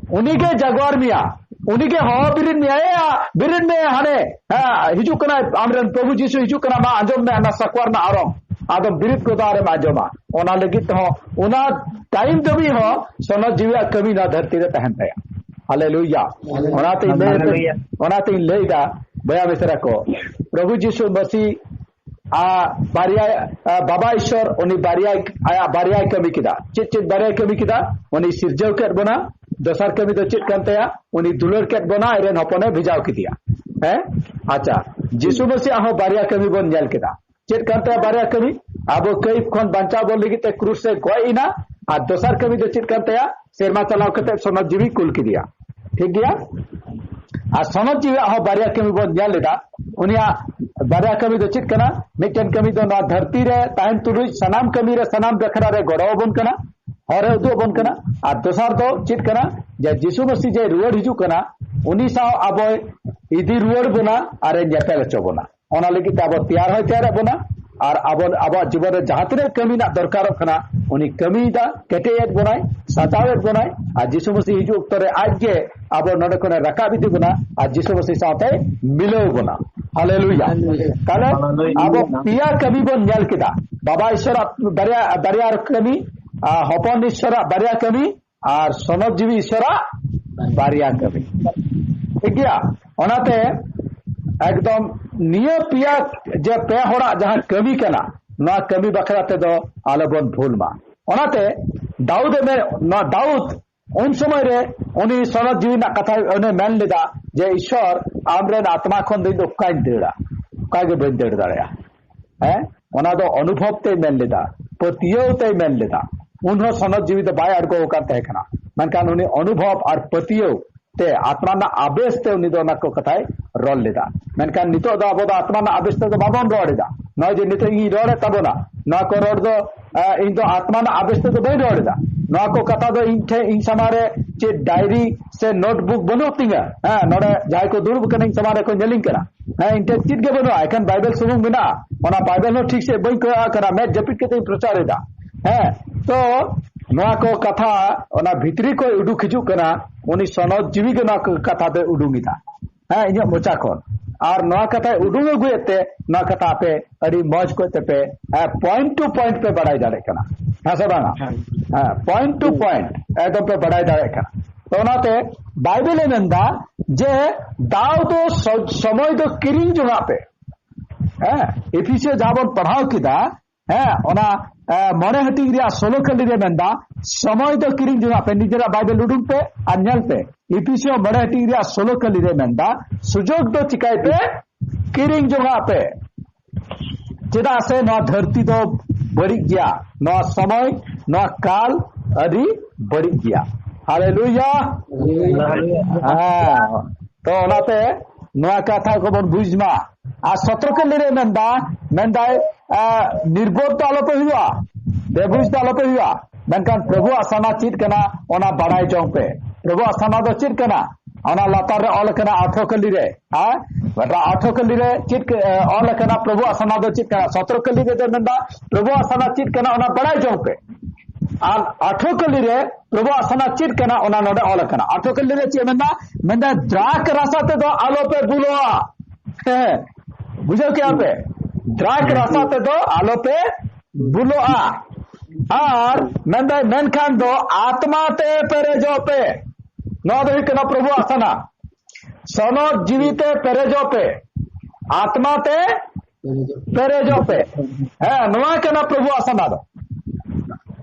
ᱩᱱᱤᱜᱮ ᱡᱟᱜᱣᱟᱨ ᱢᱮᱭᱟ, ᱩᱱᱤᱜᱮ ᱦᱚᱦᱚ ᱵᱤᱨᱤᱫ ᱢᱮᱭᱟ, "ᱮᱭᱟ, ᱵᱤᱨᱤᱫ ᱢᱮ, ᱦᱟᱱᱮ, ᱦᱮᱸ, ᱦᱤᱡᱩᱜ ᱠᱟᱱᱟᱭ, ᱟᱢᱨᱮᱱ ᱯᱨᱚᱵᱷᱩ ᱡᱤᱥᱩ ᱦᱤᱡᱩᱜ ᱠᱟᱱᱟ, ᱢᱟ ᱟᱸᱡᱚᱢ ᱢᱮ ᱚᱱᱟ ᱥᱟᱠᱣᱟᱨ ᱨᱮᱱᱟᱜ ᱟᱨᱚᱝ", ᱟᱫᱚᱢ ᱵᱤᱨᱤᱫ ᱜᱚᱫᱚᱜ ᱟᱨᱮᱢ ᱟᱸᱡᱚᱢᱟ᱾ ᱚᱱᱟ ᱞᱟᱹᱜᱤᱫ ᱛᱮᱦᱚᱸ, ᱚᱱᱟ ᱴᱟᱭᱤᱢ ᱫᱷᱟᱹᱵᱤᱡ ᱦᱚᱸ ᱥᱚᱱᱚᱛ ᱡᱤᱣᱤᱭᱟᱜ ᱠᱟᱹᱢᱤ ᱱᱚᱣᱟ ᱫᱷᱟᱹᱨᱛᱤ ᱨᱮ ᱛᱟᱦᱮᱱ ᱛᱟᱭᱟ᱾ ᱦᱟᱞᱮᱞᱩᱭᱟ᱾ ᱚᱱᱟᱛᱮᱧ ᱞᱟᱹᱭ, ᱦᱟᱞᱮᱞᱩᱭᱟ᱾ ᱚᱱᱟᱛᱮᱧ ᱞᱟᱹᱭᱫᱟ, ᱵᱚᱭᱦᱟ ᱢᱤᱥᱨᱟ ᱠᱚ, ᱯᱨᱚᱵᱷᱩ ᱡᱤᱥᱩ ᱢᱟᱹᱥᱤ ᱟᱨ ᱵᱟᱨᱭᱟ, ᱟ, ᱵᱟᱵᱟ ᱤᱥᱥᱚᱨ ᱩᱱᱤ ᱵᱟᱨᱭᱟᱭ, ᱟᱭᱟᱜ ᱵᱟᱨᱭᱟᱭ ᱠᱟᱹᱢᱤ ᱠᱮᱫᱟ᱾ ᱪᱮᱫ ᱪᱮᱫ ᱵᱟᱨᱭᱟᱭ ᱠᱟᱹᱢᱤ ᱠᱮᱫᱟ? ᱩᱱᱤ ᱥᱤᱨᱡᱟᱹᱣ ᱠᱮᱫ ᱵᱚᱱᱟ᱾ ᱫᱚᱥᱟᱨ ᱠᱟᱹᱢᱤ ᱫᱚ ᱪᱮᱫ ᱠᱟᱱ ᱛᱟᱭᱟ? ᱩᱱᱤ ᱫᱩᱞᱟᱹᱲ ᱠᱮᱫ ᱵᱚᱱᱟ, ᱟᱡ ᱨᱮᱱ ᱦᱚᱯᱚᱱᱮ ᱵᱷᱮᱡᱟᱣ ᱠᱮᱫᱮᱭᱟ᱾ ᱦᱮᱸ? ᱟᱪᱪᱷᱟ, ᱡᱤᱥᱩ ᱢᱟᱹᱥᱤᱭᱟᱜ ᱦᱚᱸ ᱵᱟᱨᱭᱟ ᱠᱟᱹᱢᱤ ᱵᱚᱱ ᱧᱮᱞ ᱠᱮᱫᱟ᱾ ᱪᱮᱫ ᱠᱟᱱ ᱛᱟᱭᱟ ᱵᱟᱨᱭᱟ ᱠᱟᱹᱢᱤ? ᱟᱵᱚ ᱠᱟᱹᱭᱤᱵ ᱠᱷᱚᱱ ᱵᱟᱧᱪᱟᱣ ᱵᱚᱱ ᱞᱟᱹᱜᱤᱫ ᱛᱮ ᱠᱨᱩᱥ ᱨᱮ ᱜᱚᱡ ᱮᱱᱟ᱾ ᱟᱨ ᱫᱚᱥᱟᱨ ᱠᱟᱹᱢᱤ ᱫᱚ ᱪᱮᱫ ᱠᱟᱱ ᱛᱟᱭᱟ? ᱥᱮᱨᱢᱟ ᱪᱟᱞᱟᱣ ᱠᱟᱛᱮ ᱥᱚᱱᱚᱛ ᱡᱤᱣᱤ ᱠᱩᱞ ᱠᱮᱫᱮᱭᱟ᱾ ᱴᱷᱤᱠ ᱜᱮᱭᱟ? ᱟᱨ ᱥᱚᱱᱚᱛ ᱡᱤᱣᱤᱭᱟᱜ ᱦᱚᱸ ᱵᱟᱨᱭᱟ ᱠᱟᱹᱢᱤ ᱵᱚᱱ ᱧᱮᱞ ᱞᱮᱫᱟ᱾ ᱩᱱᱤᱭᱟᱜ ᱵᱟᱨᱭᱟ ᱠᱟᱹᱢᱤ ᱫᱚ ᱪᱮᱫ ᱠᱟᱱᱟ? ᱢᱤᱫᱴᱮᱱ ᱠᱟᱹᱢᱤ ᱫᱚ ᱱᱚᱣᱟ ᱫᱷᱟᱹᱨᱛᱤ ᱨᱮ ᱛᱟᱦᱮᱱ ᱛᱩᱞᱩᱡ ᱥᱟᱱᱟᱢ ᱠᱟᱹᱢᱤ ᱨᱮ, ᱥᱟᱱᱟᱢ ᱵᱟᱠᱷᱨᱟ ᱨᱮ ᱜᱚᱲᱚ ᱟᱵᱚᱱ ᱠᱟᱱᱟ, ᱦᱚᱨᱮ ᱩᱫᱩᱜ ᱟᱵᱚᱱ ᱠᱟᱱᱟ᱾ ᱟᱨ ᱫᱚᱥᱟᱨ ᱫᱚ ᱪᱮᱫ ᱠᱟᱱᱟ? ᱡᱮ ᱡᱤᱥᱩ ᱢᱟᱹᱥᱤ ᱡᱮ ᱨᱩᱣᱟᱹᱲ ᱦᱤᱡᱩᱜ ᱠᱟᱱᱟ, ᱩᱱᱤ ᱥᱟᱶ ᱟᱵᱚᱭ ᱤᱫᱤ ᱨᱩᱣᱟᱹᱲ ᱵᱚᱱᱟ ᱟᱨᱮ ᱧᱮᱯᱮᱞ ᱦᱚᱪᱚ ᱵᱚᱱᱟ᱾ ᱚᱱᱟ ᱞᱟᱹᱜᱤᱫ ᱛᱮ ᱟᱵᱚ ᱛᱮᱭᱟᱨ ᱦᱚᱸᱭ ᱛᱮᱭᱟᱨᱮᱫ ᱵᱚᱱᱟ, ᱟᱨ ᱟᱵᱚ, ᱟᱵᱚᱣᱟᱜ ᱡᱤᱵᱚᱱ ᱨᱮ ᱡᱟᱦᱟᱸ ᱛᱤᱱᱟᱹᱜ ᱠᱟᱹᱢᱤ ᱨᱮᱱᱟᱜ ᱫᱚᱨᱠᱟᱨᱚᱜ ᱠᱟᱱᱟ, ᱩᱱᱤ ᱠᱟᱹᱢᱤᱭᱮᱫᱟ, ᱠᱮᱴᱮᱡᱮᱫ ᱵᱚᱱᱟᱭ, ᱥᱟᱡᱟᱣᱮᱫ ᱵᱚᱱᱟᱭ᱾ ᱟᱨ ᱡᱤᱥᱩ ᱢᱟᱹᱥᱤ ᱦᱤᱡᱩᱜ ᱚᱠᱛᱚ ᱨᱮ ᱟᱡ ᱜᱮ ᱟᱵᱚ ᱱᱚᱰᱮ ᱠᱷᱚᱱᱮ ᱨᱟᱠᱟᱵ ᱤᱫᱤ ᱵᱚᱱᱟ ᱟᱨ ᱡᱤᱥᱩ ᱢᱟᱹᱥᱤ ᱥᱟᱶᱛᱮ ᱢᱤᱞᱟᱹᱣ ᱵᱚᱱᱟ᱾ ᱦᱟᱞᱮᱞᱩᱭᱟ᱾ ᱦᱟᱞᱮᱞᱩᱭᱟ᱾ ᱛᱟᱦᱞᱮ ᱦᱟᱞᱮᱞᱩᱭᱟ᱾ ᱟᱵᱚ ᱯᱮᱭᱟ ᱠᱟᱹᱢᱤ ᱵᱚᱱ ᱧᱮᱞ ᱠᱮᱫᱟ, ᱵᱟᱵᱟ ᱤᱥᱥᱚᱨᱟᱜ ᱵᱟᱨᱭᱟ, ᱵᱟᱨᱭᱟ ᱠᱟᱹᱢᱤ, ᱟᱨ ᱦᱚᱯᱚᱱ ᱤᱥᱥᱚᱨᱟᱜ ᱵᱟᱨᱭᱟ ᱠᱟᱹᱢᱤ, ᱟᱨ ᱥᱚᱱᱚᱛ ᱡᱤᱣᱤ ᱤᱥᱥᱚᱨᱟᱜ ᱵᱟᱨᱭᱟ ᱠᱟᱹᱢᱤ᱾ ᱴᱷᱤᱠ ᱜᱮᱭᱟ? ᱚᱱᱟᱛᱮ ᱮᱠᱫᱚᱢ ᱱᱤᱭᱟᱹ ᱯᱮᱭᱟ, ᱡᱮ ᱯᱮ ᱦᱚᱲᱟᱜ ᱡᱟᱦᱟᱸ ᱠᱟᱹᱢᱤ ᱠᱟᱱᱟ, ᱱᱚᱣᱟ ᱠᱟᱹᱢᱤ ᱵᱟᱠᱷᱨᱟ ᱛᱮᱫᱚ ᱟᱞᱚᱵᱚᱱ ᱵᱷᱩᱞ ᱢᱟ᱾ ᱚᱱᱟᱛᱮ ᱫᱟᱣᱩᱫ ᱮ ᱢᱮᱱ, ᱱᱚᱣᱟ ᱫᱟᱣᱩᱫ ᱩᱱ ᱥᱚᱢᱚᱭ ᱨᱮ ᱩᱱᱤ ᱥᱚᱱᱚᱛ ᱡᱤᱣᱤ ᱨᱮᱱᱟᱜ ᱠᱟᱛᱷᱟ ᱩᱱᱤ ᱢᱮᱱ ᱞᱮᱫᱟ ᱡᱮ, "ᱤᱥᱥᱚᱨ, ᱟᱢᱨᱮᱱ ᱟᱛᱢᱟ ᱠᱷᱚᱱ ᱫᱚ ᱤᱧ ᱫᱚ ᱚᱠᱟᱧ ᱫᱟᱹᱲᱟ? ᱚᱠᱟ ᱜᱮ ᱵᱟᱹᱧ ᱫᱟᱹᱲ ᱫᱟᱲᱮᱭᱟᱜᱼᱟ᱾ ᱦᱮᱸ, ᱚᱱᱟ ᱫᱚ ᱚᱱᱩᱵᱷᱚᱵ ᱛᱮᱭ ᱢᱮᱱ ᱞᱮᱫᱟ, ᱯᱟᱹᱛᱭᱟᱹᱣ ᱛᱮᱭ ᱢᱮᱱ ᱞᱮᱫᱟ᱾ ᱩᱱᱦᱚᱸ ᱥᱚᱱᱚᱛ ᱡᱤᱣᱤ ᱫᱚ ᱵᱟᱭ ᱟᱬᱜᱚ ᱟᱠᱟᱱ ᱛᱟᱦᱮᱸ ᱠᱟᱱᱟ, ᱢᱮᱱᱠᱷᱟᱱ ᱩᱱᱤ ᱚᱱᱩᱵᱷᱚᱵ ᱟᱨ ᱯᱟᱹᱛᱭᱟᱹᱣ ᱛᱮ, ᱟᱛᱢᱟ ᱨᱮᱱᱟᱜ ᱟᱵᱮᱥ ᱛᱮ ᱩᱱᱤ ᱫᱚ ᱚᱱᱟ ᱠᱚ ᱠᱟᱛᱷᱟᱭ ᱨᱚᱲ ᱞᱮᱫᱟ᱾ ᱢᱮᱱᱠᱷᱟᱱ ᱱᱤᱛᱚᱜ ᱫᱚ ᱟᱵᱚ ᱫᱚ ᱟᱛᱢᱟ ᱨᱮᱱᱟᱜ ᱟᱵᱮᱥ ᱛᱮᱫᱚ ᱵᱟᱵᱚᱱ ᱨᱚᱲ ᱮᱫᱟ᱾ ᱱᱚᱜᱼᱚᱭ ᱡᱮ ᱱᱤᱛᱚᱜ ᱤᱧ ᱨᱚᱲᱮᱫ ᱛᱟᱵᱚᱱᱟ, ᱱᱚᱣᱟ ᱠᱚ ᱨᱚᱲ ᱫᱚ, ᱟ, ᱤᱧ ᱫᱚ ᱟᱛᱢᱟ ᱨᱮᱱᱟᱜ ᱟᱵᱮᱥ ᱛᱮᱫᱚ ᱵᱟᱹᱧ ᱨᱚᱲ ᱮᱫᱟ᱾ ᱱᱚᱣᱟ ᱠᱚ ᱠᱟᱛᱷᱟ ᱫᱚ ᱤᱧ ᱴᱷᱮᱱ, ᱤᱧ ᱥᱟᱢᱟᱝ ᱨᱮ ᱪᱮᱫ ᱰᱟᱭᱨᱤ ᱥᱮ ᱱᱳᱴᱵᱩᱠ ᱵᱟᱹᱱᱩᱜ ᱛᱤᱧᱟ᱾ ᱦᱮᱸ, ᱱᱚᱰᱮ ᱡᱟᱦᱟᱸᱭ ᱠᱚ ᱫᱩᱲᱩᱵ ᱟᱠᱟᱱᱟ, ᱤᱧ ᱥᱟᱢᱟᱝ ᱨᱮᱠᱚ ᱧᱮᱞᱤᱧ ᱠᱟᱱᱟ᱾ ᱦᱮᱸ, ᱤᱧ ᱴᱷᱮᱱ ᱪᱮᱫ ᱜᱮ ᱵᱟᱹᱱᱩᱜᱼᱟ, ᱮᱠᱷᱮᱱ ᱵᱟᱭᱵᱮᱞ ᱥᱩᱢᱩᱝ ᱢᱮᱱᱟᱜᱼᱟ᱾ ᱚᱱᱟ ᱵᱟᱭᱵᱮᱞ ᱦᱚᱸ ᱴᱷᱤᱠ ᱥᱮ ᱵᱟᱹᱧ ᱠᱚᱭᱚᱜ ᱟᱜ ᱠᱟᱱᱟ, ᱢᱮᱫ ᱡᱟᱹᱯᱤᱫ ᱠᱟᱛᱮ ᱤᱧ ᱯᱨᱚᱪᱟᱨ ᱮᱫᱟ᱾ ᱦᱮᱸ, ᱛᱚ ᱱᱚᱣᱟ ᱠᱚ ᱠᱟᱛᱷᱟ, ᱚᱱᱟ ᱵᱷᱤᱛᱨᱤ ᱠᱷᱚᱱ ᱩᱰᱩᱠ ᱦᱤᱡᱩᱜ ᱠᱟᱱᱟ, ᱩᱱᱤ ᱥᱚᱱᱚᱛ ᱡᱤᱣᱤ ᱜᱮ ᱱᱚᱣᱟ ᱠᱚ ᱠᱟᱛᱷᱟ ᱫᱚᱭ ᱩᱰᱩᱝ ᱮᱫᱟ᱾ ᱦᱮᱸ, ᱤᱧᱟᱹᱜ ᱢᱚᱪᱟ ᱠᱷᱚᱱ᱾ ᱟᱨ ᱱᱚᱣᱟ ᱠᱟᱛᱷᱟᱭ ᱩᱰᱩᱝ ᱟᱹᱜᱩᱭᱮᱫ ᱛᱮ, ᱱᱚᱣᱟ ᱠᱟᱛᱷᱟ ᱟᱯᱮ ᱟᱹᱰᱤ ᱢᱚᱡᱽ ᱠᱚᱡ ᱛᱮᱯᱮ, ᱦᱮᱸ, point to point ᱯᱮ ᱵᱟᱲᱟᱭ ᱫᱟᱲᱮᱭᱟᱜ ᱠᱟᱱᱟ᱾ ᱦᱮᱸ ᱥᱮ ᱵᱟᱝᱟ? ᱦᱮᱸ᱾ ᱦᱮᱸ, point to point ᱮᱠᱫᱚᱢ ᱯᱮ ᱵᱟᱲᱟᱭ ᱫᱟᱲᱮᱭᱟᱜ ᱠᱟᱱᱟ᱾ ᱛᱚ ᱚᱱᱟᱛᱮ ᱵᱟᱭᱵᱮᱞᱮ ᱢᱮᱱᱫᱟ ᱡᱮ ᱫᱟᱣ ᱫᱚ ᱥᱚ-, ᱥᱚᱢᱚᱭ ᱫᱚ ᱠᱤᱨᱤᱧ ᱡᱚᱝᱟᱜ ᱯᱮ᱾ ᱦᱮᱸ, ᱮᱯᱷᱤᱥᱤᱭᱚ ᱡᱟᱦᱟᱸ ᱵᱚᱱ ᱯᱟᱲᱦᱟᱣ ᱠᱮᱫᱟ, ᱦᱮᱸ, ᱚᱱᱟ, ᱮ, ᱢᱚᱬᱮ ᱦᱟᱹᱴᱤᱧ ᱨᱮᱭᱟᱜ ᱥᱳᱞᱳ ᱠᱟᱹᱞᱤ ᱨᱮ ᱢᱮᱱᱫᱟ, ᱥᱚᱢᱚᱭ ᱫᱚ ᱠᱤᱨᱤᱧ ᱡᱚᱝᱟᱜ ᱯᱮ, ᱱᱤᱡᱮᱨᱟᱜ ᱵᱟᱭᱵᱮᱞ ᱩᱰᱩᱝ ᱯᱮ ᱟᱨ ᱧᱮᱞ ᱯᱮ᱾ ᱮᱯᱷᱤᱥᱤᱭᱚ ᱢᱚᱬᱮ ᱦᱟᱹᱴᱤᱧ ᱨᱮᱭᱟᱜ ᱥᱳᱞᱳ ᱠᱟᱹᱞᱤ ᱨᱮ ᱢᱮᱱᱫᱟ, ᱥᱩᱡᱳᱜᱽ ᱫᱚ ᱪᱤᱠᱟᱭ ᱯᱮ? ᱠᱤᱨᱤᱧ ᱡᱚᱝᱟᱜ ᱯᱮ᱾ ᱪᱮᱫᱟᱜ ᱥᱮ ᱱᱚᱣᱟ ᱫᱷᱟᱹᱨᱛᱤ ᱫᱚ ᱵᱟᱹᱲᱤᱡ ᱜᱮᱭᱟ, ᱱᱚᱣᱟ ᱥᱚᱢᱚᱭ, ᱱᱚᱣᱟ ᱠᱟᱞ ᱟᱹᱰᱤ ᱵᱟᱹᱲᱤᱡ ᱜᱮᱭᱟ᱾ ᱦᱟᱞᱮᱞᱩᱭᱟ᱾ ᱦᱮᱸ, ᱛᱚ ᱚᱱᱟᱛᱮ ᱱᱚᱣᱟ ᱠᱟᱛᱷᱟ ᱠᱚᱵᱚᱱ ᱵᱩᱡᱽ ᱢᱟ᱾ ᱟᱨ ᱥᱚᱛᱨᱚ ᱠᱟᱹᱞᱤ ᱨᱮ ᱢᱮᱱᱫᱟ, ᱢᱮᱱᱫᱟᱭ, ᱟ, ᱱᱤᱨᱵᱳᱫᱷ ᱫᱚ ᱟᱞᱚᱯᱮ ᱦᱩᱭᱩᱜᱼᱟ, ᱵᱮᱵᱩᱡᱽ ᱫᱚ ᱟᱞᱚᱯᱮ ᱦᱩᱭᱩᱜᱼᱟ᱾ ᱢᱮᱱᱠᱷᱟᱱ ᱯᱨᱚᱵᱷᱩᱣᱟᱜ ᱥᱟᱱᱟ ᱪᱮᱫ ᱠᱟᱱᱟ, ᱚᱱᱟ ᱵᱟᱲᱟᱭ ᱡᱚᱝ ᱯᱮ᱾ ᱯᱨᱚᱵᱷᱩᱣᱟᱜ ᱥᱟᱱᱟ ᱫᱚ ᱪᱮᱫ ᱠᱟᱱᱟ? ᱚᱱᱟ ᱞᱟᱛᱟᱨ ᱨᱮ ᱚᱞ ᱟᱠᱟᱱᱟ ᱟᱴᱷᱨᱚ ᱠᱟᱹᱞᱤ ᱨᱮ᱾ ᱦᱮᱸ? ᱢᱤᱫᱴᱟᱝ ᱟᱴᱷᱨᱚ ᱠᱟᱹᱞᱤ ᱨᱮ ᱪᱮᱫ ᱠᱟ-, ᱮ, ᱚᱞ ᱟᱠᱟᱱᱟ ᱯᱨᱚᱵᱷᱩᱣᱟᱜ ᱥᱟᱱᱟ ᱫᱚ ᱪᱮᱫ ᱠᱟᱱᱟ? ᱥᱚᱛᱨᱚ ᱠᱟᱹᱞᱤ ᱨᱮᱫᱚ ᱢᱮᱱᱫᱟ, ᱯᱨᱚᱵᱷᱩᱣᱟᱜ ᱥᱟᱱᱟ ᱪᱮᱫ ᱠᱟᱱᱟ, ᱚᱱᱟ ᱵᱟᱲᱟᱭ ᱡᱚᱝ ᱯᱮ᱾ ᱟᱨ ᱟᱴᱷᱨᱚ ᱠᱟᱹᱞᱤ ᱨᱮ ᱯᱨᱚᱵᱷᱩᱣᱟᱜ ᱥᱟᱱᱟ ᱪᱮᱫ ᱠᱟᱱᱟ, ᱚᱱᱟ ᱱᱚᱰᱮ ᱚᱞ ᱟᱠᱟᱱᱟ᱾ ᱟᱴᱷᱨᱚ ᱠᱟᱹᱞᱤ ᱨᱮ ᱪᱮᱫ ᱢᱮᱱᱫᱟ? ᱢᱮᱱᱫᱟ, ᱫᱨᱟᱠ ᱨᱟᱥᱟ ᱛᱮᱫᱚ ᱟᱞᱚᱯᱮ ᱵᱩᱞᱚᱜᱼᱟ᱾ ᱦᱮᱸ, ᱵᱩᱡᱷᱟᱹᱣ ᱠᱮᱜᱼᱟ ᱯᱮ? ᱫᱨᱟᱠ ᱨᱟᱥᱟ ᱛᱮᱫᱚ ᱟᱞᱚᱯᱮ ᱵᱩᱞᱚᱜᱼᱟ᱾ ᱟᱨ ᱢᱮᱱᱫᱟᱭ, ᱢᱮᱱᱠᱷᱟᱱ ᱫᱚ ᱟᱛᱢᱟ ᱛᱮ ᱯᱮᱨᱮᱡᱚᱜ ᱯᱮ᱾ ᱱᱚᱣᱟ ᱫᱚ ᱦᱩᱭᱩᱜ ᱠᱟᱱᱟ ᱯᱨᱚᱵᱷᱩᱣᱟᱜ ᱥᱟᱱᱟ᱾ ᱥᱚᱱᱚᱛ ᱡᱤᱣᱤ ᱛᱮ ᱯᱮᱨᱮᱡᱚᱜ ᱯᱮ, ᱟᱛᱢᱟ ᱛᱮ ᱯᱮᱨᱮᱡᱚᱜ ᱯᱮ᱾ ᱦᱮᱸ, ᱱᱚᱣᱟ ᱠᱟᱱᱟ ᱯᱨᱚᱵᱷᱩᱣᱟᱜ ᱥᱟᱱᱟ ᱫᱚ᱾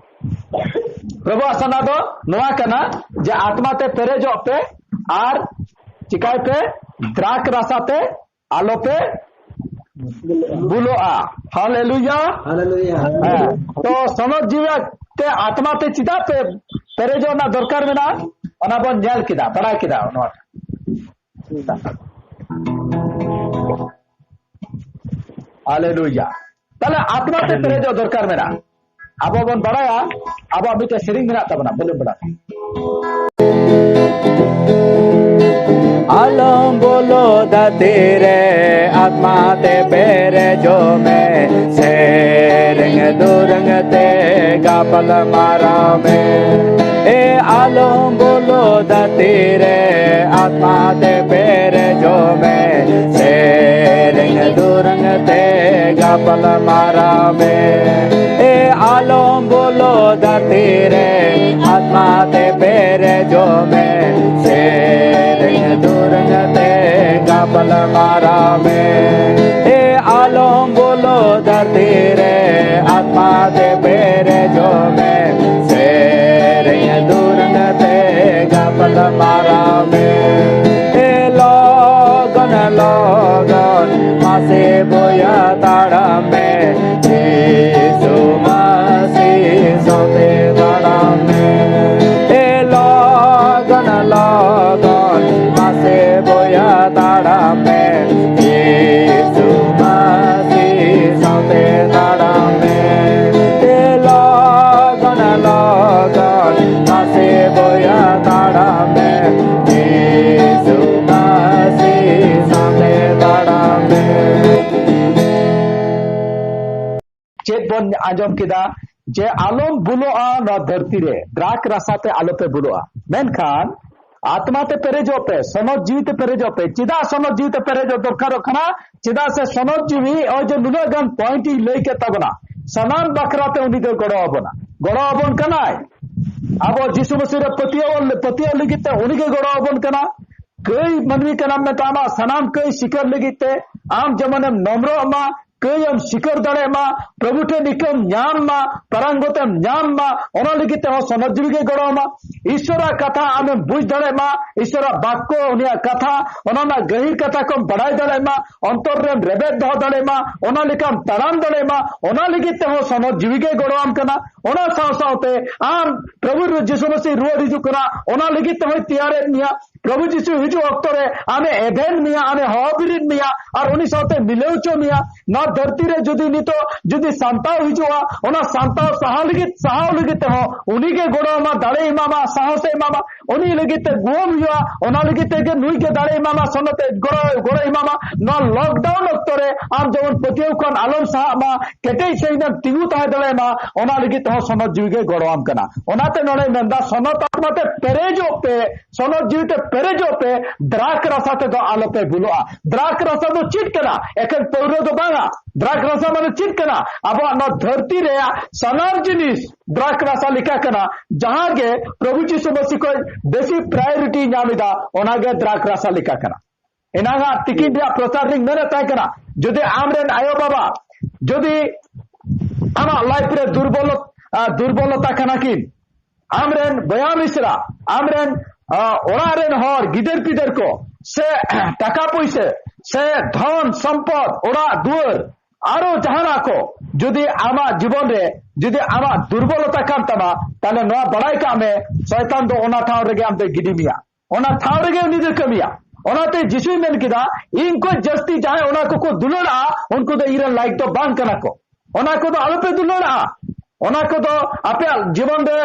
ᱯᱨᱚᱵᱷᱩᱣᱟᱜ ᱥᱟᱱᱟ ᱫᱚ ᱱᱚᱣᱟ ᱠᱟᱱᱟ ᱡᱮ ᱟᱛᱢᱟ ᱛᱮ ᱯᱮᱨᱮᱡᱚᱜ ᱯᱮ ᱟᱨ ᱪᱤᱠᱟᱭ ᱯᱮ? ᱫᱨᱟᱠ ᱨᱟᱥᱟ ᱛᱮ ᱟᱞᱚᱯᱮ ᱵᱩᱞᱚᱜᱼᱟ᱾ ᱦᱟᱞᱮᱞᱩᱭᱟ᱾ ᱦᱟᱞᱮᱞᱩᱭᱟ᱾ ᱦᱮᱸ᱾ ᱛᱚ ᱥᱚᱱᱚᱛ ᱡᱤᱣᱤ ᱛᱮ ᱟᱛᱢᱟ ᱛᱮ ᱪᱮᱫᱟᱜ ᱯᱮ ᱯᱮᱨᱮᱡᱚᱜ ᱨᱮᱱᱟᱜ ᱫᱚᱨᱠᱟᱨ ᱢᱮᱱᱟᱜᱼᱟ? ᱚᱱᱟ ᱵᱚᱱ ᱧᱮᱞ ᱠᱮᱫᱟ, ᱵᱟᱲᱟᱭ ᱠᱮᱫᱟ ᱱᱚᱣᱟ᱾ ᱦᱟᱞᱮᱞᱩᱭᱟ᱾ ᱛᱟᱦᱞᱮ ᱟᱛᱢᱟ ᱛᱮ ᱯᱮᱨᱮᱡᱚᱜ ᱫᱚᱨᱠᱟᱨ ᱢᱮᱱᱟᱜᱼᱟ᱾ ᱟᱵᱚ ᱵᱚᱱ ᱵᱟᱲᱟᱭᱟ, ᱟᱵᱚᱣᱟᱜ ᱢᱤᱫᱴᱮᱱ ᱥᱮᱨᱮᱧ ᱢᱮᱱᱟᱜ ᱛᱟᱵᱚᱱᱟ, ᱵᱚᱞᱮ ᱵᱟᱲᱟᱭ᱾ ᱟᱞᱚᱢ ᱵᱚᱞᱚ ᱫᱷᱟᱹᱨᱛᱤ ᱨᱮ, ᱟᱛᱢᱟ ᱛᱮ ᱯᱮᱨᱮᱡᱚᱜ ᱢᱮ, ᱥᱮᱨᱮᱧ ᱫᱩᱨᱟᱹᱝ ᱛᱮ ᱜᱟᱯᱟᱞ ᱢᱟᱨᱟᱣ ᱢᱮ᱾ ᱮ ᱟᱞᱚᱢ ᱵᱚᱞᱚ ᱫᱷᱟᱹᱨᱛᱤ ᱨᱮ, ᱟᱛᱢᱟ ᱛᱮ ᱯᱮᱨᱮᱡᱚᱜ ᱢᱮ, ᱥᱮᱨᱮᱧ ᱫᱩᱨᱟᱹᱝ ᱛᱮ ᱜᱟᱯᱟᱞ ᱢᱟᱨᱟᱣ ᱢᱮ᱾ ᱮ ᱟᱞᱚᱢ ᱵᱚᱞᱚ ᱫᱷᱟᱹᱨᱛᱤ ᱨᱮ, ᱟᱛᱢᱟ ᱛᱮ ᱯᱮᱨᱮᱡᱚᱜ ᱢᱮ, ᱥᱮᱨᱮᱧ ᱫᱩᱨᱟᱹᱝ ᱛᱮ ᱜᱟᱯᱟᱞ ᱢᱟᱨᱟᱣ ᱢᱮ᱾ ᱮ ᱟᱞᱚᱢ ᱵᱚᱞᱚ ᱫᱷᱟᱹᱨᱛᱤ ᱨᱮ, ᱟᱛᱢᱟ ᱛᱮ ᱯᱮᱨᱮᱡᱚᱜ ᱢᱮ, ᱥᱮᱨᱮᱧ ᱫᱩᱨᱟᱹᱝ ᱛᱮ ᱜᱟᱯᱟᱞ ᱢᱟᱨᱟᱣ ᱢᱮ᱾ ᱮ ᱞᱚᱜᱚᱱ ᱞᱚᱜᱚᱱ ᱢᱟᱥᱮ ᱵᱚᱭᱦᱟ ᱛᱟᱲᱟᱢ ᱢᱮ, ᱡᱤᱥᱩ ᱢᱟᱹᱥᱤ ᱥᱟᱶᱛᱮ ᱛᱟᱲᱟᱢ ᱢᱮ᱾ ᱮ ᱞᱚᱜᱚᱱ ᱞᱚᱜᱚᱱ ᱢᱟᱥᱮ ᱵᱚᱭᱦᱟ ᱛᱟᱲᱟᱢ ᱢᱮ, ᱡᱤᱥᱩ ᱢᱟᱹᱥᱤ ᱥᱟᱶᱛᱮ ᱛᱟᱲᱟᱢ ᱢᱮ᱾ ᱮ ᱞᱚᱜᱚᱱ ᱞᱚᱜᱚᱱ ᱢᱟᱥᱮ ᱵᱚᱭᱦᱟ ᱛᱟᱲᱟᱢ ᱢᱮ, ᱡᱤᱥᱩ ᱢᱟᱹᱥᱤ ᱥᱟᱶᱛᱮ ᱛᱟᱲᱟᱢ ᱢᱮ᱾ ᱪᱮᱫ ᱵᱚᱱ ᱟᱸᱡᱚᱢ ᱠᱮᱫᱟ? ᱡᱮ ᱟᱞᱚᱢ ᱵᱩᱞᱩᱜᱼᱟ ᱱᱚᱣᱟ ᱫᱷᱟᱹᱨᱛᱤ ᱨᱮ, ᱫᱨᱟᱠ ᱨᱟᱥᱟ ᱛᱮ ᱟᱞᱚᱯᱮ ᱵᱩᱞᱩᱜᱼᱟ, ᱢᱮᱱᱠᱷᱟᱱ ᱟᱛᱢᱟ ᱛᱮ ᱯᱮᱨᱮᱡᱚᱜ ᱯᱮ, ᱥᱚᱱᱚᱛ ᱡᱤᱣᱤ ᱛᱮ ᱯᱮᱨᱮᱡᱚᱜ ᱯᱮ᱾ ᱪᱮᱫᱟᱜ ᱥᱚᱱᱚᱛ ᱡᱤᱣᱤ ᱛᱮ ᱯᱮᱨᱮᱡᱚᱜ ᱫᱚᱨᱠᱟᱨᱚᱜ ᱠᱟᱱᱟ? ᱪᱮᱫᱟᱜ ᱥᱮ ᱥᱚᱱᱚᱛ ᱡᱤᱣᱤ ᱱᱚᱜᱼᱚᱭ ᱡᱮ ᱱᱩᱱᱟᱹᱜ ᱜᱟᱱ ᱯᱚᱭᱮᱱᱴ ᱤᱧ ᱞᱟᱹᱭ ᱠᱮᱫ ᱛᱟᱵᱚᱱᱟ, ᱥᱟᱱᱟᱢ ᱵᱟᱠᱷᱨᱟ ᱛᱮ ᱩᱱᱤ ᱫᱚ ᱜᱚᱲᱚ ᱟᱵᱚᱱᱟ, ᱜᱚᱲᱚ ᱟᱵᱚᱱ ᱠᱟᱱᱟᱭ᱾ ᱟᱵᱚ ᱡᱤᱥᱩ ᱢᱟᱹᱥᱤ ᱨᱮ ᱯᱟᱹᱛᱭᱟᱹᱣ, ᱯᱟᱹᱛᱭᱟᱹᱣ ᱞᱟᱹᱜᱤᱫ ᱛᱮ ᱩᱱᱤ ᱜᱮ ᱜᱚᱲᱚ ᱟᱵᱚᱱ ᱠᱟᱱᱟ᱾ ᱠᱟᱹᱭ ᱢᱟᱹᱱᱢᱤ ᱠᱟᱱᱟᱢ ᱢᱮᱱᱛᱮ ᱟᱢᱟᱜ ᱥᱟᱱᱟᱢ ᱠᱟᱹᱭ ᱥᱤᱠᱟᱹᱨ ᱞᱟᱹᱜᱤᱫ ᱛᱮ ᱟᱢ ᱡᱮᱢᱚᱱᱮᱢ ᱱᱚᱢᱨᱚᱜ ᱢᱟ, ᱠᱟᱹᱭ ᱮᱢ ᱥᱤᱠᱟᱹᱨ ᱫᱟᱲᱮᱭᱟᱜ ᱢᱟ, ᱯᱨᱚᱵᱷᱩ ᱴᱷᱮᱱ ᱤᱠᱟᱹᱢ ᱧᱟᱢ ᱢᱟ, ᱯᱟᱨᱟᱝᱜᱚᱛ ᱮᱢ ᱧᱟᱢ ᱢᱟ, ᱚᱱᱟ ᱞᱟᱹᱜᱤᱫ ᱛᱮᱦᱚᱸ ᱥᱚᱱᱚᱛ ᱡᱤᱣᱤ ᱜᱮ ᱜᱚᱲᱚ ᱟᱢᱟ᱾ ᱤᱥᱚᱨᱟᱜ ᱠᱟᱛᱷᱟ ᱟᱢᱮᱢ ᱵᱩᱡᱽ ᱫᱟᱲᱮᱭᱟᱜ ᱢᱟ, ᱤᱥᱚᱨᱟᱜ ᱵᱟᱠᱠᱚ, ᱩᱱᱤᱭᱟᱜ ᱠᱟᱛᱷᱟ, ᱚᱱᱟ ᱨᱮᱱᱟᱜ ᱜᱟᱹᱦᱤᱨ ᱠᱟᱛᱷᱟ ᱠᱚᱢ ᱵᱟᱲᱟᱭ ᱫᱟᱲᱮᱭᱟᱜ ᱢᱟ, ᱚᱱᱛᱚᱨ ᱨᱮᱢ ᱨᱮᱵᱮᱫ ᱫᱚᱦᱚ ᱫᱟᱲᱮᱭᱟᱜ ᱢᱟ, ᱚᱱᱟ ᱞᱮᱠᱟᱢ ᱛᱟᱲᱟᱢ ᱫᱟᱲᱮᱭᱟᱜ ᱢᱟ, ᱚᱱᱟ ᱞᱟᱹᱜᱤᱫ ᱛᱮᱦᱚᱸ ᱥᱚᱱᱚᱛ ᱡᱤᱣᱤ ᱜᱮ ᱜᱚᱲᱚ ᱟᱢ ᱠᱟᱱᱟ᱾ ᱚᱱᱟ ᱥᱟᱶ ᱥᱟᱶᱛᱮ ᱟᱢ ᱯᱨᱚᱵᱷᱩ ᱡᱤᱥᱩ ᱢᱟᱥᱤ ᱨᱩᱣᱟᱹᱲ ᱦᱤᱡᱩᱜ ᱠᱟᱱᱟ, ᱚᱱᱟ ᱞᱟᱹᱜᱤᱫ ᱛᱮᱦᱚᱸᱭ ᱛᱮᱭᱟᱨᱮᱫ ᱢᱮᱭᱟ᱾ ᱯᱨᱚᱵᱷᱩ ᱡᱤᱥᱩ ᱦᱤᱡᱩᱜ ᱚᱠᱛᱚ ᱨᱮ ᱟᱢᱮ ᱮᱵᱷᱮᱱ ᱢᱮᱭᱟ, ᱟᱢᱮ ᱦᱚᱦᱚ ᱵᱤᱨᱤᱫ ᱢᱮᱭᱟ, ᱟᱨ ᱩᱱᱤ ᱥᱟᱶᱛᱮ ᱢᱤᱞᱟᱹᱣ ᱦᱚᱪᱚ ᱢᱮᱭᱟ᱾ ᱱᱚᱣᱟ ᱫᱷᱟᱹᱨᱛᱤ ᱨᱮ ᱡᱩᱫᱤ ᱱᱤᱛᱚᱜ ᱡᱩᱫᱤ ᱥᱟᱱᱛᱟᱣ ᱦᱤᱡᱩᱜᱼᱟ, ᱚᱱᱟ ᱥᱟᱱᱛᱟᱣ ᱥᱟᱦᱟ ᱞᱟᱹᱜᱤᱫ, ᱥᱟᱦᱟᱣ ᱞᱟᱹᱜᱤᱫ ᱛᱮᱦᱚᱸ ᱩᱱᱤ ᱜᱮ ᱜᱚᱲᱚ ᱮᱢᱟ, ᱫᱟᱲᱮ ᱮᱢᱟᱢᱟ, ᱥᱟᱦᱚᱥ ᱮ ᱮᱢᱟᱢᱟ᱾ ᱩᱱᱤ ᱞᱟᱹᱜᱤᱫ ᱛᱮ ᱜᱩᱣᱟᱹᱢ ᱦᱩᱭᱩᱜᱼᱟ, ᱚᱱᱟ ᱞᱟᱹᱜᱤᱫ ᱛᱮᱜᱮ ᱱᱩᱭ ᱜᱮ ᱫᱟᱲᱮ ᱮᱢᱟᱢᱟ, ᱥᱚᱱᱚᱛ ᱮ ᱜᱚᱲᱚ, ᱜᱚᱲᱚ ᱮᱢᱟᱢᱟ᱾ ᱱᱚᱣᱟ ᱞᱚᱠᱰᱟᱣᱩᱱ ᱚᱠᱛᱚ ᱨᱮ ᱟᱢ ᱡᱮᱢᱚᱱ ᱯᱟᱹᱛᱭᱟᱹᱣ ᱠᱷᱚᱱ ᱟᱞᱚᱢ ᱥᱟᱦᱟᱜ ᱢᱟ, ᱠᱮᱴᱮᱡ ᱥᱟᱺᱦᱤᱡ ᱮᱢ ᱛᱤᱸᱜᱩ ᱛᱟᱦᱮᱸ ᱫᱟᱲᱮᱭᱟᱜ ᱢᱟ, ᱚᱱᱟ ᱞᱟᱹᱜᱤᱫ ᱛᱮᱦᱚᱸ ᱥᱚᱱᱚᱛ ᱡᱤᱣᱤ ᱜᱮ ᱜᱚᱲᱚ ᱟᱢ ᱠᱟᱱᱟ᱾ ᱚᱱᱟᱛᱮ ᱱᱚᱰᱮ ᱢᱮᱱᱫᱟ, ᱥᱚᱱᱚᱛ ᱟᱛᱢᱟ ᱛᱮ ᱯᱮᱨᱮᱡᱚᱜ ᱯᱮ, ᱥᱚᱱᱚᱛ ᱡᱤᱣᱤ ᱛᱮ ᱯᱮᱨᱮᱡᱚᱜ ᱯᱮ, ᱫᱨᱟᱠ ᱨᱟᱥᱟ ᱛᱮᱫᱚ ᱟᱞᱚᱯᱮ ᱵᱩᱞᱩᱜᱼᱟ᱾ ᱫᱨᱟᱠ ᱨᱟᱥᱟ ᱫᱚ ᱪᱮᱫ ᱠᱟᱱᱟ? ᱮᱠᱷᱮᱱ ᱯᱟᱹᱣᱨᱟᱹ ᱫᱚ ᱵᱟᱝᱟ᱾ ᱫᱨᱟᱠ ᱨᱟᱥᱟ ᱢᱟᱱᱮ ᱪᱮᱫ ᱠᱟᱱᱟ? ᱟᱵᱚᱣᱟᱜ ᱱᱚᱣᱟ ᱫᱷᱟᱹᱨᱛᱤ ᱨᱮᱭᱟᱜ ᱥᱟᱱᱟᱢ ᱡᱤᱱᱤᱥ ᱫᱨᱟᱠ ᱨᱟᱥᱟ ᱞᱮᱠᱟ ᱠᱟᱱᱟ᱾ ᱡᱟᱦᱟᱸ ᱜᱮ ᱯᱨᱚᱵᱷᱩ ᱡᱤᱥᱩ ᱢᱟᱹᱥᱤ ᱠᱷᱚᱱ ᱵᱮᱥᱤ ᱯᱨᱟᱭᱳᱨᱤᱴᱤ ᱧᱟᱢ ᱮᱫᱟ, ᱚᱱᱟ ᱜᱮ ᱫᱨᱟᱠ ᱨᱟᱥᱟ ᱞᱮᱠᱟ ᱠᱟᱱᱟ᱾ ᱮᱱᱟᱝᱟᱜ ᱛᱤᱠᱤᱱ ᱨᱮᱭᱟᱜ ᱯᱨᱚᱪᱟᱨ ᱨᱤᱧ ᱢᱮᱱᱮᱫ ᱛᱟᱦᱮᱸ ᱠᱟᱱᱟ, ᱡᱩᱫᱤ ᱟᱢᱨᱮᱱ ᱟᱭᱳ ᱵᱟᱵᱟ ᱡᱩᱫᱤ ᱟᱢᱟᱜ ᱞᱟᱭᱤᱯᱷ ᱨᱮ ᱫᱩᱨᱵᱚᱞ, ᱟ, ᱫᱩᱨᱵᱚᱞᱚᱛᱟ ᱠᱟᱱᱟ ᱠᱤᱱ, ᱟᱢᱨᱮᱱ ᱵᱚᱭᱦᱟ ᱢᱤᱥᱨᱟ, ᱟᱢᱨᱮᱱ, ᱟ, ᱚᱲᱟᱜ ᱨᱮᱱ ᱦᱚᱲ, ᱜᱤᱫᱟᱹᱨ ᱯᱤᱫᱟᱹᱨ ᱠᱚ, ᱥᱮ ᱴᱟᱠᱟ ᱯᱩᱭᱥᱟᱹ, ᱥᱮ ᱫᱷᱚᱱ ᱥᱚᱢᱯᱚᱫ, ᱚᱲᱟᱜ ᱫᱩᱣᱟᱹᱨ, ᱟᱨᱚ ᱡᱟᱦᱟᱱᱟᱜ ᱠᱚ, ᱡᱩᱫᱤ ᱟᱢᱟᱜ ᱡᱤᱵᱚᱱ ᱨᱮ ᱡᱩᱫᱤ ᱟᱢᱟᱜ ᱫᱩᱨᱵᱚᱞᱚᱛᱟ ᱠᱟᱱ ᱛᱟᱢᱟ, ᱛᱟᱦᱞᱮ ᱱᱚᱣᱟ ᱵᱟᱲᱟᱭ ᱠᱟᱜ ᱢᱮ, ᱥᱚᱭᱛᱟᱱ ᱫᱚ ᱚᱱᱟ ᱴᱷᱟᱶ ᱨᱮᱜᱮ ᱟᱢ ᱫᱚᱭ ᱜᱤᱰᱤ ᱢᱮᱭᱟ᱾ ᱚᱱᱟ ᱴᱷᱟᱶ ᱨᱮᱜᱮ ᱩᱱᱤ ᱫᱚᱭ ᱠᱟᱹᱢᱤᱭᱟ᱾ ᱚᱱᱟᱛᱮ ᱡᱤᱥᱩᱭ ᱢᱮᱱ ᱠᱮᱫᱟ, "ᱤᱧ ᱠᱷᱚᱱ ᱡᱟᱹᱥᱛᱤ ᱡᱟᱦᱟᱸᱭ ᱚᱱᱟ ᱠᱚᱠᱚ ᱫᱩᱞᱟᱹᱲᱟᱜᱼᱟ, ᱩᱱᱠᱩ ᱫᱚ ᱤᱧ ᱨᱮᱱ ᱞᱟᱭᱤᱠ ᱫᱚ ᱵᱟᱝ ᱠᱟᱱᱟ ᱠᱚ᱾ ᱚᱱᱟ ᱠᱚᱫᱚ ᱟᱞᱚᱯᱮ ᱫᱩᱞᱟᱹᱲᱟᱜᱼᱟ᱾ ᱚᱱᱟ ᱠᱚᱫᱚ ᱟᱯᱮᱭᱟᱜ ᱡᱤᱵᱚᱱ ᱨᱮ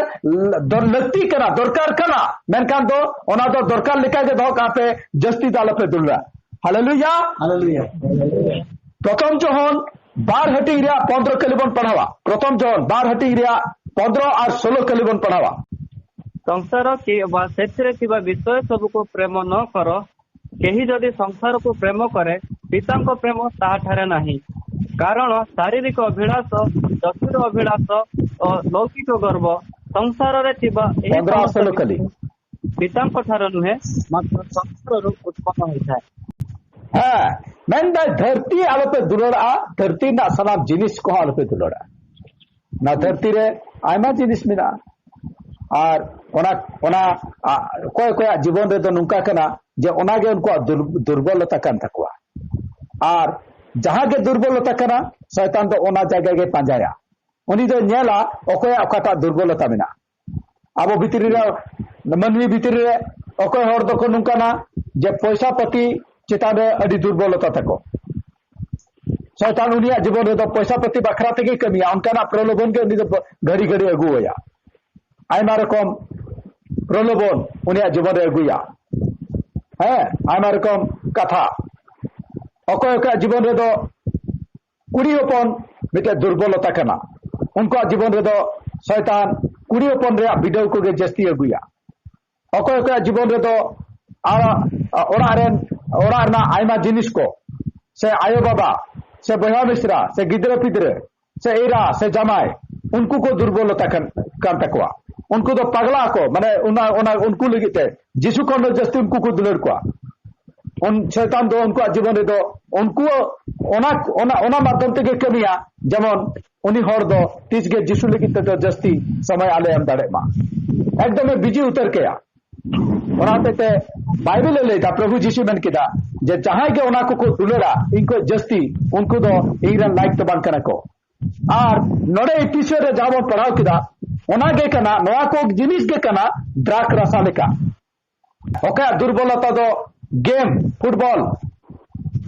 ᱫᱚᱨ-, ᱞᱟᱹᱠᱛᱤ ᱠᱟᱱᱟ, ᱫᱚᱨᱠᱟᱨ ᱠᱟᱱᱟ, ᱢᱮᱱᱠᱷᱟᱱ ᱫᱚ ᱚᱱᱟ ᱫᱚ ᱫᱚᱨᱠᱟᱨ ᱞᱮᱠᱟ ᱜᱮ ᱫᱚᱦᱚ ᱠᱟᱜ ᱯᱮ, ᱡᱟᱹᱥᱛᱤ ᱫᱚ ᱟᱞᱚᱯᱮ ᱫᱩᱞᱟᱹᱲᱟ᱾" ᱦᱟᱞᱮᱞᱩᱭᱟ᱾ ᱦᱟᱞᱮᱞᱩᱭᱟ᱾ ᱯᱨᱚᱛᱷᱚᱢ ᱡᱚᱦᱚᱱ ᱵᱟᱨ ᱦᱟᱹᱴᱤᱧ ᱨᱮᱭᱟᱜ ᱯᱚᱱᱫᱽᱨᱚ ᱠᱟᱹᱞᱤ ᱵᱚᱱ ᱯᱟᱲᱦᱟᱣᱟ᱾ ᱯᱨᱚᱛᱷᱚᱢ ᱡᱚᱦᱚᱱ ᱵᱟᱨ ᱦᱟᱹᱴᱤᱧ ᱨᱮᱭᱟᱜ ᱯᱚᱱᱫᱽᱨᱚ ᱟᱨ ᱥᱳᱞᱳ ᱠᱟᱹᱞᱤ ᱵᱚᱱ ᱯᱟᱲᱦᱟᱣᱟ᱾ ସଂସାର କି ବା ସେଥିରେ ଥିବା ବିଷୟ ସବୁକୁ ପ୍ରେମ ନ କର। କେହି ଯଦି ସଂସାରକୁ ପ୍ରେମ କରେ, ପିତାଙ୍କ ପ୍ରେମ ତାହାଠାରେ ନାହିଁ। କାରଣ ଶାରୀରିକ ଅଭିଳାଷ, ଚକ୍ଷୁର ଅଭିଳାଷ ଓ ଲୌକିକ ଗର୍ବ, ସଂସାରରେ ଥିବା ଏହି ପନ୍ଦର ଆସନ ସମସ୍ତ ଖାଲି। ବିଷୟ ପିତାଙ୍କ ଠାରୁ ନୁହେଁ, ମାତ୍ର ସଂସାରରୁ ଉତ୍ପନ୍ନ ହୋଇଥାଏ। ᱦᱮᱸ, ᱢᱮᱱᱫᱟᱭ ᱫᱷᱟᱹᱨᱛᱤ ᱟᱞᱚᱯᱮ ᱫᱩᱞᱟᱹᱲᱟᱜᱼᱟ, ᱫᱷᱟᱹᱨᱛᱤ ᱨᱮᱱᱟᱜ ᱥᱟᱱᱟᱢ ᱡᱤᱱᱤᱥ ᱠᱚᱦᱚᱸ ᱟᱞᱚᱯᱮ ᱫᱩᱞᱟᱹᱲᱟᱜᱼᱟ᱾ ᱱᱚᱣᱟ ᱫᱷᱟᱹᱨᱛᱤ ᱨᱮ ᱟᱭᱢᱟ ᱡᱤᱱᱤᱥ ᱢᱮᱱᱟᱜᱼᱟ, ᱟᱨ ᱚᱱᱟ ᱚᱱᱟ ᱟ, ᱚᱠᱚᱭ ᱚᱠᱚᱭᱟᱜ ᱡᱤᱵᱚᱱ ᱨᱮᱫᱚ ᱱᱚᱝᱠᱟ ᱠᱟᱱᱟ ᱡᱮ ᱚᱱᱟᱜᱮ ᱩᱱᱠᱩᱣᱟᱜ ᱫᱩᱨ- ᱫᱩᱨᱵᱚᱞᱚᱛᱟ ᱠᱟᱱ ᱛᱟᱠᱚᱣᱟ᱾ ᱟᱨ ᱡᱟᱦᱟᱸ ᱜᱮ ᱫᱩᱨᱵᱚᱞᱚᱛᱟ ᱠᱟᱱᱟ, ᱥᱚᱭᱛᱟᱱ ᱫᱚ ᱚᱱᱟ ᱡᱟᱭᱜᱟ ᱜᱮ ᱯᱟᱸᱡᱟᱭᱟ᱾ ᱩᱱᱤ ᱫᱚ ᱧᱮᱞᱟ ᱚᱠᱚᱭᱟᱜ ᱚᱠᱟᱴᱟᱜ ᱫᱩᱨᱵᱚᱞᱚᱛᱟ ᱢᱮᱱᱟᱜᱼᱟ᱾ ᱟᱵᱚ ᱵᱷᱤᱛᱨᱤ ᱨᱮ, ᱢᱟᱹᱱᱢᱤ ᱵᱷᱤᱛᱨᱤ ᱨᱮ ᱚᱠᱚᱭ ᱦᱚᱲ ᱫᱚᱠᱚ ᱱᱚᱝᱠᱟᱱᱟ ᱡᱮ ᱯᱚᱭᱥᱟ ᱯᱟᱹᱛᱤ ᱪᱮᱛᱟᱱ ᱨᱮ ᱟᱹᱰᱤ ᱫᱩᱨᱵᱚᱞᱚᱛᱟ ᱛᱟᱠᱚ᱾ ᱥᱚᱭᱛᱟᱱ ᱩᱱᱤᱭᱟᱜ ᱡᱤᱵᱚᱱ ᱨᱮᱫᱚ ᱯᱚᱭᱥᱟ ᱯᱟᱹᱛᱤ ᱵᱟᱠᱷᱨᱟ ᱛᱮᱜᱮ ᱠᱟᱹᱢᱤᱭᱟ, ᱚᱱᱠᱟᱱᱟᱜ ᱯᱨᱚᱞᱳᱵᱷᱚᱱ ᱜᱮ ᱩᱱᱤ ᱫᱚ ᱜᱷᱟᱹᱲᱤ ᱜᱷᱟᱹᱲᱤ ᱟᱹᱜᱩᱣᱟᱭᱟ᱾ ᱟᱭᱢᱟ ᱨᱚᱠᱚᱢ ᱯᱨᱚᱞᱳᱵᱷᱚᱱ ᱩᱱᱤᱭᱟᱜ ᱡᱤᱵᱚᱱ ᱨᱮ ᱟᱹᱜᱩᱭᱟ᱾ ᱦᱮᱸ, ᱟᱭᱢᱟ ᱨᱚᱠᱚᱢ ᱠᱟᱛᱷᱟ᱾ ᱚᱠᱚᱭ ᱚᱠᱚᱭᱟᱜ ᱡᱤᱵᱚᱱ ᱨᱮᱫᱚ ᱠᱩᱲᱤ ᱦᱚᱯᱚᱱ ᱢᱤᱫᱴᱮᱡ ᱫᱩᱨᱵᱚᱞᱚᱛᱟ ᱠᱟᱱᱟ, ᱩᱱᱠᱩᱣᱟᱜ ᱡᱤᱵᱚᱱ ᱨᱮᱫᱚ ᱥᱚᱭᱛᱟᱱ ᱠᱩᱲᱤ ᱦᱚᱯᱚᱱ ᱨᱮᱭᱟᱜ ᱵᱤᱰᱟᱹᱣ ᱠᱚᱜᱮ ᱡᱟᱹᱥᱛᱤ ᱟᱹᱜᱩᱭᱟ᱾ ᱚᱠᱚᱭ ᱚᱠᱚᱭᱟᱜ ᱡᱤᱵᱚᱱ ᱨᱮᱫᱚ ᱟᱨ ᱚᱲᱟᱜ ᱨᱮᱱ, ᱚᱲᱟᱜ ᱨᱮᱱᱟᱜ ᱟᱭᱢᱟ ᱡᱤᱱᱤᱥ ᱠᱚ, ᱥᱮ ᱟᱭᱳ ᱵᱟᱵᱟ, ᱥᱮ ᱵᱚᱭᱦᱟ ᱢᱤᱥᱨᱟ, ᱥᱮ ᱜᱤᱫᱽᱨᱟᱹ ᱯᱤᱫᱽᱨᱟᱹ, ᱥᱮ ᱮᱨᱟ, ᱥᱮ ᱡᱟᱢᱟᱭ, ᱩᱱᱠᱩ ᱠᱚ ᱫᱩᱨᱵᱚᱞᱚᱛᱟ ᱠᱟᱱ, ᱠᱟᱱ ᱛᱟᱠᱚᱣᱟ᱾ ᱩᱱᱠᱩ ᱫᱚ ᱯᱟᱜᱽᱞᱟ ᱠᱚ, ᱢᱟᱱᱮ ᱚᱱᱟ, ᱚᱱᱟ, ᱩᱱᱠᱩ ᱞᱟᱹᱜᱤᱫ ᱛᱮ ᱡᱤᱥᱩ ᱠᱷᱚᱱ ᱫᱚ ᱡᱟᱹᱥᱛᱤ ᱩᱱᱠᱩ ᱠᱚ ᱫᱩᱞᱟᱹᱲ ᱠᱚᱣᱟ᱾ ᱩᱱ ᱥᱚᱭᱛᱟᱱ ᱫᱚ ᱩᱱᱠᱩᱣᱟᱜ ᱡᱤᱵᱚᱱ ᱨᱮᱫᱚ ᱩᱱᱠᱩ ᱚᱱᱟ, ᱚᱱᱟ, ᱚᱱᱟ ᱢᱟᱫᱽᱫᱷᱚᱢ ᱛᱮᱜᱮ ᱠᱟᱹᱢᱤᱭᱟ, ᱡᱮᱢᱚᱱ ᱩᱱᱤ ᱦᱚᱲ ᱫᱚ ᱛᱤᱥ ᱜᱮ ᱡᱤᱥᱩ ᱞᱟᱹᱜᱤᱫ ᱛᱮᱫᱚ ᱡᱟᱹᱥᱛᱤ ᱥᱚᱢᱚᱭ ᱟᱞᱮ ᱮᱢ ᱫᱟᱲᱮᱭᱟᱜ ᱢᱟ, ᱮᱠᱫᱚᱢᱮ ᱵᱤᱡᱤ ᱩᱛᱟᱹᱨ ᱠᱟᱭᱟ᱾ ᱚᱱᱟ ᱦᱚᱛᱮᱡ ᱛᱮ ᱵᱟᱭᱵᱮᱞ ᱮ ᱞᱟᱹᱭ ᱮᱫᱟ, ᱯᱨᱚᱵᱷᱩ ᱡᱤᱥᱩ ᱢᱮᱱ ᱠᱮᱫᱟ ᱡᱮ ᱡᱟᱦᱟᱸᱭ ᱜᱮ ᱚᱱᱟ ᱠᱚᱠᱚ ᱫᱩᱞᱟᱹᱲᱟ ᱤᱧ ᱠᱷᱚᱱ ᱡᱟᱹᱥᱛᱤ, ᱩᱱᱠᱩ ᱫᱚ ᱤᱧ ᱨᱮᱱ ᱞᱟᱭᱤᱠ ᱫᱚ ᱵᱟᱝ ᱠᱟᱱᱟ ᱠᱚ᱾ ᱟᱨ ᱱᱚᱰᱮ ᱮᱯᱤᱥᱳᱰ ᱨᱮ ᱡᱟᱦᱟᱸ ᱵᱚᱱ ᱯᱟᱲᱦᱟᱣ ᱠᱮᱫᱟ, ᱚᱱᱟ ᱜᱮ ᱠᱟᱱᱟ, ᱱᱚᱣᱟ ᱠᱚ ᱡᱤᱱᱤᱥ ᱜᱮ ᱠᱟᱱᱟ ᱰᱨᱟᱜᱽ ᱨᱟᱥᱟ ᱞᱮᱠᱟ᱾ ᱚᱠᱚᱭᱟᱜ ᱫᱩᱨᱵᱚᱞᱚᱛᱟ ᱫᱚ ᱜᱮᱢ, ᱯᱷᱩᱴᱵᱚᱞ,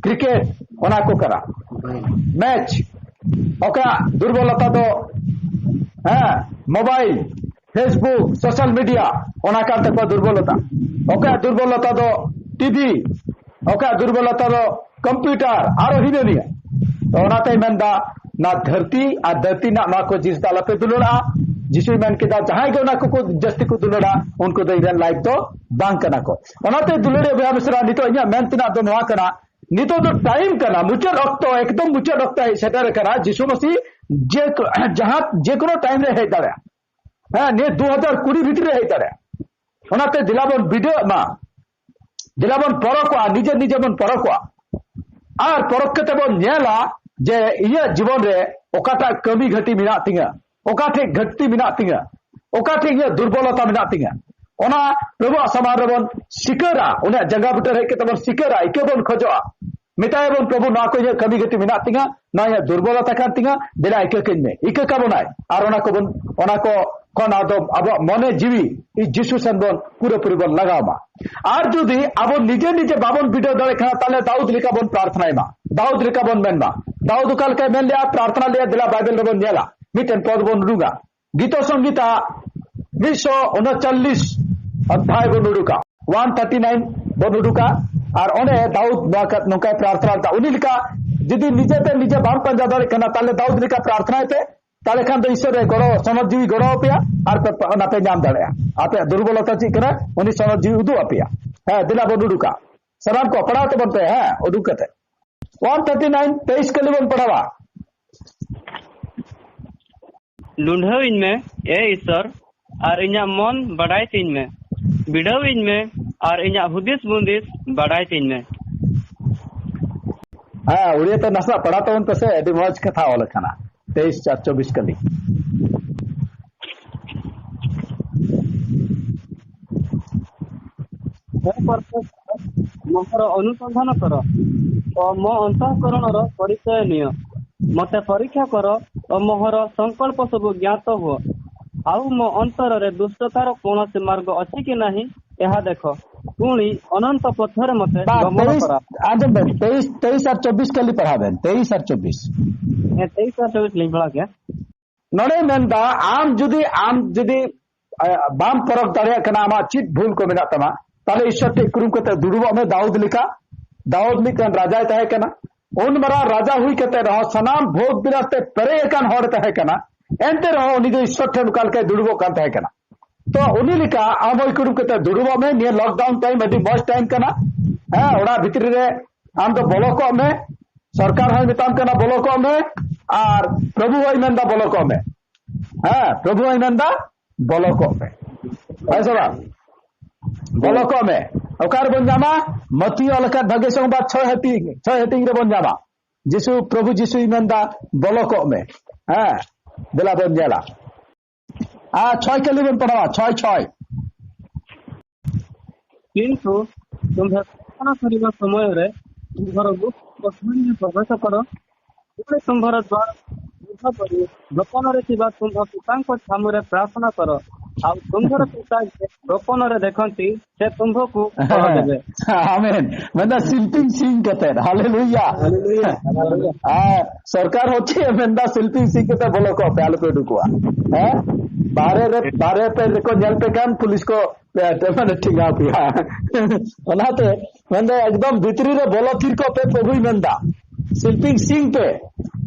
ᱠᱨᱤᱠᱮᱴ, ᱚᱱᱟ ᱠᱚ ᱠᱟᱱᱟ᱾ ᱢᱮᱪ᱾ ᱚᱠᱚᱭᱟᱜ ᱫᱩᱨᱵᱚᱞᱚᱛᱟ ᱫᱚ, ᱦᱮᱸ, ᱢᱳᱵᱟᱭᱤᱞ, ᱯᱷᱮᱥᱵᱩᱠ, ᱥᱳᱥᱟᱞ ᱢᱤᱰᱤᱭᱟ, ᱚᱱᱟ ᱠᱟᱱ ᱛᱟᱠᱚᱣᱟ ᱫᱩᱨᱵᱚᱞᱚᱛᱟ᱾ ᱚᱠᱚᱭᱟᱜ ᱫᱩᱨᱵᱚᱞᱚᱛᱟ ᱫᱚ ᱴᱤᱵᱷᱤ, ᱚᱠᱚᱭᱟᱜ ᱫᱩᱨᱵᱚᱞᱚᱛᱟ ᱫᱚ ᱠᱚᱢᱯᱤᱭᱩᱴᱟᱨ, ᱟᱨᱚ ᱦᱤᱱᱟᱹ ᱱᱤᱭᱟᱹ᱾ ᱛᱚ ᱚᱱᱟᱛᱮᱭ ᱢᱮᱱᱫᱟ, ᱱᱚᱣᱟ ᱫᱷᱟᱹᱨᱛᱤ ᱟᱨ ᱫᱷᱟᱹᱨᱛᱤ ᱨᱮᱱᱟᱜ ᱱᱚᱣᱟ ᱠᱚ ᱡᱤᱱᱤᱥ ᱫᱚ ᱟᱞᱚᱯᱮ ᱫᱩᱞᱟᱹᱲᱟᱜᱼᱟ᱾ ᱡᱤᱥᱩᱭ ᱢᱮᱱ ᱠᱮᱫᱟ, ᱡᱟᱦᱟᱸᱭ ᱜᱮ ᱚᱱᱟ ᱠᱚᱠᱚ ᱡᱟᱹᱥᱛᱤ ᱠᱚ ᱫᱩᱞᱟᱹᱲᱟ, ᱩᱱᱠᱩ ᱫᱚ ᱤᱧ ᱨᱮᱱ ᱞᱟᱭᱤᱠ ᱫᱚ ᱵᱟᱝ ᱠᱟᱱᱟ ᱠᱚ᱾ ᱚᱱᱟᱛᱮ ᱫᱩᱞᱟᱹᱲᱤᱭᱟᱹ ᱵᱚᱭᱦᱟ ᱢᱤᱥᱨᱟ, ᱱᱤᱛᱚᱜ ᱤᱧᱟᱹᱜ ᱢᱮᱱ ᱛᱮᱱᱟᱜ ᱫᱚ ᱱᱚᱣᱟ ᱠᱟᱱᱟ, ᱱᱤᱛᱚᱜ ᱫᱚ ᱴᱟᱭᱤᱢ ᱠᱟᱱᱟ, ᱢᱩᱪᱟᱹᱫ ᱚᱠᱛᱚ, ᱮᱠᱫᱚᱢ ᱢᱩᱪᱟᱹᱫ ᱚᱠᱛᱚ ᱦᱮᱡ ᱥᱮᱴᱮᱨ ᱟᱠᱟᱱᱟ᱾ ᱡᱤᱥᱩ ᱢᱟᱹᱥᱤ ᱡᱮ, ᱡᱟᱦᱟᱸ, ᱡᱮ ᱠᱳᱱᱳ ᱴᱟᱭᱤᱢ ᱨᱮ ᱦᱮᱡ ᱫᱟᱲᱮᱭᱟᱜᱼᱟ᱾ ᱦᱮᱸ, ᱱᱤᱭᱟᱹ ᱫᱩ ᱦᱟᱡᱟᱨ ᱠᱩᱲᱤ ᱵᱷᱤᱛᱨᱤ ᱨᱮ ᱦᱮᱡ ᱫᱟᱲᱮᱭᱟᱜᱼᱟ᱾ ᱚᱱᱟᱛᱮ ᱫᱮᱞᱟ ᱵᱚᱱ ᱵᱤᱰᱟᱹᱜ ᱢᱟ, ᱫᱮᱞᱟ ᱵᱚᱱ ᱯᱚᱨᱚᱠᱚᱜᱼᱟ, ᱱᱤᱡᱮ ᱱᱤᱡᱮ ᱵᱚᱱ ᱯᱚᱨᱚᱠᱚᱜᱼᱟ᱾ ᱟᱨ ᱯᱚᱨᱚᱠ ᱠᱟᱛᱮ ᱵᱚᱱ ᱧᱮᱞᱟ ᱡᱮ ᱤᱧᱟᱹᱜ ᱡᱤᱵᱚᱱ ᱨᱮ ᱚᱠᱟᱴᱟᱜ ᱠᱟᱹᱢᱤ ᱜᱷᱟᱹᱴᱤ ᱢᱮᱱᱟᱜ ᱛᱤᱧᱟᱹ, ᱚᱠᱟ ᱴᱷᱮᱡ ᱜᱷᱟᱹᱴᱛᱤ ᱢᱮᱱᱟᱜ ᱛᱤᱧᱟᱹ, ᱚᱠᱟ ᱴᱷᱮᱡ ᱤᱧᱟᱹᱜ ᱫᱩᱨᱵᱚᱞᱚᱛᱟ ᱢᱮᱱᱟᱜ ᱛᱤᱧᱟᱹ᱾ ᱚᱱᱟ ᱯᱨᱚᱵᱷᱩᱣᱟᱜ ᱥᱟᱢᱟᱝ ᱨᱮᱵᱚᱱ ᱥᱤᱠᱟᱹᱨᱟ, ᱩᱱᱤᱭᱟᱜ ᱡᱟᱸᱜᱟ ᱵᱩᱴᱟᱹ ᱨᱮ ᱦᱮᱡ ᱠᱟᱛᱮ ᱵᱚᱱ ᱥᱤᱠᱟᱹᱨᱟ, ᱤᱠᱟᱹ ᱵᱚᱱ ᱠᱷᱚᱡᱚᱜᱼᱟ᱾ ᱢᱮᱛᱟᱭᱟᱵᱚᱱ, "ᱯᱨᱚᱵᱷᱩ, ᱱᱚᱣᱟ ᱠᱚ ᱤᱧᱟᱹᱜ ᱠᱟᱹᱢᱤ ᱜᱷᱟᱹᱴᱤ ᱢᱮᱱᱟᱜ ᱛᱤᱧᱟ, ᱱᱚᱣᱟ ᱤᱧᱟᱹᱜ ᱫᱩᱨᱵᱚᱞᱚᱛᱟ ᱠᱟᱱ ᱛᱤᱧᱟ, ᱫᱮᱞᱟ ᱤᱠᱟᱹ ᱠᱟᱹᱧ ᱢᱮ᱾" ᱤᱠᱟᱹ ᱠᱟᱵᱚᱱᱟᱭ᱾ ᱟᱨ ᱚᱱᱟ ᱠᱚᱵᱚᱱ, ᱚᱱᱟ ᱠᱚ ᱠᱷᱚᱱ ᱟᱫᱚ ᱟᱵᱚᱣᱟᱜ ᱢᱚᱱᱮ ᱡᱤᱣᱤ ᱡᱤᱥᱩ ᱥᱮᱱ ᱵᱚᱱ ᱯᱩᱨᱟᱹᱯᱩᱨᱤ ᱵᱚᱱ ᱞᱟᱜᱟᱣ ᱢᱟ᱾ ᱟᱨ ᱡᱩᱫᱤ ᱟᱵᱚ ᱱᱤᱡᱮ ᱱᱤᱡᱮ ᱵᱟᱵᱚᱱ ᱵᱤᱰᱟᱹᱣ ᱫᱟᱲᱮᱭᱟᱜ ᱠᱷᱟᱱ, ᱛᱟᱦᱞᱮ ᱫᱟᱣᱩᱫ ᱞᱮᱠᱟ ᱵᱚᱱ ᱯᱨᱟᱨᱛᱷᱱᱟᱭ ᱢᱟ, ᱫᱟᱣᱩᱫ ᱞᱮᱠᱟ ᱵᱚᱱ ᱢᱮᱱ ᱢᱟ᱾ ᱫᱟᱣᱩᱫ ᱚᱠᱟ ᱞᱮᱠᱟᱭ ᱢᱮᱱ ᱞᱮᱜᱼᱟ, ᱯᱨᱟᱨᱛᱷᱱᱟ ᱞᱮᱜᱼᱟ, ᱫᱮᱞᱟ ᱵᱟᱭᱵᱮᱞ ᱨᱮᱵᱚᱱ ᱧᱮᱞᱟ, ᱢᱤᱫᱴᱮᱱ ᱯᱚᱫ ᱵᱚᱱ ᱩᱰᱩᱝᱟ᱾ ᱜᱤᱛᱚ ᱥᱚᱝᱜᱤᱛᱟ ᱢᱤᱫ ᱥᱚ ᱩᱱᱪᱚᱞᱞᱤᱥ ᱚᱫᱷᱭᱟᱭ ᱵᱚᱱ ᱩᱰᱩᱠᱟ, ᱚᱣᱟᱱ ᱛᱷᱟᱨᱴᱤ ᱱᱟᱭᱤᱱ ᱵᱚᱱ ᱩᱰᱩᱠᱟ᱾ ᱟᱨ ᱚᱸᱰᱮ ᱫᱟᱣᱩᱫ ᱱᱚᱣᱟ ᱠᱟ-, ᱱᱚᱝᱠᱟᱭ ᱯᱨᱟᱨᱛᱷᱱᱟ ᱞᱮᱫᱟ᱾ ᱩᱱᱤ ᱞᱮᱠᱟ ᱡᱩᱫᱤ ᱱᱤᱡᱮᱛᱮ ᱱᱤᱡᱮ ᱵᱟᱢ ᱯᱟᱸᱡᱟ ᱫᱟᱲᱮᱭᱟᱜ ᱠᱟᱱᱟ, ᱛᱟᱦᱞᱮ ᱫᱟᱣᱩᱫ ᱞᱮᱠᱟ ᱯᱨᱟᱨᱛᱷᱱᱟᱭ ᱯᱮ᱾ ᱛᱟᱦᱞᱮ ᱠᱷᱟᱱ ᱫᱚ ᱤᱥᱚᱨ ᱮ ᱜᱚᱲᱚ, ᱥᱚᱱᱚᱛ ᱡᱤᱣᱤ ᱜᱚᱲᱚ ᱟᱯᱮᱭᱟ ᱟᱨ ᱯᱮ, ᱚᱱᱟ ᱯᱮ ᱧᱟᱢ ᱫᱟᱲᱮᱭᱟᱜᱼᱟ᱾ ᱟᱯᱮᱭᱟᱜ ᱫᱩᱨᱵᱚᱞᱚᱛᱟ ᱪᱮᱫ ᱠᱟᱱᱟ, ᱩᱱᱤ ᱥᱚᱱᱚᱛ ᱡᱤᱣᱤ ᱩᱫᱩᱜ ᱟᱯᱮᱭᱟ᱾ ᱦᱮᱸ, ᱫᱮᱞᱟ ᱵᱚᱱ ᱩᱰᱩᱠᱟ, ᱥᱟᱱᱟᱢ ᱠᱚ ᱯᱟᱲᱦᱟᱣ ᱛᱟᱵᱚᱱ ᱯᱮ᱾ ᱦᱮᱸ, ᱩᱰᱩᱠ ᱠᱟᱛᱮ ᱚᱣᱟᱱ ᱛᱷᱟᱨᱴᱤ ᱱᱟᱭᱤᱱ, ᱛᱮᱭᱤᱥ ᱠᱟᱹᱞᱤ ᱵᱚᱱ ᱯᱟᱲᱦᱟᱣᱟ᱾ ᱞᱩᱸᱰᱷᱟᱹᱣᱤᱧ ᱢᱮ, ᱮ ᱤᱥᱚᱨ, ᱟᱨ ᱤᱧᱟᱹᱜ ᱢᱚᱱ ᱵᱟᱰᱟᱭ ᱛᱤᱧ ᱢᱮ᱾ ᱵᱤᱰᱟᱹᱣᱤᱧ ᱢᱮ, ᱟᱨ ᱤᱧᱟᱹᱜ ᱦᱩᱫᱤᱥ ᱵᱩᱸᱫᱤᱥ ᱵᱟᱰᱟᱭ ᱛᱤᱧ ᱢᱮ᱾ ᱦᱮᱸ, ᱩᱲᱤᱭᱟ ᱛᱮ ᱱᱟᱥᱮᱱᱟᱜ ᱯᱟᱲᱦᱟᱣ ᱛᱟᱵᱚᱱ ᱯᱮᱥᱮ, ᱟᱹᱰᱤ ᱢᱚᱡᱽ ᱠᱟᱛᱷᱟ ᱚᱞ ᱟᱠᱟᱱᱟ᱾ ᱛᱮᱭᱤᱥ ᱪᱟᱨ ᱪᱚᱵᱵᱤᱥ ᱠᱟᱹᱞᱤ᱾ ହେ ପରମେଶ୍ୱର, ମୋହର ଅନୁସନ୍ଧାନ କର ଓ ମୋ ଅନ୍ତଃକରଣର ପରିଚୟ ନିଅ। ମୋତେ ପରୀକ୍ଷା କର ଓ ମୋହର ସଂକଳ୍ପ ସବୁ ଜ୍ଞାତ ହୁଅ। ଆଉ ମୋ ଅନ୍ତରରେ ଦୁଷ୍ଟତାର କୌଣସି ମାର୍ଗ ଅଛି କି ନାହିଁ, ଏହା ଦେଖ। ପୁଣି ଅନନ୍ତ ପଥରେ ମୋତେ ᱵᱟᱝ, ଗମନ ᱛᱮᱭᱤᱥ, କର। ᱟᱸᱡᱚᱢ ᱵᱮᱱ, ᱛᱮᱭᱤᱥ, ᱛᱮᱭᱤᱥ ᱟᱨ ᱪᱚᱵᱵᱤᱥ ᱠᱟᱹᱞᱤ ᱯᱟᱲᱦᱟᱣ ᱵᱮᱱ, ᱛᱮᱭᱤᱥ ᱟᱨ ᱪᱚᱵᱵᱤᱥ᱾ ᱦᱮᱸ, ᱛᱮᱭᱤᱥ ᱟᱨ ᱪᱚᱵᱵᱤᱥ ᱞᱤᱧ ᱯᱟᱲᱦᱟᱣ ᱠᱮᱜᱼᱟ᱾ ᱱᱚᱰᱮ ᱢᱮᱱᱫᱟ, ᱟᱢ ᱡᱩᱫᱤ, ᱟᱢ ᱡᱩᱫᱤ, ᱟ, ᱵᱟᱢ ᱯᱚᱨᱚᱠ ᱫᱟᱲᱮᱭᱟᱜ ᱠᱟᱱᱟ ᱟᱢᱟᱜ ᱪᱮᱫ ᱵᱷᱩᱞ ᱠᱚ ᱢᱮᱱᱟᱜ ᱛᱟᱢᱟ, ᱛᱟᱦᱞᱮ ᱤᱥᱚᱨ ᱴᱷᱮᱡ ᱠᱩᱨᱩᱢ ᱠᱟᱛᱮ ᱫᱩᱲᱩᱵᱚᱜ ᱢᱮ ᱫᱟᱣᱩᱫ ᱞᱮᱠᱟ᱾ ᱫᱟᱣᱩᱫ ᱢᱤᱫᱴᱮᱱ ᱨᱟᱡᱟᱭ ᱛᱟᱦᱮᱸ ᱠᱟᱱᱟ᱾ ᱩᱱ ᱢᱟᱨᱟᱝ ᱨᱟᱡᱟ ᱦᱩᱭ ᱠᱟᱛᱮ ᱨᱮᱦᱚᱸ ᱥᱟᱱᱟᱢ ᱵᱷᱳᱜᱽ ᱵᱤᱞᱟᱥ ᱛᱮ ᱯᱮᱨᱮᱡ ᱟᱠᱟᱱ ᱦᱚᱲ ᱛᱟᱦᱮᱸ ᱠᱟᱱᱟ᱾ ᱮᱱᱛᱮ ᱨᱮᱦᱚᱸ ᱩᱱᱤ ᱫᱚ ᱤᱥᱚᱨ ᱴᱷᱮᱱ ᱚᱠᱟ ᱞᱮᱠᱟᱭ ᱫᱩᱲᱩᱵᱚᱜ ᱠᱟᱱ ᱛᱟᱦᱮᱸ ᱠᱟᱱᱟ᱾ ᱛᱚ ᱩᱱᱤ ᱞᱮᱠᱟ ᱟᱢ ᱦᱚᱸ ᱠᱩᱨᱩᱢ ᱠᱟᱛᱮ ᱫᱩᱲᱩᱵᱚᱜ ᱢᱮ᱾ ᱱᱤᱭᱟᱹ ᱞᱚᱠᱰᱟᱣᱩᱱ ᱴᱟᱭᱤᱢ ᱟᱹᱰᱤ ᱢᱚᱡᱽ ᱴᱟᱭᱤᱢ ᱠᱟᱱᱟ᱾ ᱦᱮᱸ, ᱚᱲᱟᱜ ᱵᱷᱤᱛᱨᱤ ᱨᱮ ᱟᱢ ᱫᱚ ᱵᱚᱞᱚ ᱠᱚᱜ ᱢᱮ᱾ ᱥᱚᱨᱠᱟᱨ ᱦᱚᱸᱭ ᱢᱮᱛᱟᱢ ᱠᱟᱱᱟ ᱵᱚᱞᱚ ᱠᱚᱜ ᱢᱮ, ᱟᱨ ᱯᱨᱚᱵᱷᱩ ᱦᱚᱸᱭ ᱢᱮᱱᱫᱟ ᱵᱚᱞᱚ ᱠᱚᱜ ᱢᱮ᱾ ᱦᱮᱸ, ᱯᱨᱚᱵᱷᱩ ᱦᱚᱸᱭ ᱢᱮᱱᱫᱟ ᱵᱚᱞᱚ ᱠᱚᱜ ᱢᱮ᱾ ᱦᱳᱭ ᱥᱮ ᱵᱟᱝ? ᱵᱚᱞᱚ ᱠᱚᱜ ᱢᱮ᱾ ᱚᱠᱟ ᱨᱮᱵᱚᱱ ᱧᱟᱢᱟ? ᱢᱟᱛᱤ ᱚᱞ ᱟᱠᱟᱫ ᱵᱷᱟᱜᱮ ᱥᱚᱝᱵᱟᱫ ᱪᱷᱚᱭ ᱦᱟᱹᱴᱤᱧ, ᱪᱷᱚᱭ ᱦᱟᱹᱴᱤᱧ ᱨᱮᱵᱚᱱ ᱧᱟᱢᱟ᱾ ᱡᱤᱥᱩ, ᱯᱨᱚᱵᱷᱩ ᱡᱤᱥᱩᱭ ᱢᱮᱱᱫᱟ, "ᱵᱚᱞᱚ ᱠᱚᱜ ᱢᱮ᱾" ᱦᱮᱸ, ᱫᱮᱞᱟ ᱵᱚᱱ ᱧᱮᱞᱟ᱾ ᱟᱨ ᱪᱷᱚᱭ ᱠᱟᱹᱞᱤ ᱵᱚᱱ ᱯᱟᱲᱦᱟᱣᱟ, ᱪᱷᱚᱭ, ᱪᱷᱚᱭ᱾ କିନ୍ତୁ ତୁମ୍ଭେ ପ୍ରାର୍ଥନା କରିବା ସମୟରେ ତୁମ୍ଭର ଗୁପ୍ତ କୋଠରୀରେ ପ୍ରବେଶ କର। ପୁଣି ତୁମ୍ଭର ଦ୍ୱାର ବନ୍ଦ କରି ଗୋପନରେ ଥିବା ତୁମ୍ଭ ପିତାଙ୍କ ସାମ୍ନାରେ ପ୍ରାର୍ଥନା କର। ଆଉ ତୁମ୍ଭର ପିତା ଯେ ଗୋପନରେ ଦେଖନ୍ତି, ସେ ତୁମ୍ଭକୁ ଉତ୍ତର ଦେବେ। ᱟᱢᱮᱱ᱾ ᱢᱮᱱᱫᱟ ᱥᱤᱞᱯᱤᱧ ᱥᱤᱧ ᱠᱟᱛᱮ᱾ ᱦᱟᱞᱮᱞᱩᱭᱟ᱾ ᱦᱟᱞᱮᱞᱩᱭᱟ᱾ ᱟᱨ ᱥᱚᱨᱠᱟᱨ ᱦᱚᱸ ᱪᱮᱫ ᱮ ᱢᱮᱱᱫᱟ? ᱥᱤᱞᱯᱤᱧ ᱥᱤᱧ ᱠᱟᱛᱮ ᱵᱚᱞᱚ ᱠᱚᱜ ᱯᱮ, ᱟᱞᱚᱯᱮ ᱩᱰᱩᱠᱚᱜᱼᱟ᱾ ᱦᱮᱸ? ᱵᱟᱦᱨᱮ ᱨᱮ, ᱵᱟᱦᱨᱮ ᱯᱮ ᱨᱮᱠᱚ ᱧᱮᱞ ᱯᱮ ᱠᱷᱟᱱ ᱯᱩᱞᱤᱥ ᱠᱚ ᱯᱮ, ᱯᱮ, ᱢᱟᱱᱮ ᱴᱷᱮᱸᱜᱟᱣ ᱯᱮᱭᱟ᱾ ᱚᱱᱟᱛᱮ ᱢᱮᱱᱫᱟ ᱮᱠᱫᱚᱢ ᱵᱷᱤᱛᱨᱤ ᱨᱮ ᱵᱚᱞᱚ ᱛᱷᱤᱨ ᱠᱚᱜ ᱯᱮ, ᱯᱨᱚᱵᱷᱩᱭ ᱢᱮᱱᱫᱟ᱾ ᱥᱤᱞᱯᱤᱧ ᱥᱤᱧ ᱯᱮ᱾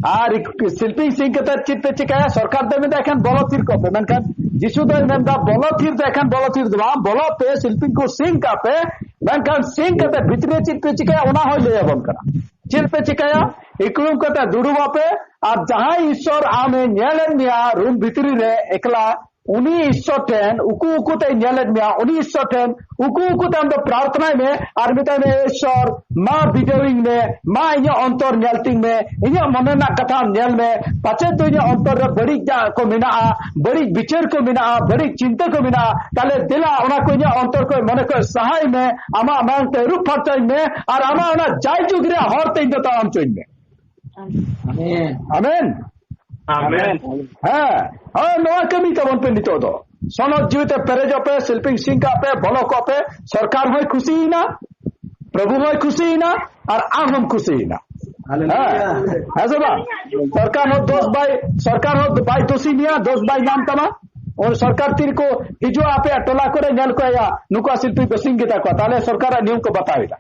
ᱟᱨ ᱥᱤᱞᱯᱤᱧ ᱥᱤᱧ ᱠᱟᱛᱮ ᱪᱮᱫ ᱯᱮ ᱪᱤᱠᱟᱹᱭᱟ? ᱥᱚᱨᱠᱟᱨ ᱫᱚᱭ ᱢᱮᱱᱫᱟ ᱮᱠᱷᱟᱱ ᱵᱚᱞᱚ ᱛᱷᱤᱨ ᱠᱚᱜ ᱯᱮ, ᱢᱮᱱᱠᱷᱟᱱ ᱡᱤᱥᱩ ᱫᱚᱭ ᱢᱮᱱᱫᱟ ᱵᱚᱞᱚ ᱛᱷᱤᱨ ᱫᱚ ᱮᱠᱷᱟᱱ ᱵᱚᱞᱚ ᱛᱷᱤᱨ ᱫᱚ ᱵᱟᱝ, ᱵᱚᱞᱚᱜ ᱯᱮ, ᱥᱤᱞᱯᱤᱧ ᱠᱚ ᱥᱤᱧ ᱠᱟᱜ ᱯᱮ, ᱢᱮᱱᱠᱷᱟᱱ ᱥᱤᱧ ᱠᱟᱛᱮ ᱵᱷᱤᱛᱨᱤ ᱨᱮ ᱪᱮᱫ ᱯᱮ ᱪᱤᱠᱟᱹᱭᱟ ᱚᱱᱟ ᱦᱚᱸᱭ ᱞᱟᱹᱭ ᱟᱵᱚᱱ ᱠᱟᱱᱟ᱾ ᱪᱮᱫ ᱯᱮ ᱪᱤᱠᱟᱹᱭᱟ? ᱤᱠᱲᱩᱢ ᱠᱟᱛᱮ ᱫᱩᱲᱩᱵ ᱟᱯᱮ, ᱟᱨ ᱡᱟᱦᱟᱸᱭ ᱤᱥᱥᱚᱨ ᱟᱢᱮ ᱧᱮᱞᱮᱫ ᱢᱮᱭᱟ ᱨᱩᱢ ᱵᱷᱤᱛᱨᱤ ᱨᱮ ᱮᱠᱞᱟ, ᱩᱱᱤ ᱤᱥᱥᱚᱨ ᱴᱷᱮᱱ ᱩᱠᱩ ᱩᱠᱩ ᱛᱮᱭ ᱧᱮᱞᱮᱫ ᱢᱮᱭᱟ, ᱩᱱᱤ ᱤᱥᱥᱚᱨ ᱴᱷᱮᱱ ᱩᱠᱩ ᱩᱠᱩ ᱛᱮ ᱟᱢ ᱫᱚ ᱯᱨᱟᱨᱛᱷᱱᱟᱭ ᱢᱮ ᱟᱨ ᱢᱮᱛᱟᱭ ᱢᱮ, "ᱤᱥᱥᱚᱨ, ᱢᱟ ᱵᱤᱰᱟᱹᱣᱤᱧ ᱢᱮ, ᱢᱟ ᱤᱧᱟᱹᱜ ᱚᱱᱛᱚᱨ ᱧᱮᱞ ᱛᱤᱧ ᱢᱮ, ᱤᱧᱟᱹᱜ ᱢᱚᱱᱮ ᱨᱮᱱᱟᱜ ᱠᱟᱛᱷᱟ ᱟᱢ ᱧᱮᱞ ᱢᱮ, ᱯᱟᱪᱮᱫ ᱫᱚ ᱤᱧᱟᱹᱜ ᱚᱱᱛᱚᱨ ᱨᱮ ᱵᱟᱹᱲᱤᱡ ᱡᱟ ᱠᱚ ᱢᱮᱱᱟᱜᱼᱟ, ᱵᱟᱹᱲᱤᱡ ᱵᱤᱪᱟᱹᱨ ᱠᱚ ᱢᱮᱱᱟᱜᱼᱟ, ᱵᱟᱹᱲᱤᱡ ᱪᱤᱱᱛᱟᱹ ᱠᱚ ᱢᱮᱱᱟᱜᱼᱟ, ᱛᱟᱦᱞᱮ ᱫᱮᱞᱟ ᱚᱱᱟ ᱠᱚ ᱤᱧᱟᱹᱜ ᱚᱱᱛᱚᱨ ᱠᱷᱚᱱ ᱢᱚᱱᱮ ᱠᱷᱚᱱ ᱥᱟᱦᱟᱭ ᱢᱮ, ᱟᱢᱟᱜ ᱢᱟᱭᱟᱝ ᱛᱮ ᱟᱹᱨᱩᱵ ᱯᱷᱟᱨᱪᱟᱧ ᱢᱮ ᱟᱨ ᱟᱢᱟᱜ ᱚᱱᱟ ᱡᱟᱭᱡᱩᱜᱽ ᱨᱮᱭᱟᱜ ᱦᱚᱨ ᱛᱮ ᱤᱧ ᱫᱚ ᱛᱟᱲᱟᱢ ᱦᱚᱪᱚᱧ ᱢᱮ᱾" ᱟᱢᱮᱱ᱾ ᱟᱢᱮᱱ᱾ ᱦᱮᱸ, ᱦᱳᱭ, ᱱᱚᱣᱟ ᱠᱟᱹᱢᱤ ᱛᱟᱵᱚᱱ ᱯᱮ ᱱᱤᱛᱚᱜ ᱫᱚ᱾ ᱥᱚᱱᱚᱛ ᱡᱤᱣᱤ ᱛᱮ ᱯᱮᱨᱮᱡᱚᱜ ᱯᱮ, ᱥᱤᱞᱯᱤᱧ ᱥᱤᱧ ᱠᱟᱜ ᱯᱮ, ᱵᱚᱞᱚ ᱠᱚᱜ ᱯᱮ᱾ ᱥᱚᱨᱠᱟᱨ ᱦᱚᱸᱭ ᱠᱩᱥᱤᱭᱮᱱᱟ, ᱯᱨᱚᱵᱷᱩ ᱦᱚᱸᱭ ᱠᱩᱥᱤᱭᱮᱱᱟ, ᱟᱨ ᱟᱢ ᱦᱚᱸᱢ ᱠᱩᱥᱤᱭᱮᱱᱟ᱾ ᱦᱟᱞᱮᱞᱩᱭᱟ᱾ ᱦᱮᱸ, ᱦᱮᱸ ᱥᱮ ᱵᱟᱝ? ᱥᱚᱨᱠᱟᱨ ᱦᱚᱸ ᱫᱳᱥ ᱵᱟᱭ, ᱥᱚᱨᱠᱟᱨ ᱦᱚᱸ ᱵᱟᱭ ᱫᱳᱥᱤ ᱢᱮᱭᱟ, ᱫᱳᱥ ᱵᱟᱭ ᱧᱟᱢ ᱛᱟᱢᱟ᱾ ᱟᱨ ᱥᱚᱨᱠᱟᱨ ᱛᱤᱨᱮ ᱠᱚ ᱦᱤᱡᱩᱜᱼᱟ ᱟᱯᱮᱭᱟᱜ ᱴᱚᱞᱟ ᱠᱚᱨᱮ, ᱧᱮᱞ ᱠᱚᱣᱟ, "ᱭᱟ, ᱱᱩᱠᱩᱣᱟᱜ ᱥᱤᱞᱯᱤᱧ ᱠᱚ ᱥᱤᱧ ᱜᱮᱛᱟ ᱠᱚᱣᱟ", ᱛᱟᱦᱞᱮ ᱥᱚᱨᱠᱟᱨᱟᱜ ᱱᱤᱭᱚᱢ ᱠᱚ ᱵᱟᱛᱟᱣ ᱮᱫᱟ᱾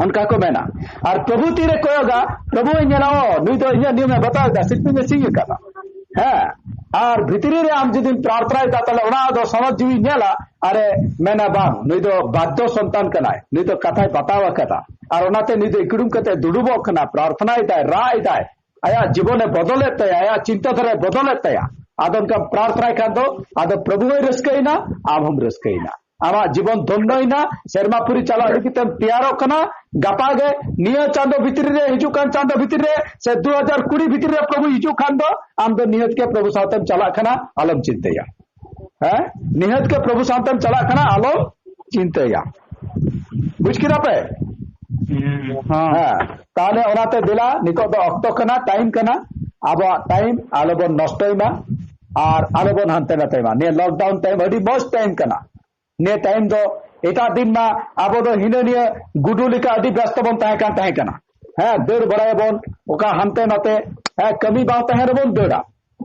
ᱚᱱᱠᱟ ᱠᱚ ᱢᱮᱱᱟ᱾ ᱟᱨ ᱯᱨᱚᱵᱷᱩ ᱛᱤᱨᱮ ᱠᱚᱭᱚᱜᱟ, ᱯᱨᱚᱵᱷᱩᱭ ᱧᱮᱞᱟ, "ᱚ, ᱱᱩᱭ ᱫᱚ ᱤᱧᱟᱹᱜ ᱱᱤᱭᱚᱢᱮ ᱵᱟᱛᱟᱣ ᱮᱫᱟ, ᱥᱤᱞᱯᱤᱧ ᱮ ᱥᱤᱧ ᱟᱠᱟᱫᱟ᱾" ᱦᱮᱸ, ᱟᱨ ᱵᱷᱤᱛᱨᱤ ᱨᱮ ᱟᱢ ᱡᱩᱫᱤᱢ ᱯᱨᱟᱨᱛᱷᱱᱟᱭᱮᱫᱟ, ᱛᱟᱦᱞᱮ ᱚᱱᱟ ᱫᱚ ᱥᱚᱱᱚᱛ ᱡᱤᱣᱤ ᱧᱮᱞᱟ, ᱟᱨᱮ ᱢᱮᱱᱟ, "ᱵᱟᱝ, ᱱᱩᱭ ᱫᱚ ᱵᱟᱫᱽᱫᱷᱚ ᱥᱚᱱᱛᱟᱱ ᱠᱟᱱᱟᱭ, ᱱᱩᱭ ᱫᱚ ᱠᱟᱛᱷᱟᱭ ᱵᱟᱛᱟᱣ ᱟᱠᱟᱫᱟ᱾" ᱟᱨ ᱚᱱᱟᱛᱮ ᱱᱩᱭ ᱫᱚ ᱤᱠᱲᱩᱢ ᱠᱟᱛᱮ ᱫᱩᱲᱩᱵᱚᱜ ᱠᱟᱱᱟ, ᱯᱨᱟᱨᱛᱷᱱᱟᱭᱮᱫᱟᱭ, ᱨᱟᱜ ᱮᱫᱟᱭ, ᱟᱭᱟᱜ ᱡᱤᱵᱚᱱᱮ ᱵᱚᱫᱚᱞᱮᱫ ᱛᱟᱭᱟ, ᱟᱭᱟᱜ ᱪᱤᱱᱛᱟᱹ ᱫᱷᱟᱨᱟᱭ ᱵᱚᱫᱚᱞᱮᱫ ᱛᱟᱭᱟ᱾ ᱟᱫᱚ ᱚᱱᱠᱟᱢ ᱯᱨᱟᱨᱛᱷᱱᱟᱭ ᱠᱷᱟᱱ ᱫᱚ ᱟᱫᱚ ᱯᱨᱚᱵᱷᱩ ᱦᱚᱸᱭ ᱨᱟᱹᱥᱠᱟᱹᱭᱮᱱᱟ, ᱟᱢ ᱦᱚᱸᱢ ᱨᱟᱹᱥᱠᱟᱹᱭᱮᱱᱟ᱾ ᱟᱢᱟᱜ ᱡᱤᱵᱚᱱ ᱫᱷᱚᱱᱭᱚᱭᱮᱱᱟ, ᱥᱮᱨᱢᱟ ᱯᱩᱨᱤ ᱪᱟᱞᱟᱜ ᱞᱟᱹᱜᱤᱫ ᱛᱮᱢ ᱛᱮᱭᱟᱨᱚᱜ ᱠᱟᱱᱟ᱾ ᱜᱟᱯᱟ ᱜᱮ, ᱱᱤᱭᱟᱹ ᱪᱟᱸᱫᱚ ᱵᱷᱤᱛᱨᱤ ᱨᱮ, ᱦᱤᱡᱩᱜ ᱠᱟᱱ ᱪᱟᱸᱫᱚ ᱵᱷᱤᱛᱨᱤ ᱨᱮ, ᱥᱮ ᱫᱩ ᱦᱟᱡᱟᱨ ᱠᱩᱲᱤ ᱵᱷᱤᱛᱨᱤ ᱨᱮ ᱯᱨᱚᱵᱷᱩ ᱦᱤᱡᱩᱜ ᱠᱷᱟᱱ ᱫᱚ, ᱟᱢ ᱫᱚ ᱱᱤᱦᱟᱹᱛ ᱜᱮ ᱯᱨᱚᱵᱷᱩ ᱥᱟᱶᱛᱮᱢ ᱪᱟᱞᱟᱜ ᱠᱟᱱᱟ, ᱟᱞᱚᱢ ᱪᱤᱱᱛᱟᱹᱭᱟ᱾ ᱦᱮᱸ, ᱱᱤᱦᱟᱹᱛ ᱜᱮ ᱯᱨᱚᱵᱷᱩ ᱥᱟᱶᱛᱮᱢ ᱪᱟᱞᱟᱜ ᱠᱟᱱᱟ, ᱟᱞᱚᱢ ᱪᱤᱱᱛᱟᱹᱭᱟ᱾ ᱵᱩᱡᱽ ᱠᱮᱫᱟ ᱯᱮ? ᱦᱮᱸ᱾ ᱛᱟᱦᱞᱮ ᱚᱱᱟᱛᱮ ᱫᱮᱞᱟ, ᱱᱤᱛᱚᱜ ᱫᱚ ᱚᱠᱛᱚ ᱠᱟᱱᱟ, ᱴᱟᱭᱤᱢ ᱠᱟᱱᱟ, ᱟᱵᱚᱣᱟᱜ ᱴᱟᱭᱤᱢ ᱟᱞᱚᱵᱚᱱ ᱱᱚᱥᱴᱚᱭ ᱢᱟ ᱟᱨ ᱟᱞᱚᱵᱚᱱ ᱦᱟᱱᱛᱮ ᱱᱟᱛᱮᱭ ᱢᱟ᱾ ᱱᱤᱭᱟᱹ ᱞᱚᱠᱰᱟᱣᱩᱱ ᱴᱟᱭᱤᱢ ᱟᱹᱰᱤ ᱢᱚᱡᱽ ᱴᱟᱭᱤᱢ ᱠᱟᱱᱟ᱾ ᱱᱤᱭᱟᱹ ᱴᱟᱭᱤᱢ ᱫᱚ, ᱮᱴᱟᱜ ᱫᱤᱱ ᱢᱟ ᱟᱵᱚ ᱫᱚ ᱦᱤᱱᱟᱹ ᱱᱤᱭᱟᱹ ᱜᱩᱰᱩ ᱞᱮᱠᱟ ᱟᱹᱰᱤ ᱵᱮᱥᱛᱚ ᱵᱚᱱ ᱛᱟᱦᱮᱸ ᱠᱟᱱ ᱛᱟᱦᱮᱸ ᱠᱟᱱᱟ᱾ ᱦᱮᱸ, ᱫᱟᱹᱲ ᱵᱟᱲᱟᱭᱟᱵᱚᱱ ᱚᱠᱟ ᱦᱟᱱᱛᱮ ᱱᱟᱛᱮ, ᱦᱮᱸ, ᱠᱟᱹᱢᱤ ᱵᱟᱝ ᱛᱟᱦᱮᱸ ᱨᱮᱵᱚᱱ ᱫᱟᱹᱲᱟ᱾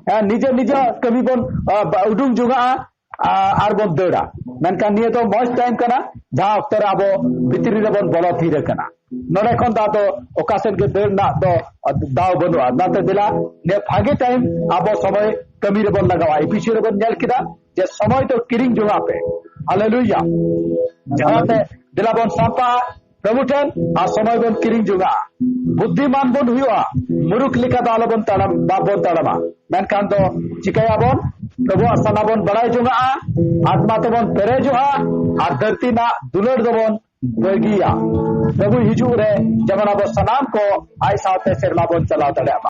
ᱦᱮᱸ, ᱱᱤᱡᱮ ᱱᱤᱡᱮ ᱠᱟᱹᱢᱤ ᱵᱚᱱ, ᱟ, ᱵᱟ-, ᱩᱰᱩᱝ ᱡᱚᱝᱟᱜᱼᱟ, ᱟ, ᱟᱨ ᱵᱚᱱ ᱫᱟᱹᱲᱟ᱾ ᱢᱮᱱᱠᱷᱟᱱ ᱱᱤᱭᱟᱹ ᱫᱚ ᱢᱚᱡᱽ ᱴᱟᱭᱤᱢ ᱠᱟᱱᱟ, ᱡᱟᱦᱟᱸ ᱚᱠᱛᱚ ᱨᱮ ᱟᱵᱚ ᱵᱷᱤᱛᱨᱤ ᱨᱮᱵᱚᱱ ᱵᱚᱞᱚ ᱛᱷᱤᱨ ᱟᱠᱟᱱᱟ᱾ ᱱᱚᱰᱮ ᱠᱷᱚᱱ ᱫᱚ ᱟᱫᱚ ᱚᱠᱟ ᱥᱮᱫ ᱜᱮ ᱫᱟᱹᱲ ᱨᱮᱱᱟᱜ ᱫᱚ ᱫᱟᱣ ᱵᱟᱹᱱᱩᱜᱼᱟ᱾ ᱚᱱᱟᱛᱮ ᱫᱮᱞᱟ, ᱱᱤᱭᱟᱹ ᱵᱷᱟᱜᱮ ᱴᱟᱭᱤᱢ ᱟᱵᱚ ᱥᱚᱢᱚᱭ ᱠᱟᱹᱢᱤ ᱨᱮᱵᱚᱱ ᱞᱟᱜᱟᱣᱟ᱾ ᱮᱯᱤᱥᱤᱭᱳ ᱨᱮᱵᱚᱱ ᱧᱮᱞ ᱠᱮᱫᱟ ᱡᱮ ᱥᱚᱢᱚᱭ ᱫᱚ ᱠᱤᱨᱤᱧ ᱡᱚᱝᱟᱜ ᱯᱮ᱾ ᱦᱟᱞᱮᱞᱩᱭᱟ᱾ ᱚᱱᱟᱛᱮ ᱫᱮᱞᱟ ᱵᱚᱱ ᱥᱟᱯᱲᱟᱜᱼᱟ ᱯᱨᱚᱵᱷᱩ ᱴᱷᱮᱱ ᱟᱨ ᱥᱚᱢᱚᱭ ᱵᱚᱱ ᱠᱤᱨᱤᱧ ᱡᱚᱝᱟᱜᱼᱟ᱾ ᱵᱩᱫᱽᱫᱷᱤᱢᱟᱱ ᱵᱚᱱ ᱦᱩᱭᱩᱜᱼᱟ, ᱢᱩᱨᱩᱠᱷ ᱞᱮᱠᱟ ᱫᱚ ᱟᱞᱚᱵᱚᱱ ᱛᱟᱲᱟᱢ, ᱵᱟᱵᱚᱱ ᱛᱟᱲᱟᱢᱟ᱾ ᱢᱮᱱᱠᱷᱟᱱ ᱫᱚ ᱪᱤᱠᱟᱹᱭᱟᱵᱚᱱ? ᱯᱨᱚᱵᱷᱩᱣᱟᱜ ᱥᱟᱱᱟ ᱵᱚᱱ ᱵᱟᱲᱟᱭ ᱡᱚᱝᱟᱜᱼᱟ, ᱟᱛᱢᱟ ᱛᱮᱵᱚᱱ ᱯᱮᱨᱮᱡᱚᱜᱼᱟ ᱟᱨ ᱫᱷᱟᱹᱨᱛᱤ ᱨᱮᱱᱟᱜ ᱫᱩᱞᱟᱹᱲ ᱫᱚᱵᱚᱱ ᱵᱟᱹᱜᱤᱭᱟ᱾ ᱯᱨᱚᱵᱷᱩ ᱦᱤᱡᱩᱜ ᱨᱮ ᱡᱮᱢᱚᱱ ᱟᱵᱚ ᱥᱟᱱᱟᱢ ᱠᱚ ᱟᱡ ᱥᱟᱶᱛᱮ ᱥᱮᱨᱢᱟ ᱵᱚᱱ ᱪᱟᱞᱟᱣ ᱫᱟᱲᱮᱭᱟᱜ ᱢᱟ᱾